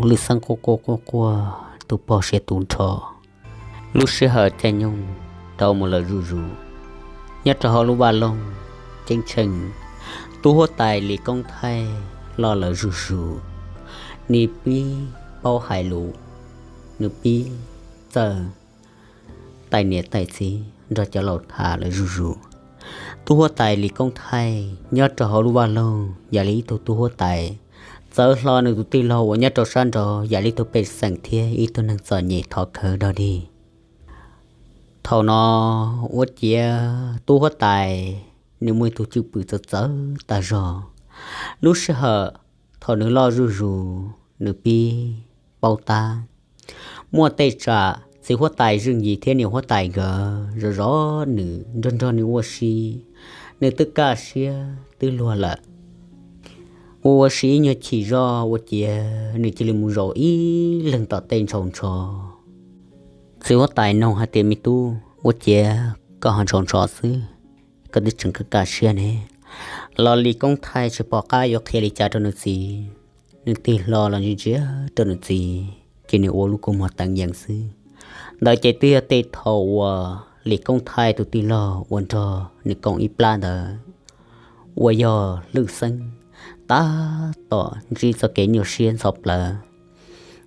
Lwm Xeeb quaj quaj quaj quaj, tus pog siav tus nrho. Lub sij hawm caij nyoog dhau mus lawm zuj zus, nyob rau hauv lub vaj loog ceeb tsheej, tub huab tais Lis Koob Thaij loj lawm zuj zus. Nws pib paub hais lus, nws pib txawj taij niam taij txiv nrog cov laus tham lawm zuj zus. Tub huab tais Lis Koob Thaij nyob rau hauv lub vaj loog yam li ib tug tub huab tais, txawv hlo nws tus tij laug uas nyob rau sab nraud yam li ib tug pej xeem thiab ib tug neeg txom nyem thov khawv dog dig. Thaum no ua ciav tub huab tais nws muaj ib tug cwj pwm txawv txawv tag zog. Lub sij hawm thaum nws loj zuj zus nws pib paub tab muaj tej tsam txiv huab tais Zeej Yim thiab niam huab tais nkawd zov zov nws nrog nrog nws ua si, nws twb kaj siab twb luag lawm. Ua ua si ib nyuag chim zog ua ciav nws cia li mus zaum ib leeg tom tej ntshaus ntsho. Txiv huab tais nug hais tias, me tub, ua ciav koj ho ntshaus ntsho xwb, koj twb tseem kaj kaj siab ne? Los Lis Koob Thaij tsis pom qab yuav qhia li cas rau nws txiv. Nws tig hlo los ntsia ntsia rau nws txiv ces nws ua lub kua muag teev yees xwb. Ntawd ces twb yog tej thaum uas Lis Koob Thaij tus tij laug uas nrog nws koom ib plab ntawd uas yog Lwm Xeeb tab tom ntsib txoj kev nyuaj siab ntxhov plawv.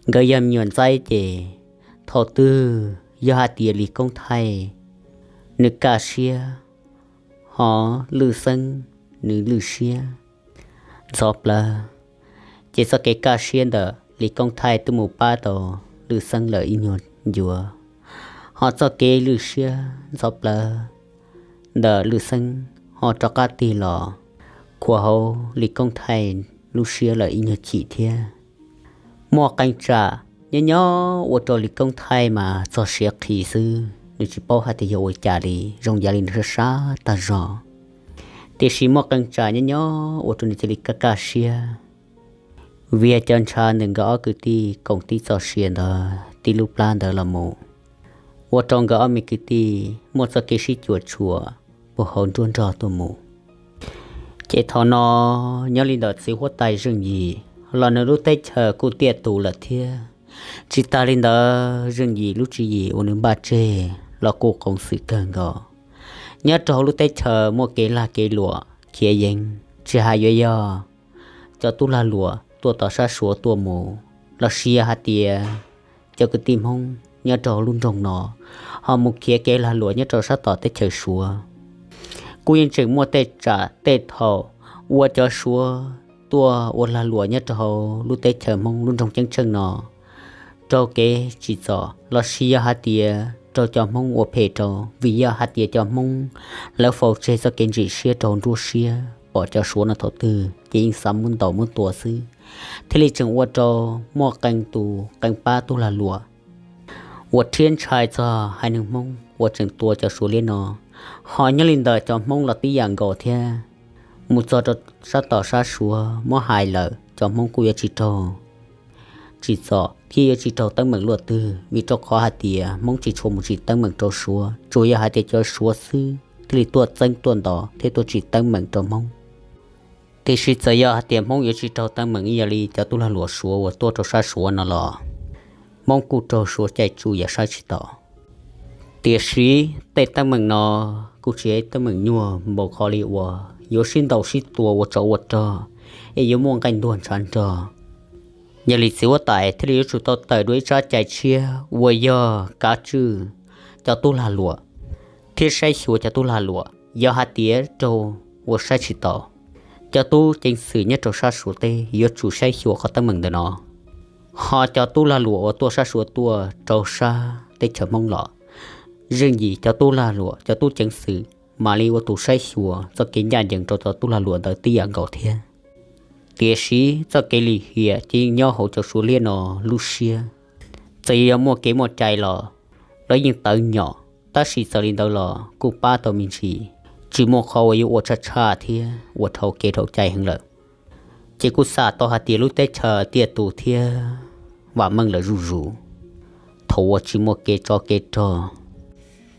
Nkawd yog me nyuam ntxaib ces thaum twg yog hais tias Lis Koob Thaij nws kaj siab, ho Lwm Xeeb nws lwj siab ntxhov plawv, ces txoj kev kaj siab ntawm Lis Koob Thaij twb mus pab tau Lwm Xeeb lawm ib nyuag ncua, ho txoj kev lwj siab ntxhov plawv ntawm Lwm Xeeb ho rov qab tig los khuam hauv Lis Koob Thaij lub siab lawm ib nyuag chim thiab. Muaj qee tsam nyob nyob ua rau Lis Koob Thaij mas txog siav qhi xwb, nws tsis paub hais tias yog ua cas li, zoo yam li nws sab sab tag zog. Tiam sis muaj qee tsam nyob nyob ua rau nws cia li kaj kaj siab, vim cov ntshav ntawm nkawd ob kwv tij koom tib txoj sia ntawd tib lub plab ntawd los mus, ua rau nkawd ob me kwv tij muaj txoj kev sib cuam tshuam puag hauv nruab nrog tuaj mus. Ces thaum no nyob li ntawm txiv huab tais Zeej Yim los nws lub teb chaws kuj tiaj tus lawm thiab. Tsis tas li ntawd Zeej Yim lub tswv yim uas nws npaj tseg los kuj qoov xwm kawg nkaus. Nyob rau hauv lub teb chaws muaj kev lag kev luam khiav yees, tsis hais yuav yog cov tub lag luam tuaj tom sab Suav tuaj mus, los sis yog hais tias cov kwv tij Hmoob nyob rau hauv lub nroog no ho mus khiav kev lag luam nyob rau sab tom teb chaws Suav. Kuj yeej tseem muaj tej tsam tej thaum uas cov Suav tuaj ua lag luam nyob rau hauv lub teb chaws Hmoob lub nroog ceeb tsheej no raug kev tsim txom, los sis yog hais tias raug cov Hmoob ua phem rau, vim yog hais tias cov Hmoob lawv faus tseg txoj kev ntsim siab rau nruab siab, pom cov Suav no thaum twg ces yeej xav muab ntaus muab tua xwb, thiaj li tseem ua rau muaj qee tus qee pab tub lag luam uas rhiab ntshai txog haiv neeg Hmoob uas tseem tua cov Suav liab no. Ho nyob li ntawm cov Hmoob los tib yam nkaus thiab, mus txog rau sab tom sab Suav muab hais lawm cov Hmoob kuj yuav tsis raug tsim txom thiab yuav tsis raug teeb meem luaj twg, vim rau qhov hais tias Hmoob tsis tshua mus tsim teeb meem rau Suav, tsuas yog hais tias cov Suav xwb thiaj li tuaj txeeb tuaj ntov thiab tuaj tsim teeb meem rau Hmoob. Tiam sis txawm yog hais tias Hmoob yuav tsis raug teeb meem ib yam li cov tub lag luam Suav uas tuaj rau sab Suav no los, Hmoob kuj raug Suav cais tsuj yam saib tsis taus. Tiam sis tej teeb meem no kuj tsis yog teeb meem nyuaj npaum qhov li uas yuav sib ntaus sib tua ua tsov ua rog, es yuav muaj nqaij ntuag ntshav nrog. Yog li txiv huab tais thiaj li yuav tsum tau tawm dua ib tsab cai tshiab uas yog kav tswj cov tub lag luam thiab saib xyuas cov tub lag luam. Yog hais tias raug ua saib tsis taus, cov tub ceev xwm nyob rau sab Suav teb yuav tsum saib xyuas qhov teeb meem ntawm no. Ho cov tub lag luam uas tuaj sab Suav tuaj rau sab teb chaws Hmoob los, zeej yim cov tub lag luam cov tub ceev xwm mam li ua tus saib xyuas txoj kev ncaj ncees rau cov tub lag luam ntawd tib yam nkaus thiab. Tiam sis txoj kev lim hiam ces yeej nyob hauv cov Suav liab no lub siab. Txawm yuav muaj kev muaj cai los lawv yeej tawv nyom, tab sis txawm li ntawd los kuj pab tau me ntsis, tsis muaj qhov uas yuav ua tshaj tshaj thiab ua dhau kev dhau cai heev lawm. Ces kuj xam tau hais tias lub teb chaws tiaj tus thiab vam meej lawm zuj zus thaum uas tsis muaj kev tsov kev rog.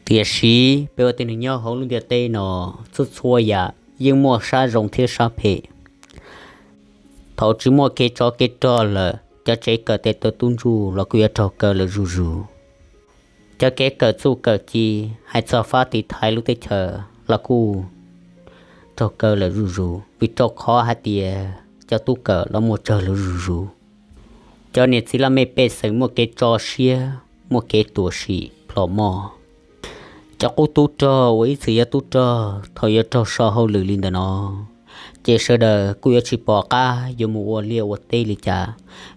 Tiam sis peb ua tej neeg nyob hauv lub ntiaj teb no, txhua txhua yam yeej muaj sab zoo thiab sab phem. Thaum tsis muaj kev tsov kev rog lawm, cov tsev kawm tes taw tub ntsuj los kuj yuav raug kaw lawm zuj zus. Cov kev kawm txuj kawm ci, hais txog fab tiv thaiv lub teb chaws los kuj raug kaw lawm zuj zus, vim rau qhov hais tias cov tub kawm los muaj tsawg lawm zuj zus. Cov niam txiv laj mej pej xeem muaj kev tso siab, muaj kev tuam sim plhom moj. Cov qub tub rog uas ib txwm yog tub rog thaum yuav raug so hauj lwm li ntawm no, ces sawv daws kuj yuav tsis pom qab yuav mus ua liaj ua teb li cas,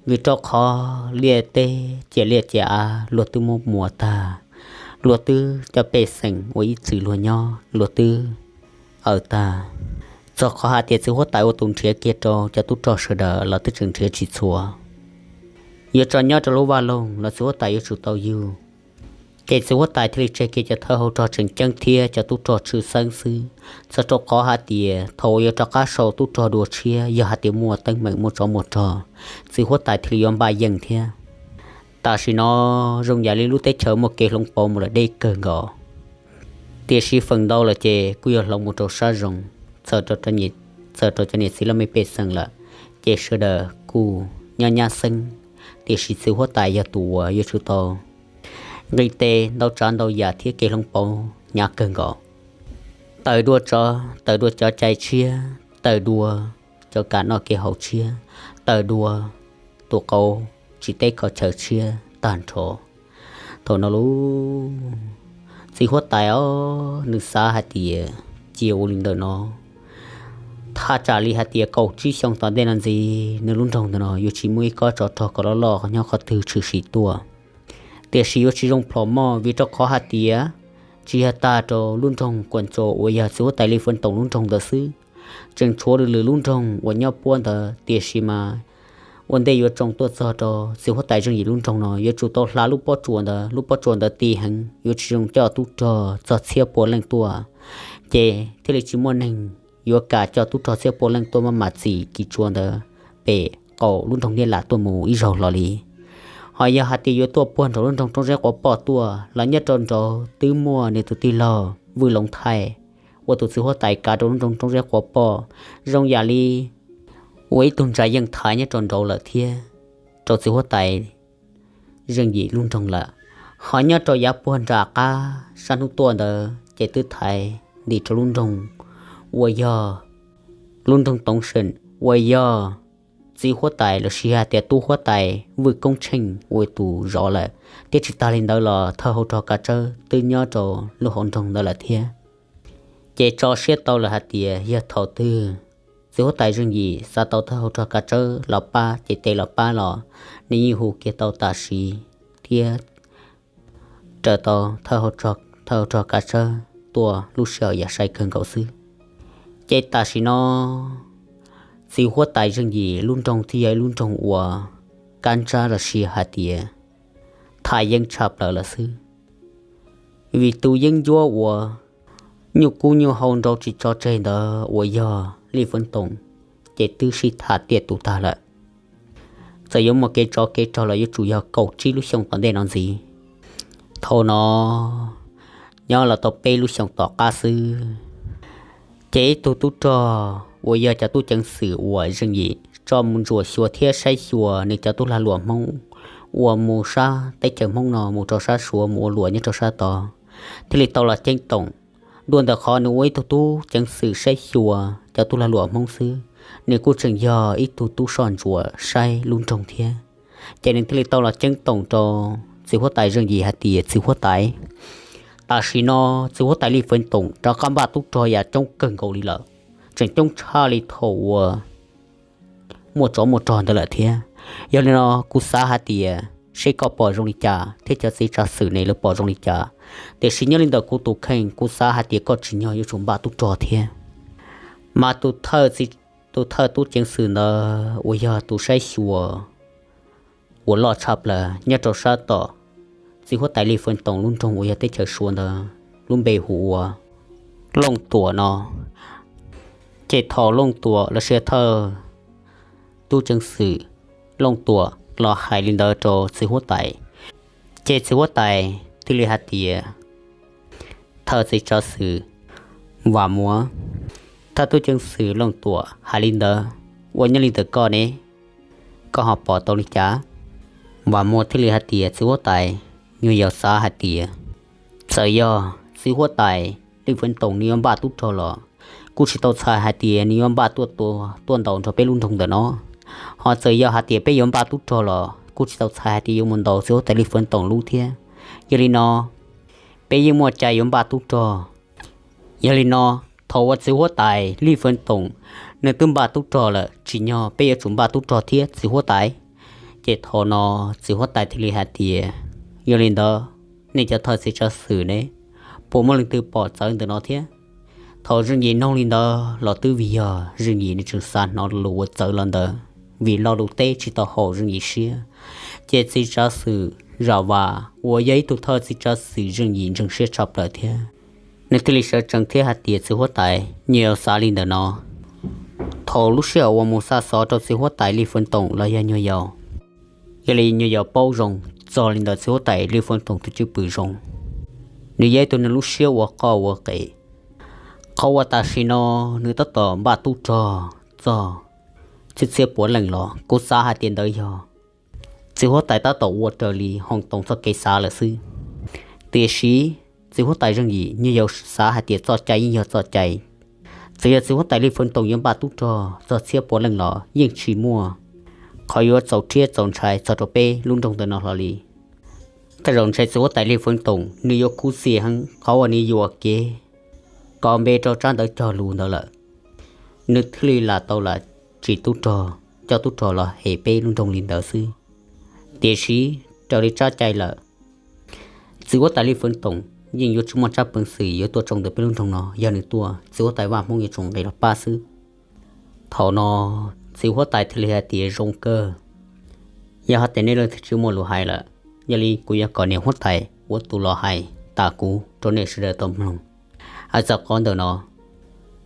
vim rau qhov liaj teb ciam liaj ciam av luag twb muab muas tag, luag twb cov pej xeem uas ib txwm luag nyob luag twb aws tag. Txog qhov hais tias txiv huab tais ua tus nrhiav kiag rau cov tub rog sawv daws los twb tseem nrhiav tsis txhua. Yuav tso nyob rau lub vaj loog los txiv huab tais yuav tsum tau yug. Ces txiv huab tais thiaj li tseg kiag cov thawj hauv rog tseem ceeb thiab cov tub rog tshwj xeeb xwb, txog rau qhov hais tias thaum uas yuav rov qab sau tub rog dua tshiab, yog hais tias muaj teeb meem muaj tsov muaj rog, txiv huab tais thiaj li yuav npaj yeej thiab. Tam sim no zoo yam li lub teb chaws muaj kev hloov pauv mus lawm deb kawg nkaus, tiam sis feem ntau lawm ces kuj yuav hloov mus rau sab zoo, txawm rau cov niam txiv laj mej pej xeem lawm, ces sawv daws kuj nyob nyab xeeb, tiam sis txiv huab tais yog tus uas yuav tsum tau nqis tes ntau tsav ntau yam thiab kev hloov pauv hnyav kawg nkaus. Tawm dua tsov, tawm dua cov cai tshiab, tawm dua cov kam noj kev haus tshiab, tawm dua tus qauv tsis teb qhov chaw tshiab tag nrho. Thaum no lub txiv huab tais os, nws xav hais tias cia ua li ntawm no, thaj tsam li hais tias kaum tsib xyoo tom ntej no ntxiv nws lub nroog ntawm no yuav tsis muaj ib kob tsov rog kom loj loj nyob qhov twg tshwm sim tuaj. Tiam sis yuav tsis zoo plhom moj vim rau qhov hais tias tsis yog tag rau lub nroog Kuam Ntxo uas yog txiv huab tais Lis Fwv Toom lub nroog ntawd xwb, tseem tshuav lwm lwm lub nroog uas nyob puab ntawd. Tiam sis mas ua ntej yuav tsoo tuaj txog rau txiv huab tais Zeej Yim lub nroog no yuav tsum tau hla lub pob tsuas ntawd, lub pob tsuas ntawd ti heev, yuav tsis zoo coj tub rog txog txhiab pua leej tuaj, ces thiaj li tsis muaj neeg yuav kam coj tub rog txhiab pua leej tuaj maj mam txim kis tsua ntawd pem qaum lub nroog Liaj Lam tuaj mus ib zaug hlo li. Ho yog hais tias yuav tuaj puag nraum lub nroog Roob Zeb Quav Poj tuaj los nyob rau nraud twb muaj nws tus tij laug Vwj Loov Thaij ua tus txiv huab tais kav rau lub nroog Roob Zeb Quav Poj, zoo yam li ua ib tug ntsa yeej thaiv nyob rau nraud lawm thiab, rau txiv huab tais Zeej Yim lub nroog lawm. Ho nyob rau yav puag nram qab sab hnub tuaj ntawd ces twb thaiv nti rau lub nroog uas yog lub nroog Toov Seem uas yog txiv huab tais los sis hais tias tub huab tais Vwj Koob Tsheej ua tus zov lawm, thiab tsis tas li ntawd los thawj hauv rog Kav Tsawb twb nyob rau lub hauv nroog ntawd lawm thiab. Ces tso siab tau lawm hais tias yog thaum twg txiv huab tais Zeej Yim xav tau thawj hauv rog Kav Tsawb los pab ces tes los pab los nws yeej hu kiag tau tam sim thiab raws tau thawj hauv rog Kav Tsawb tuaj lub sij hawm yam sai kawg nkaus xwb. Ces tam sim no txiv huab tais Zeej Yim lub nroog thiaj yog ib lub nroog uas kab ntsab los sis hais tias tham yeeb tshaj plaws lawm xwb. Vim tus yeeb ncuab uas nyuj kub nyuj hau nrau tsis tso tseg ntawd uas yog Lij Foob Toom ces twb sib tham tiaj tus tag lawm. Txawm yuav muaj kev tsov kev rog los yuav tsum yog kaum tsib lub xyoo tom ntej no ntxiv. Thaum no nyob los tau peb lub xyoos tom qab xwb, ces ib tug tub rog uas yog cov tub ceev xwm uas Zeej Yim tso mus ntsuam xyuas thiab saib xyuas nws cov tub lag luam Hmoob uas mus sab teb chaws Hmoob no mus rau sab Suav mus ua luam nyob rau sab tod, thiaj li tau los ceeb toom. Dua ntawm qhov nws ua ib tug tub ceev xwm saib xyuas cov tub lag luam Hmoob xwb, nws kuj tseem yog ib tug tub soj ntsuam saib lub nroog thiab. Ces nws thiaj li tau los ceeb toom rau txiv huab tais Zeej Yim hais tias, Txiv huab tais, tam sim no txiv huab tais Li Feev Toom rov qab npaj tub rog yam coob kawg nkaus li lawm, tseem coob tshaj li thaum uas muaj tsov muaj rog ntawd lawm thiab. Yog li no kuv xav hais tias seb koj pom zoo li cas thiab cov txiv tsav xwm ne lawv pom zoo li cas, tiam sis nyob li ntawm kuv tus kheej kuv xav hais tias koj tsim nyog yuav tsum npaj tub rog thiab. Mas tus thawj, tus thawj tub ceev xwm ntawd uas yog tus saib xyuas uas loj tshaj plaws nyob rau sab tom txiv huab tais Li Feev Toom lub nroog uas yog teb chaws Suav ntawd lub npe hu ua Looj Tuam no. Ces thaum Looj Tuam los sis thawj tub ceev xwm Looj Tuam los hais li ntawd rau txiv huab tais, ces txiv huab tais thiaj li hais tias, Thawj txiv tsav xwm Vam Muas, thawj tub ceev xwm Looj Tuam hais li ntawd, ua nyob li ntawm koj ne, koj ho pom tau li cas? Vam Muas thiaj li hais tias, Txiv huab tais, nyuag yaus xav hais tias txawm yog txiv huab tais Li Feev Toom nws yuav npaj tub rog los kuj tsis tau txhais hais tias nws yuav npaj tuaj, tuaj ntaus nrog peb lub nroog ntawm no. Ho txawm yog hais tias peb yuav npaj tub rog los kuj tsis tau txhais hais tias yuav mus ntaus txiv huab tais Li Feev Toom lub thiab. Yog li no peb yeej muaj cai yuav npaj tub rog. Yog li no thaum uas txiv huab tais Li Feev Toom nws twb npaj tub rog lawm, tsim nyog peb yuav tsum npaj tub rog thiab txiv huab tais. Ces thaum no txiv huab tais thiaj li hais tias, Yog li ntawd nej cov thawj txiv tsav xwm ne, puas muaj leej twg pom txawv ntawm no thiab? Thaum Zeej Yim noog li ntawd los twb vim yog Zeej Yim nws tseem xav hnov lus uas txawv los ntawd, vim lo lus teb tsis tau haum Zeej Yim siab. Ces txiv tsav xwm Zam Vas uas yog ib tug thawj txiv tsav xwm Zeej Yim ntseeg siab tshaj plaws thiab, nws thiaj li sawv tsees thiab hais tias, Txiv huab tais, nyuag yaus xav li ntawm no, thaum lub sij hawm uas mus xa xov rau txiv huab tais Li Feev Toom los yog nyuag yaus, yog li nyuag yaus paub zoo txog li ntawm txiv huab tais Li Feev Toom tus cwj pwm zoo. Nws yog ib tug neeg lub siab ua qoj ua qe. Qhov uas tam sim no nws tab tom npaj tub rog txog txhiab txhiab puav leej los kuv xav hais tias ntawd yog txiv huab tais tab tom ua raws li Hoo Toos txoj kev xav lawm xwb. Tiam sis txiv huab tais Zeej Yim nyuag yaus xav hais tias txoj cai yeej yog txoj cai. Txawm yog txiv huab tais Li Feev Toom yuav npaj tub rog txog txhiab puav leej los yeej tsis muaj qhov yuav txaus rhiab txaus ntshai txog rau peb lub nroog ntawm no hlo li. Tej zaum ntshe txiv huab tais Li Feev Toom nws yuav khuv xim heev qhov uas nws yuam kev kos npe rau tsab ntawv cog lus ntawd lawm, nws thiaj li lam tau lam tsim tub rog, coj tub rog los hem peb lub nroog li ntawd xwb. Tiam sis raws li tsab cai lawm, txiv huab tais Li Feev Toom yeej yuav tsis muaj tsab peev xwm yuav tuaj tsoo ntawm peb lub nroog no, yog nws tuaj txiv huab tais Vaj Hmoob yuav tsum nqis los pab xwb. Thaum no txiv huab tais thiaj li hais tias zoo kawg, yog hais tias nej leej twg tsis muaj lus hais lawm, yog li kuv yuav kom niam huab tais ua tus los hais tas kuv rau nej sawv daws tau mloog. Hais txog qhov ntawm no,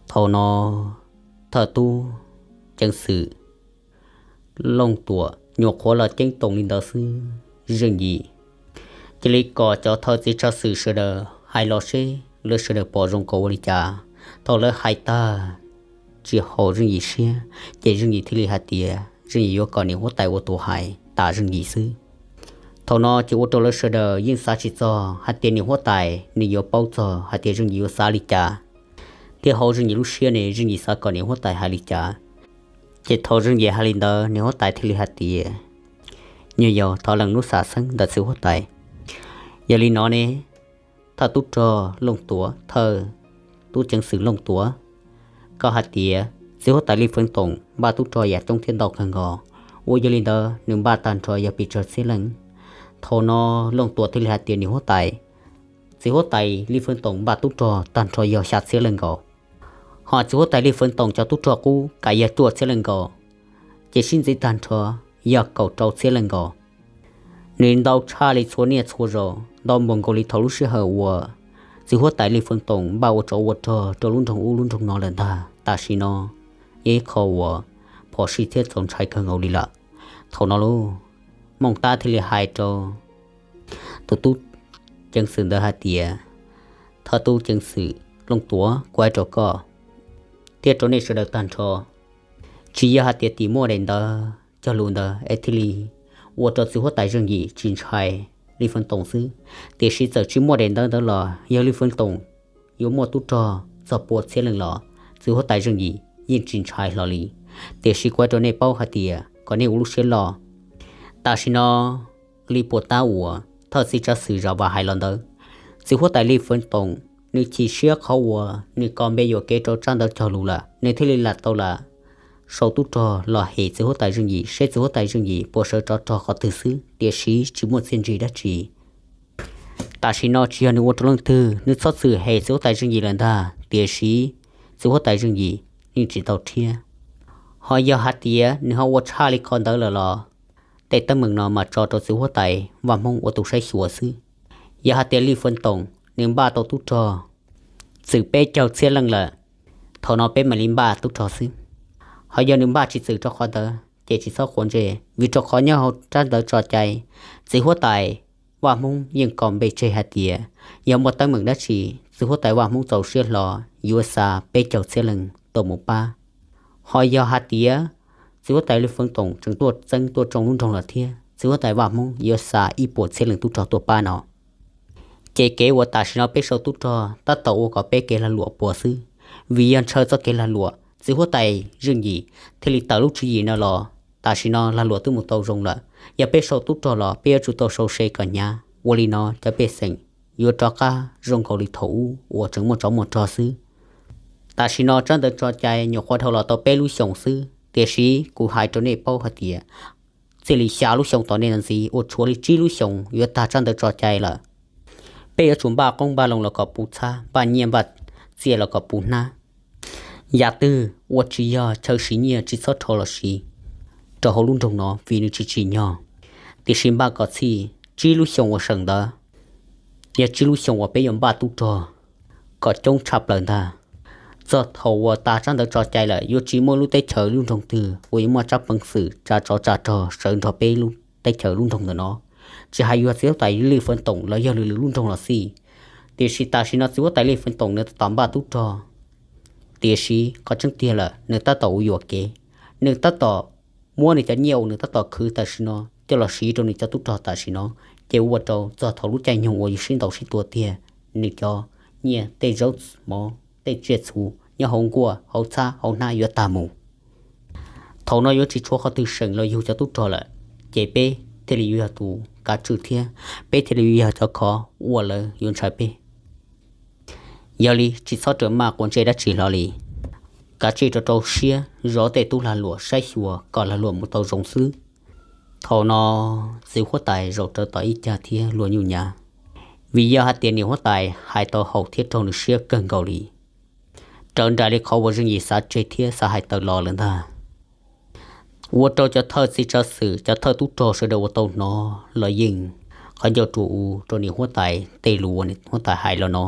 thaum no thawj tub ceev xwm Looj Tuam nyuam qhuav los ceeb toom li ntawd xwb, Zeej Yim cia li kom cov thawj txiv tsav xwm sawv daws hais los seb lawv sawv daws pom zoo nkaus ua li cas. Thaum lawv hais tag tsis haum Zeej Yim siab, ces Zeej Yim thiaj li hais tias Zeej Yim yuav kom niam huab tais ua tus hais tas Zeej Yim xwb. Thaum no ces ua rau lawv sawv daws yeej xav tsis txog hais tias niam huab tais nws yuav paub txog hais tias Zeej Yim yuav xav li cas, thiab hauv Zeej Yim lub siab ne Zeej Yim xav kom niam huab tais hais li cas. Ces thaum Zeej Yim hais li ntawd niam huab tais thiaj li hais tias, nyuag yaus thov lees lub xam xeeb ntawm txiv huab tais. Yog li no ne, thawj tub rog Looj Tuam, thawj tub ceev xwm Looj Tuam, koj hais tias txiv huab tais Li Feev Toom npaj tub rog yam coob thiab ntau kawg nkaus, ua yog li ntawd nws npaj tag nrho yog pes tsawg txhiab leej? Thaum no Looj Tuam thiaj li hais tias niam huab tais, txiv huab tais Li Feev Toom npaj tub rog tag nrho yog xya txhiab leej nkaus, ho txiv huab tais Li Feev Toom cov tub rog qub kav yog cuaj txhiab leej nkaus, ces sib ntxiv tag nrho yog kaum rau txhiab leej nkaus. Nws ntau tshaj li txhua niaj txhua zaus, ntau npaum nkaus li thaum lub sij hawm uas txiv huab tais Li Feev Toom npaj ua tsov ua rog rau lub nroog ub lub nroog no lawm ntag. Tam sim no yog ib qho uas phom sij thiab txaus ntshai kawg nkaus li lawm. Thaum no lauj, Mooj Tab thiaj li hais rau tus tub ceev xwm ntawd hais tias, thawj tub ceev xwm Looj Tuam, kuv hais rau koj thiab rau nej sawv daws tag nrho, tsis yog hais tias tim muaj daim ntawv cog lus ntawd es thiaj li ua rau txiv huab tais Zeej Yim tsis ntshai Li Feev Toom xwb, tiam sis txawm tsis muaj daim ntawv ntawd los yog Li Feev Toom yuav muaj tub rog txog pua txhiab leej los txiv huab tais Zeej Yim yeej tsis ntshai hlo li. Tiam sis kuv hais rau nej paub hais tias kom nej ua lub siab loj. Tam sim no li puas tab uas thawj txiv tsav xwm Zam Vas hais los ntawd, txiv huab tais Lis Feev Toom nws chim siab qhov uas nws kos npe yuam kev rau tsab ntawv cog lus lawm, nws thiaj li lam tau lam sau tub rog los hem txiv huab tais Zeej Yim seb txiv huab tais Zeej Yim puas sawv rov rog qhov twg xwb, tiam sis tsis muaj txiaj ntsig dab tsi. Tam sim no tsis yog nws ua rau leej twg, nws txhob txwm hem txiv huab tais Zeej Yim lawm ntag, tiam sis txiv huab tais Zeej Yim yeej tsis tau rhiab. Ho yog hais tias nws ho ua tshaj li qhov ntawd lawm los tej teeb meem no mas tso rau txiv huab tais Vaj Hmoob ua tus saib xyuas xwb. Yog hais tias Lis Feev Toom nws npaj tau tub rog txwm peb caug txhiab leej lawm, thaum no peb mam li npaj tub rog xwb. Ho yog nws npaj tsis txwm rau qhov ntawd ces tsis txhob quav ntsej, vim rau qhov nyob hauv tsab ntawv tso cai, txiv huab tais Vaj Hmoob yeej kos npe tseg hais tias yog muaj teeb meem dab tsi, txiv huab tais Vaj Hmoob txaus siab hlo yuav xa peb caug txhiab leej tuaj mus pab. Ho yog hais tias txiv huab tais Lis Feev Toom tseem tuaj txeeb tuaj tsoo lub nroog lawm thiab, txiv huab tais Vaj Hmoob yuav xa ib puas txhiab leej tub rog tuaj pab no. Ces kev uas tam sim no peb sau tub rog tab tom ua kom peb kev lag luam puas xwb, vim yog ntshaw txoj kev lag luam txiv huab tais Zeej Yim thiaj li tawm lub tswv yim no los. Tam sim no lag luam twb mus tau zoo lawm, yog peb sau tub rog los peb yuav tsum tau sau se kom hnyav, ua li no cov pej xeem yuav rov qab zoo nkaus li thaum ub uas tseem muaj tsov muaj rog xwb. Tam sim no tsab ntawv tso cai nyuam qhuav dhau los tau peb lub xyoos xwb, tiam sis kuv hais rau nej paub hais tias txij li xya lub xyoo tom ntej ntxiv uas tshuav li tsib lub xyoos yuav tag tsab ntawv tso cai lawm. Peb yuav tsum npaj qoob npaj loo los kom puv txhab, npaj nyiaj npaj txiaj los kom puv hnab. Yam twg uas tsis yog chaw siv nyiaj tsis txhob rho los siv rau hauv lub nroog no vim nws tsis tsim nyog, tiam sis npaj kom txhij tsib lub xyoos uas sawm ntawd yog tsib lub xyoos uas peb yuav npaj tub rog kom coob tshaj plaws ntag. Txog thaum uas tas tsab ntawv tso cai lawm yuav tsis muaj lub teb chaws lub nroog twg uas yuav muaj tsab peev xwm tsa tsov tsa rog sawv nrog peb lub teb chaws lub nroog ntawm no, tsis hais yog txiv huab tais Lis Feev Toom los yog lwm lwm lub nroog los xij. Tiam sis tam sim no txiv huab tais Lis Feev Toom nws tab tom npaj tub rog, tiam sis qhov tseeb tiag lawm nws tab tom ua yuam kev, nws tab tom muab nws cov nyiaj uas nws tab tom khwv tam sim no coj los siv rau nws cov tub rog tam sim no, ces ua rau txog thaum lub caij nyoog uas yus sib ntaus sib tua tiag, nws cov nyiaj tej zaub mov tej tsiaj txhu nyob hauv nkuaj hauv txhab hauv hnab yuav tag mus. Thaum no yuav tsis tshuav qhov twg seem los yug cov tub rog lawm, ces peb thiaj li yuav yog tus kav tswj thiab peb thiaj li yuav yog cov khov uas lawv yuav ntshaw peb. Yog li tsis txhob rawm maj quav ntsej dab tsi hlo li, kav tsij rau rau siab zov tej tub lag luam saib xyuas kom lag luam mus tau zoo xwb. Thaum no txiv huab tais zaum rawv tom ib cag thiab luag nyuj nyav, vim yog hais tias niam huab tais hais tau haum thiab raug nws siab kawg nkaus li, raws nraim li qhov uas Zeej Yim xav tseg thiab xav hais tawm los lawm ntag. Ua rau cov thawj txiv tsav xwm cov thawj tub rog sawv daws uas tau hnov los yeej qhov ncauj rua u rau niam huab tais tej lus uas niam huab tais hais los no,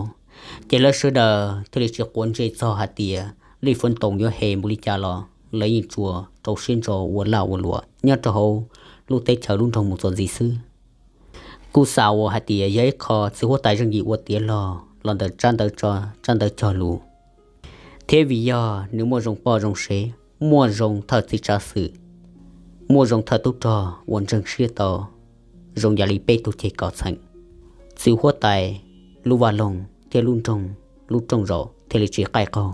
ces lawv sawv daws thiaj li tsis quav ntsej txog hais tias Lis Feev Toom yuav hem npaum li cas los lawv yeej tsuas rau siab ntso ua laj ua luam nyob rau hauv lub teb chaws lub nroog mus txuas ntxiv xwb. Kuj xav ua hais tias yog ib qho txiv huab tais Zeej Yim ua tiav log los ntawm tsab ntawv tso, tsab ntawv cog lus, thiab vim yog nws muaj zoo poj zoo sev, muaj zoo thawj txiv tsav xwm, muaj zoo thawj tub rog uas ntseeg siab tau zoo yam li peb tug ceg kom txheem, txiv huab tais lub vaj loog thiab lub nroog lub rooj zaum thiaj li tsis qaij qaug.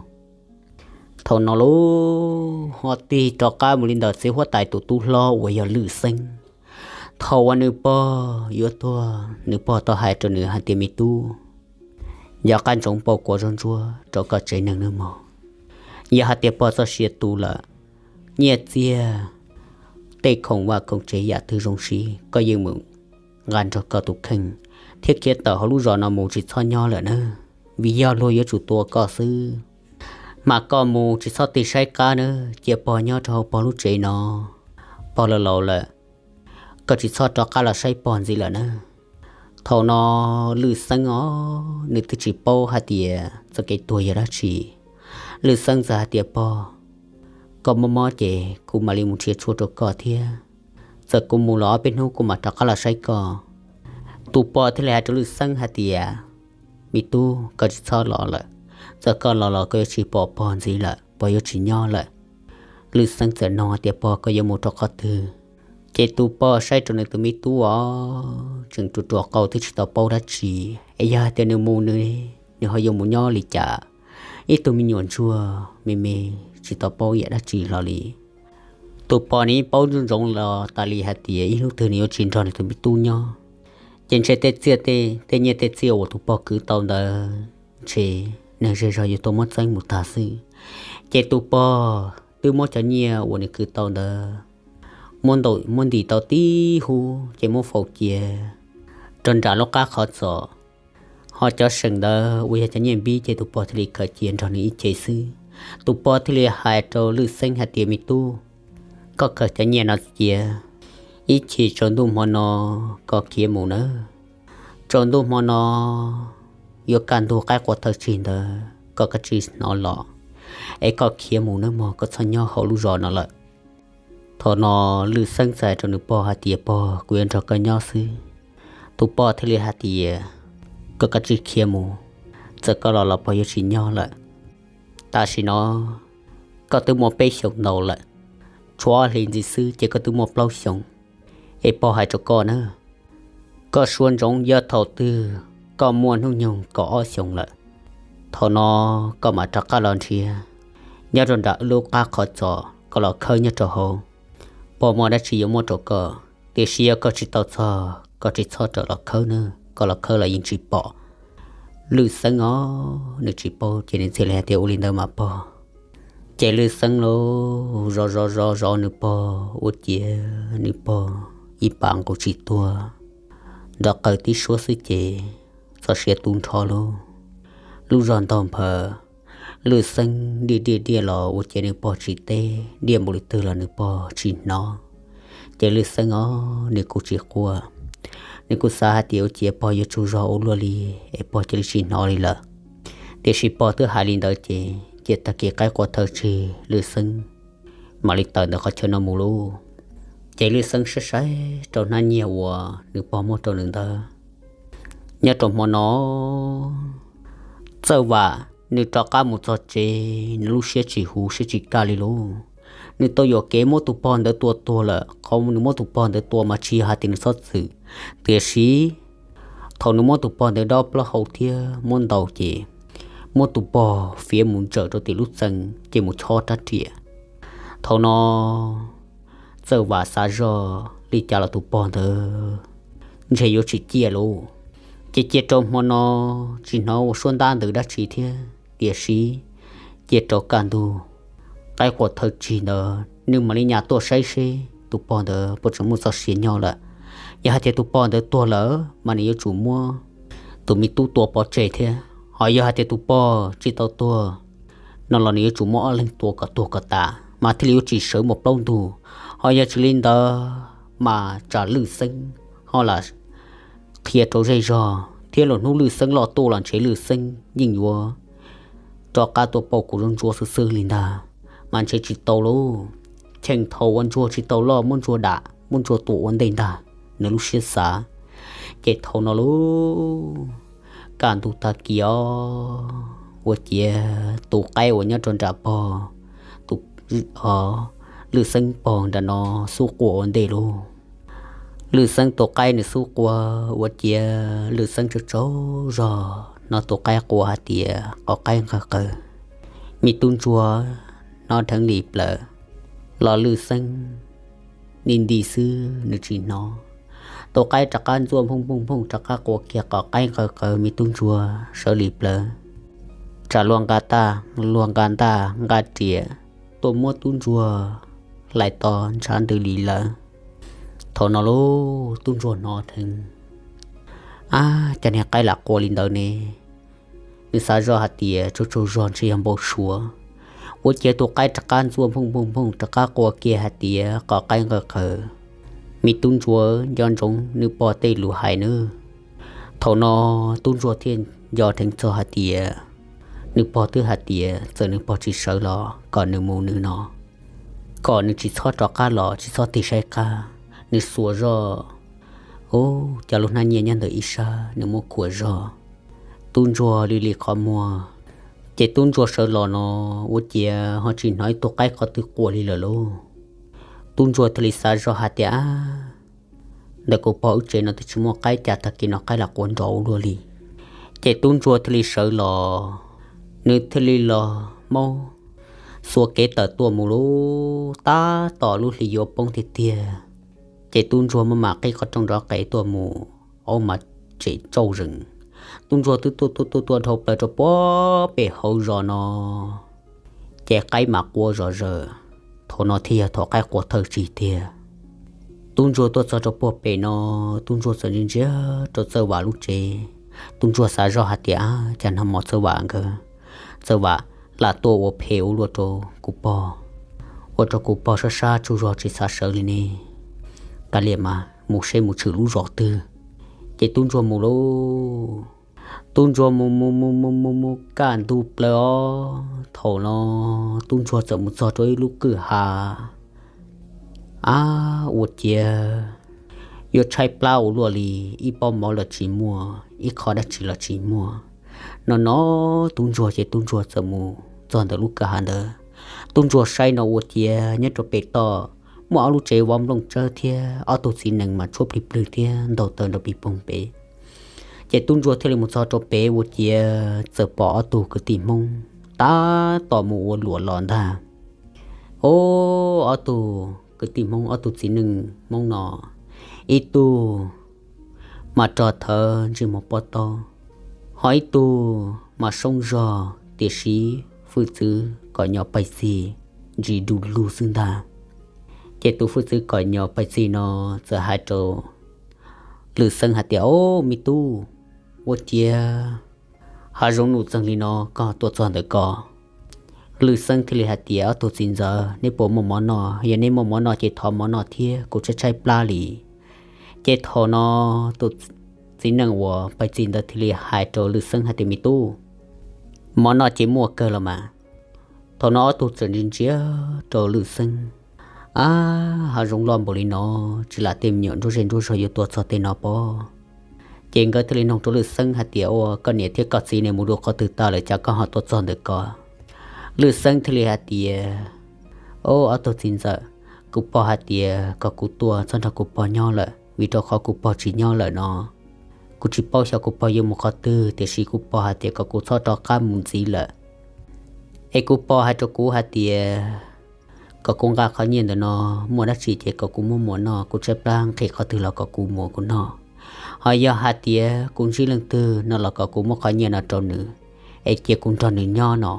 Thaum no lub ho tig rov qab mus li ntawm txiv huab tais tus tub hlob uas yog Lwm Xeeb. Thaum uas nws pog yuav tuag, nws pog tau hais rau nws hais tias, me tub, yog qab ntsoov pauj kua zaub ntsuab rau koj tsev neeg nawb mog. Yog hais tias pog txoj sia tu lawm, nyiaj txiag, tej khoom vaj khoom tsev yam twg zoo siv koj yeej mus nqa nrog koj tus kheej thiab khiav tawm hauv lub zos no mus, tsis txhob nyob lawm nawb, vim yog luag yuav tsum tua koj xwb. Mas koj mus tsis txhob tig saib qab nawb, cia pog nyob rau hauv pog lub tsev no. Pog laus laus lawm, koj tsis txhob rov qab los saib pog ntxiv lawm nawb. Thaum no Lwm Xeeb os, nws twb tsis paub hais tias txoj kev tuag yog dab tsi. Lwm Xeeb txawm hais tias, pog, koj mob mob ces kuv mam li mus nrhiav tshuaj rau koj thiab. Txawm kuv mus los ob peb hnub kuv mam rov qab los saib koj. Tus pog thiaj li hais rau Lwm Xeeb hais tias, me tub, koj tsis txhob los lawm. Txawm koj los los koj yuav tsis pom pog ntxiv lawm, pog yuav tsis nyob lawm. Lwm Xeeb txawm nug hais tias, pog, koj yuav mus rau qhov twg? Ces tus pog saib rau nws tus me tub os, tseem ruam ruam qau twb tsis tau paub dab tsi, es yog hais tias nws mus nws, nws ho yuav mus nyob li cas? Ib tug me nyuam ntsuag me me tsis tau paub yam dab tsi hlo li. Tus pog nws yeej paub ntsoov ntsoov los tas li hais tias ib hnub twg nws yuav tsis nrog nws tus me tub nyob. Ces ntshe tej txiaj tej, tej nyiaj tej txiaj uas tus pog kwv tau ntawd ntshe neeg zej zog yuav tau muab txeeb mus tag xwb. Ces tus pog twb muab cov nyiaj uas nws kwv tau ntawd muab ntim tau tib hub ces muab faus cia rau nram lub qab qhov txos. Ho cov seem ntawd uas yog cov nyiaj npib ces tus pog thiaj li khaws cia nrog nws ib ce xwb. Tus pog thiaj li hais rau Lwj Xeeb hais tias, me tub, koj khaws cov nyiaj no cia, ib chim tsaus ntuj hmo no koj khiav mus nawb. Tsaus ntuj hmo no yuav kaj ntug qaib qua thawj tsig ntawd koj kav tsij hnov los, es koj khiav mus nawb mog, koj txhob nyob hauv lub zos no lawm. Thaum no Lwj Xeeb txawm hais rau nws pog hais tias, pog, kuv yuav nrog koj nyob xwb. Tus pog thiaj li hais tias, koj kav tsij khiav mus, txawm koj los los pog yuav tsis nyob lawm. Tam sim no koj twb muaj peb xyoos ntau lawm, tshuav ob hlis ntxiv xwb ces koj twb muaj plaub xyoos. Es pog hais rau koj na, koj suav ntsoov yog thaum twg koj muaj hnub nyoog kaum ob xyoos lawm, thaum no koj mam rov qab los nrhiav nyob rau nram wb lub qab qhov txos, koj los khawb nyob rau hauv. Pog muaj dab tsi yuav muab rau koj, tiam sis yog koj tsis tau txog koj tsis txhob rawm los khawb na, koj los khawb los yeej tsis pom. Lwj Xeeb os, nws tsis paub ces nws thiaj li hais tias, ua li ntawd mas pog. Ces Lwj Xeeb los zov zov zov zov nws pog ua ciav nws pog ib pas nqus tsis tuag, nrov qaws tib suab xwb ces txoj sia tu nrho lug. Lub zog ntog nphaws, Lwj Xeeb diaj diaj diaj los ua ciav nws pog tsis teb, diaj npaum li twg los nws pog tsis hnov. Ces Lwj Xeeb os, nws kuj tsis quaj, nws kuj xav hais tias ua ciav pog yuav tsaug zog ua luaj li es pog cia li tsis hnov li lawm. Tiam sis pog twb hais li ntawd ces cia tag kis qaib qua thawj tsig Lwj Xeeb mam li tawm ntawm qhov chaw no mus lauj. Ces Lwj Xeeb saib saib rau hnab nyiaj uas nws pog muab rau nws ntawd, nyob rau hmo no txawj vam nws rov qab mus txog tsev, nws lub siab tsis huv siab tsis kaj li lauj. Nws tau yuam kev muab tus pog ntawd tua tuag lawm, qhov nws muab tus pog ntawd tua mas tsis yog hais tias nws txhob txwm, tiam sis thaum nws muab tus pog ntawd dob plaub hau thiab muab ntaus ces muab tus pog fiav mus ntsawm rau tim lub txee ces mus chob rab riam. Thaum no txawj vam xav zoj li cas los tus pog ntawd ntshe yuav tsis ciaj lauj. Ces cia rau hmo no tsis hnov ua suab ntab ntws dab tsi thiab, tiam sis cia rau kaj ntug qaib qua thawj tsig ntawd nws mam li nyas tuaj saib seb tus pog ntawd puas tseem muaj txoj sia nyob lawm. Yog hais tias tus pog ntawd tuag lawm mas nws yuav tsum muab tus me tub tua pov tseg thiab, ho yog hais tias tus pog tsis tau tuag no los nws yuav tsum muab ob leeg tua kom tuag kom tas mas thiaj li yuav tsis sawv mus plaub ntug. Ho yog tsis li ntawd mas tsam Lwj Xeeb ho lam qhia rau zej zog thiab los hnub Lwj Xeeb loj tuaj los ntshe Lwj Xeeb yeej yuav rov qab tuaj pauj kuv ntsuag xwb xwb li ntag, mas ntshe tsis tau lauj. Cheem thaum uas ntsuag tsis tau loj muab ntsuag dam muab ntsuag tua ua ntej ntag, nws lub siab xav. Ces thaum no lauj, kaj ntug tag kis os, ua ciav tus qaib uas nyob rau nram pog, tus, o, Lwj Xeeb pog nram no xub qua ua ntej lauj. Lwj Xeeb tus qaib nws xub qua, ua ciav Lwj Xeeb tsaug tsaug zog hnov tus qaib qua hais tias, qos qaib nqawj qaws, me tub ntsuag hnov dheev li plaws, los Lwj Xeeb nti nti xwb nws tsis hnov. Tus qaib rov qab ntxuaj nphooj nphooj nphooj rov qab qua kiag, qos qaib nqawj qaws, me tub ntsuag sawv li plaws, tsam luag nqa taj luag nqa ntaj nqa riam tuaj muab tub ntsuag hlais to ntshav ntws li lawm. Thaum no lauj, tub ntsuag hnov dheev, ab, cas niag qaib lam qua li ntawd ne? Nws xav zoj hais tias tsaug tsaug zog ntshe yog npau suav. Ua ciav tus qaib rov qab ntxuaj nphooj nphooj nphooj rov qab qua kiag hais tias, qos qaib nqawj qaws, me tub ntsuag, nco ntsoov nws pog tej lus hais nawb. Thaum no tub ntsuag thiaj nco dheev txog hais tias, nws pog twb hais tias txawm nws pog tsis sawv los kom nws mus nws no, kom nws tsis txhob rov qab los tsis txhob tig saib qab. Nws xuas zoj, ub, cov lub hnab nyiaj nyob ntawm ib sab nws muab khuam zog. Tub ntsuag li li qhov muag, ces tub ntsuag sawv los no ua ciav ho tsis hnov ib tug qaib qhov twg qua li lawm lauj. Tub ntsuag thiaj li xav zoj hais tias, ab, ntawm kuv pog wb tsev no twb tsis muaj qaib, cas tag kis no qaib lam qua nrov ua luaj li. Ces tub ntsuag thiaj li sawv los, nws thiaj li los maub xuas kev tawm tuaj mus lub tab tom lub hli yuav poob tiag tiag. Ces tub ntsuag muaj mam qib qhov rooj nrov qees tuaj mus, aub mas tseem tsauj zees. Tub ntsuag twb tuaj tuaj tuaj tuaj dhau plaws rau puag pem hauv zos no, ces qaib mas qua zom zaws. Thaum no thiaj yog thaum qaib qua thawj tsig tiag. Tub ntsuag tuaj txog rau puag pem no, tub ntsuag txawm ntsia ntsia rau Txawj Vam lub tsev. Tub ntsuag xav zoj hais tias, Ab, cas nag hmo Txawj Vam nkawd, Txawj Vam lam tuaj ua phem ua luaj rau kuv pog, ua rau kuv pog sab sab tsaug zog tsis xav sawv li ne. Kav liam mas mus seb mus tshwm lub zos twg. Ces tub ntsuag mus lauj. Tub ntsuag mus mus mus mus mus mus kaj ntug plaws os. Thaum no tub ntsuag txawm mus txog rau ib lub kwj ha. Ab, ua ciav yuav tshaib plab ua luaj li, ib pob mov los tsis muaj, ib qho dab tsi los tsis muaj. No no tub ntsuag ces tub ntsuag txawm mus txog ntawm lub kwj ha ntawd. Tub ntsuag saib no ua ciav nyob rau pem toj muaj ob lub tsev vov nplooj tsawb thiab ob tug txiv nees mas tshuab plig plwg thiab ntaus taws nrov pig poog pem. Ces tub ntsuag thiaj li mus txog rau pem ua ciav txawm pom ob tug kwv tij Hmoob tab tom mus ua luam los ntag. Ob tug kwv tij Hmoob, ob tug txiv neej Hmoob no, ib tug mas rog thawv ntsej muag pob taub, ho ib tug mas soob zog tiam sis hwj txwv kom nyo pais txig ntsis du lug xwb ntag. Ces tus hwj txwv kom nyo pais txig no txawm hais rau Lwm Xeeb hais tias, Ob, me tub, ua ciav hav zoov num txeeg li no koj tuaj txog ntawm ko. Lwm Xeeb thiaj li hais tias, Ob tug txiv ntxawm, neb puas muaj mov noj? Yog neb muaj mov noj ces thov mov noj thiab, kuv tshaib tshaib plab li. Ces thaum no tus txiv neej uas pais txig ntawd thiaj li hais rau Lwm Xeeb hais tias, Me tub, mov noj ces muaj kawg los mas. Thaum no ob tug txawm ntsia ntsia rau Lwm Xeeb, Ab, hav zoov loj npaum li no, tsis lam tej me nyuam nruab zej nruab zog yuav tuaj txog tej no pob? Ces nkawd thiaj li nug rau Lwm Xeeb hais tias, Ua, koj niam thiab koj txiv ne mus dua qhov twg tag lawm cas koj ho tuaj txog ntawm ko? Lwm Xeeb thiaj li hais tias, Ob, ob tug txiv ntxawm, kuv pog hais tias kom kuv tuaj txhob nrog kuv pog nyob lawm, vim rau qhov kuv pog tsis nyob lawm no, kuv tsis paub xyov kuv pog yuav mus qhov twg, tiam sis kuv pog hais tias kom kuv txhob rov qab mus ntxiv lawm. Es kuv pog hais rau kuv hais tias kom kuv nqa qhov nyiaj ntawm no, muaj dab tsi ces kom kuv muab muas noj, kuv tshaib plab nqhis qhov twg los kom kuv muas kuv noj. Ho yog hais tias kuv ntsib leej twg no los kom kuv muab qhov nyiaj no rau nws, es cia kuv nrog nws nyob no.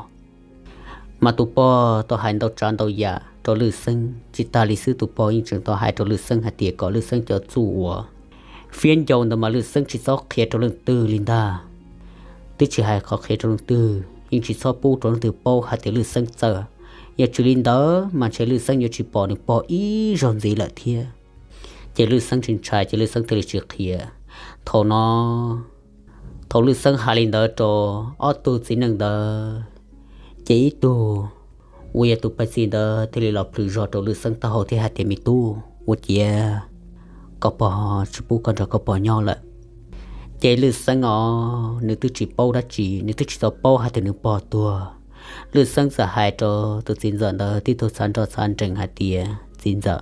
Mas tus pog tau hais ntau tsav ntau yam rau Lwm Xeeb, tsis tas li xwb tus pog yeej tseem tau hais rau Lwm Xeeb hais tias kom Lwm Xeeb cov txuj uas fiab ncau ntawd mas Lwm Xeeb tsis txhob qhia rau leej twg li ntag. Twb tsis hais qhov qhia rau leej twg, yeej tsis txhob pub rau leej twg paub hais tias Lwm Xeeb txawj. Yog tsis li ntawd mas ntshe Lwm Xeeb yuav tsis pom nws pog ib zaug ntxiv lawm thiab. Ces Lwm Xeeb tsis ntshai ces Lwm Xeeb thiaj li tsis qhia. Thaum no, thaum Lwm Xeeb hais li ntawd rau ob tug txiv neej ntawd, ces ib tug uas yog tus pais txig ntawd thiaj li los plhws zog rau Lwm Xeeb taub hau thiab hais tias, Me tub, ua ciav koj pog tsis pub koj nrog koj pog nyob lawm. Ces Lwm Xeeb os, nws twb tsis paub dab tsi, nws twb tsis tau paub hais tias nws pog tuag. Lwm Xeeb txawm hais rau tus txiv ntxawm ntawd tib tug txhav nroj txhav nrees hais tias, Txiv ntxawm,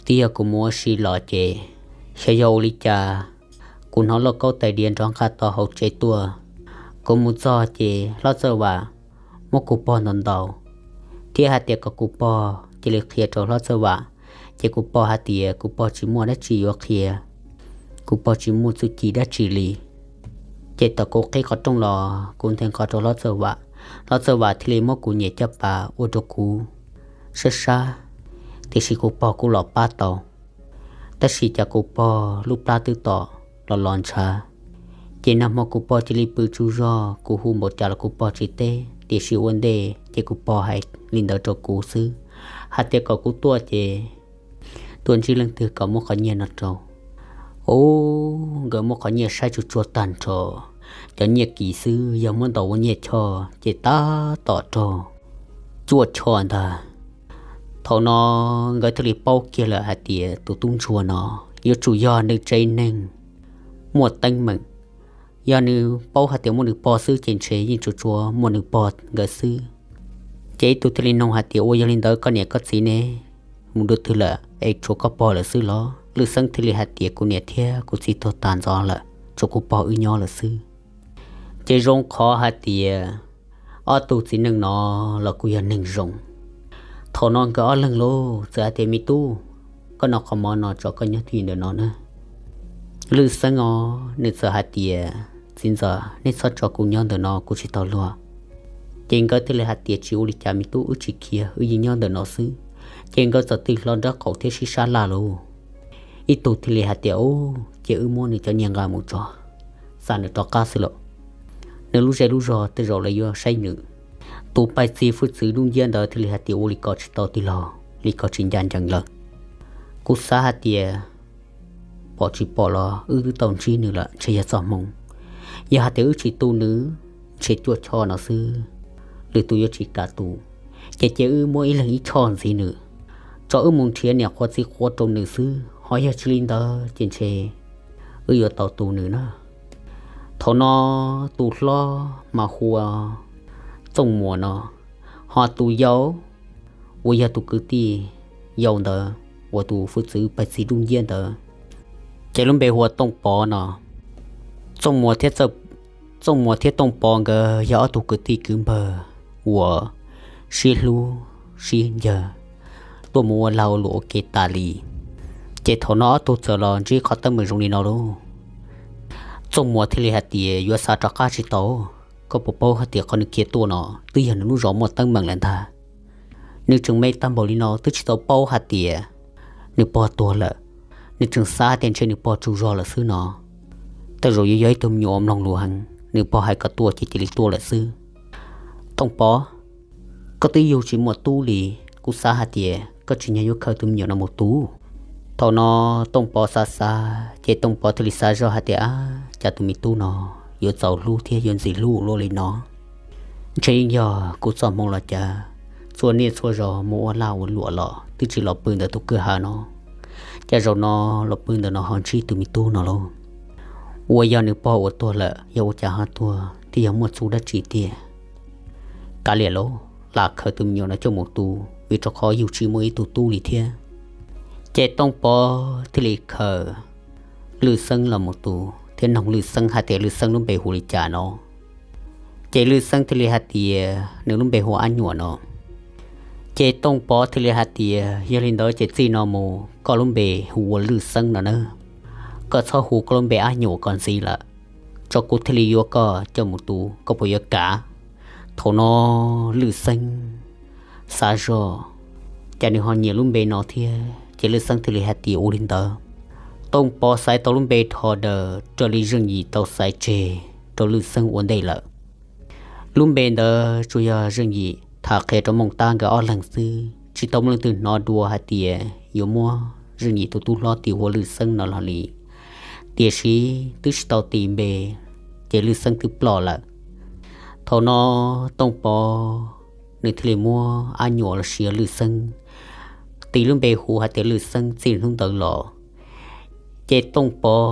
twb yog kuv mus ua si los ces xyov yog ua li cas kuv hnov lauj kaub tais diav nrov nqaj tau hauv tsev tuaj. Kuv mus txog ces hlob Txawj Vam muab kuv pog ntaus ntaus, thiab hais tias kom kuv pog cia li qhia rau hlob Txawj Vam. Ces kuv pog hais tias kuv pog tsis muaj dab tsi yuav qhia, kuv pog tsis muaj txuj ci dab tsi li. Ces thaum kuv qhib qhov rooj los kuv nthe nqho rau hlob Txawj Vam, hlob Txawj Vam thiaj li muab kuv niam caj pas ua rau kuv sab sab, tiam sis kuv pog kuj los pab tau. Tab sis cas kuv pog lub plab twb tom los los ntshav. Ces nag hmo kuv pog cia li pw tsaug zog, kuv hu npaum cas los kuv pog tsis teb, tiam sis ua ntej ces kuv pog hais li ntawd rau kuv xwb, hais tias kom kuv tuaj ces tuaj ntsib leej twg kom muab qhov nyiaj no rau. Ub, nkawd muab qhov nyiaj saib tsuag tsuag tag nrho, cov nyiaj kis xwb yog muab ntaus ua nyiaj choj ces tab tom raug cuaj choj ntag. Thaum no nkawd thiaj li paub kiag lawm hais tias tus tub ntsuag no yuav tsum yog neeg tsev neeg muaj teeb meem. Yog nws paub hais tias muaj nws pog xwb ces ntshe yeej tsuas tsuas muaj nws pog nkawd xwb. Ces ib tug thiaj li nug hais tias, Ua, yog li ntawd koj niam koj txiv ne mus dua twg lawm es tshuav koj pog lawm xwb los? Lwm Xeeb thiaj li hais tias, Kuv niam thiab kuv txiv tuag tas ntxov lawm, tshuav kuv pog wb nyob lawm xwb. Ces zoo qhov hais tias Ob tug txiv neej no los kuj yog neeg zoo. Thaum no nkawd ob leeg lauj txawm hais tias, Me tub, koj noj qhov mov no tso koj nyob twj ywm ntawm no na. Lwj Xeeb os, nws txawm hais tias, Txiv ntxawm, nej txhob tso kuv nyob ntawm no, kuv tsis tau luag. Ces nkawd thiaj li hais tias, Tsis ua li cas me tub, wb tsis khiav, wb yeej nyob ntawm no xwb. Ces nkawd txawm tig hlo nraub qaum thiab sib sab laj lauj. Ib tug thiaj li hais tias, Ub, ces wb muab nws cov nyiaj nqa mus tso, xa nws rov qab xwb lauj. Nws lub zej lub zog tej zaum lawv yuav saib nws. Tus pais txi hwj txwv dub nciab ntawd thiaj li hais tias, Ua li ko tsis tau tij laug, li ko tsis ncaj ncees lawm. Kuv xav hais tias pom tsis pom los wb twb tau ntsib nws lawm, ntshe yog txoj hmoo. Yog hais tias wb tsis tu nws, ntshe cuaj choj no xwb, lwm tus yuav tsis kam tu. Ces cia wb muab ib leeg ib choj ntxiv nws, tso wb mus nrhiav niam qhuav txiv qhuav rau nws xwb, ho yog tsis li ntawd ces ntshe wb yuav tau tu nws na. Thaum no tus hlob mas hu ua Txooj Muas no, ho tus yau uas yog tus kwv tij yau ntawd uas tus hwj txwv pais txi dub nciab ntawd, ces lub npe hu ua Tooj Pov no. Txooj Muas thiab Tooj Pov nkawd yog ob tug kwv tij kwv npawg uas sib hlub sib ncawg, tuaj mus ua lag ua luam ua ke tas li. Ces thaum no ob tug txawm los ntsib qhov teeb meem zoo li no lauj. Txooj Muas thiaj li hais tias, Yuav xav rov qab tsis tau. Koj puas paub hais tias qhov nws khiav tuaj no twb yog nws lub zos muaj teeb meem lawm ntag. Nws tseem me tag npaum li no twb tsis tau paub hais tias nws pog tuag lawm. Nws tseem xav hais tias ntshe nws pog tsaug zog lawm xwb no. Tej zaum yuav yog ib tug me nyuam uas mloog lus heev, nws pog hais kom tuaj ces cia li tuaj lawm xwb. Tooj Pov, koj twb yug tsis muaj tub li, kuv xav hais tias koj tsis nyog yuav khaws tus me nyuam no mus tu. Thaum no Tooj Pov xav xav ces Tooj Pov thiaj li xav zoj hais tias, Ab, cas tus me tub no yuav txaus hlub thiab yuav ntxim hlub luaj li no. Ntshe yeej yog kuv txoj hmoo los cas, txhua niaj txhua zaus mus ua lag ua luam los twb tsis los pw ntawm tus kwj ha no, cas zaum no los pw ntawm no ho ntsib tus me tub no lauj. Uas yog nws pog uas tuag lawm, yog ua cas ho tuag thiab yog muaj txuj dab tsi tiag? Kav liam lauj, lam khaws tus me nyuam no coj mus tu, vim rau qhov yus tsis muaj ib tug tub li thiab. Ces Tooj Pov thiaj li khaws Lwj Xeeb los mus tu thiab noog Lwj Xeeb hais tias Lwj Xeeb lub npe hu li cas no. Ces Lwj Xeeb thiaj li hais tias nws lub npe hu ua Ab Nyuam no. Ces Tooj Pov thiaj li hais tias, Yog li ntawd ces txij no mus koj lub npe hu ua Lwj Xeeb no nawb, koj txhob hu koj lub npe Ab Nyuam ko ntxiv lawm, tso kuv thiaj li yuav koj coj mus tu, koj puas yuav kam? Thaum no Lwj Xeeb xav zoj, cas nws ho nyiam lub npe no thiab, ces Lwj Xeeb thiaj li hais tias ua li ntawd. Tooj Pov xaiv tau lub npe dhau ntawd raws li Zeej Yim tau xaiv tseg rau Lwj Xeeb ua ntej lawm. Lub npe ntawd tsuas yog Zeej Yim tham qhia rau Mooj Tab nkawd ob leeg xwb, tsis tau muaj leej twg hnov dua hais tias yuav muab Zeej Yim tus tub hlob tis hu ua Lwj Xeeb no los li. Tiam sis twb tsis tau tis npe, ces Lwj Xeeb twb ploj lawm. Thaum no Tooj Pov nws thiaj li muab Ab Nyuam los sis Lwj Xeeb tis lub npe hu hais tias Lwj Xeeb txij hnub ntawd los, ces Tooj Pov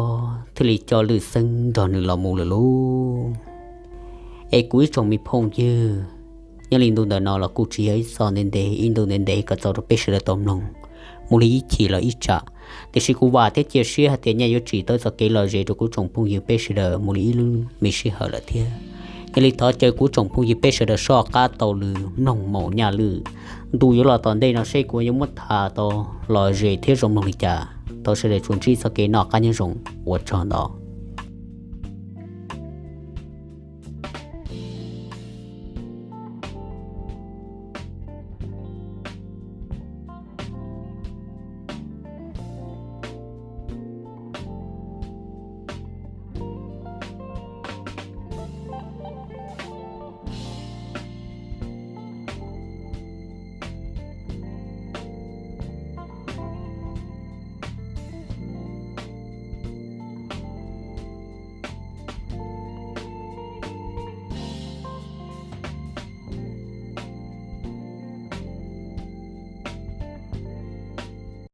thiaj li coj Lwj Xeeb nrog nws los mus lawm lauj. Es kuv ib tsoom me phooj ywg, nyob li ntu ntawm no los kuj tsis yog ib txoj ntev ntev, ib ntu ntev ntev kom txaus rau peb sawv daws tau mloog mus li ib chim los ib tsam. Tiam sis kuv vam thiab cia siab hais tias nyaj yuav tsim tau txoj kev lom zem rau kuv tsoom phooj ywg peb sawv daws mus li ib lub me sij hawm lawm thiab. Yog li thov caw kuv tsoom phooj ywg peb sawv daws soj qab taug lw mloog Maum Nyaj Lwj. Ntu yuav los tom ntej no seb kuv yuav muab tham tau lom zem thiab zoo mloog li cas. Thov sawv daws tsuas ntsib txoj kev noj qab nyob zoo, ua tsaug ntau.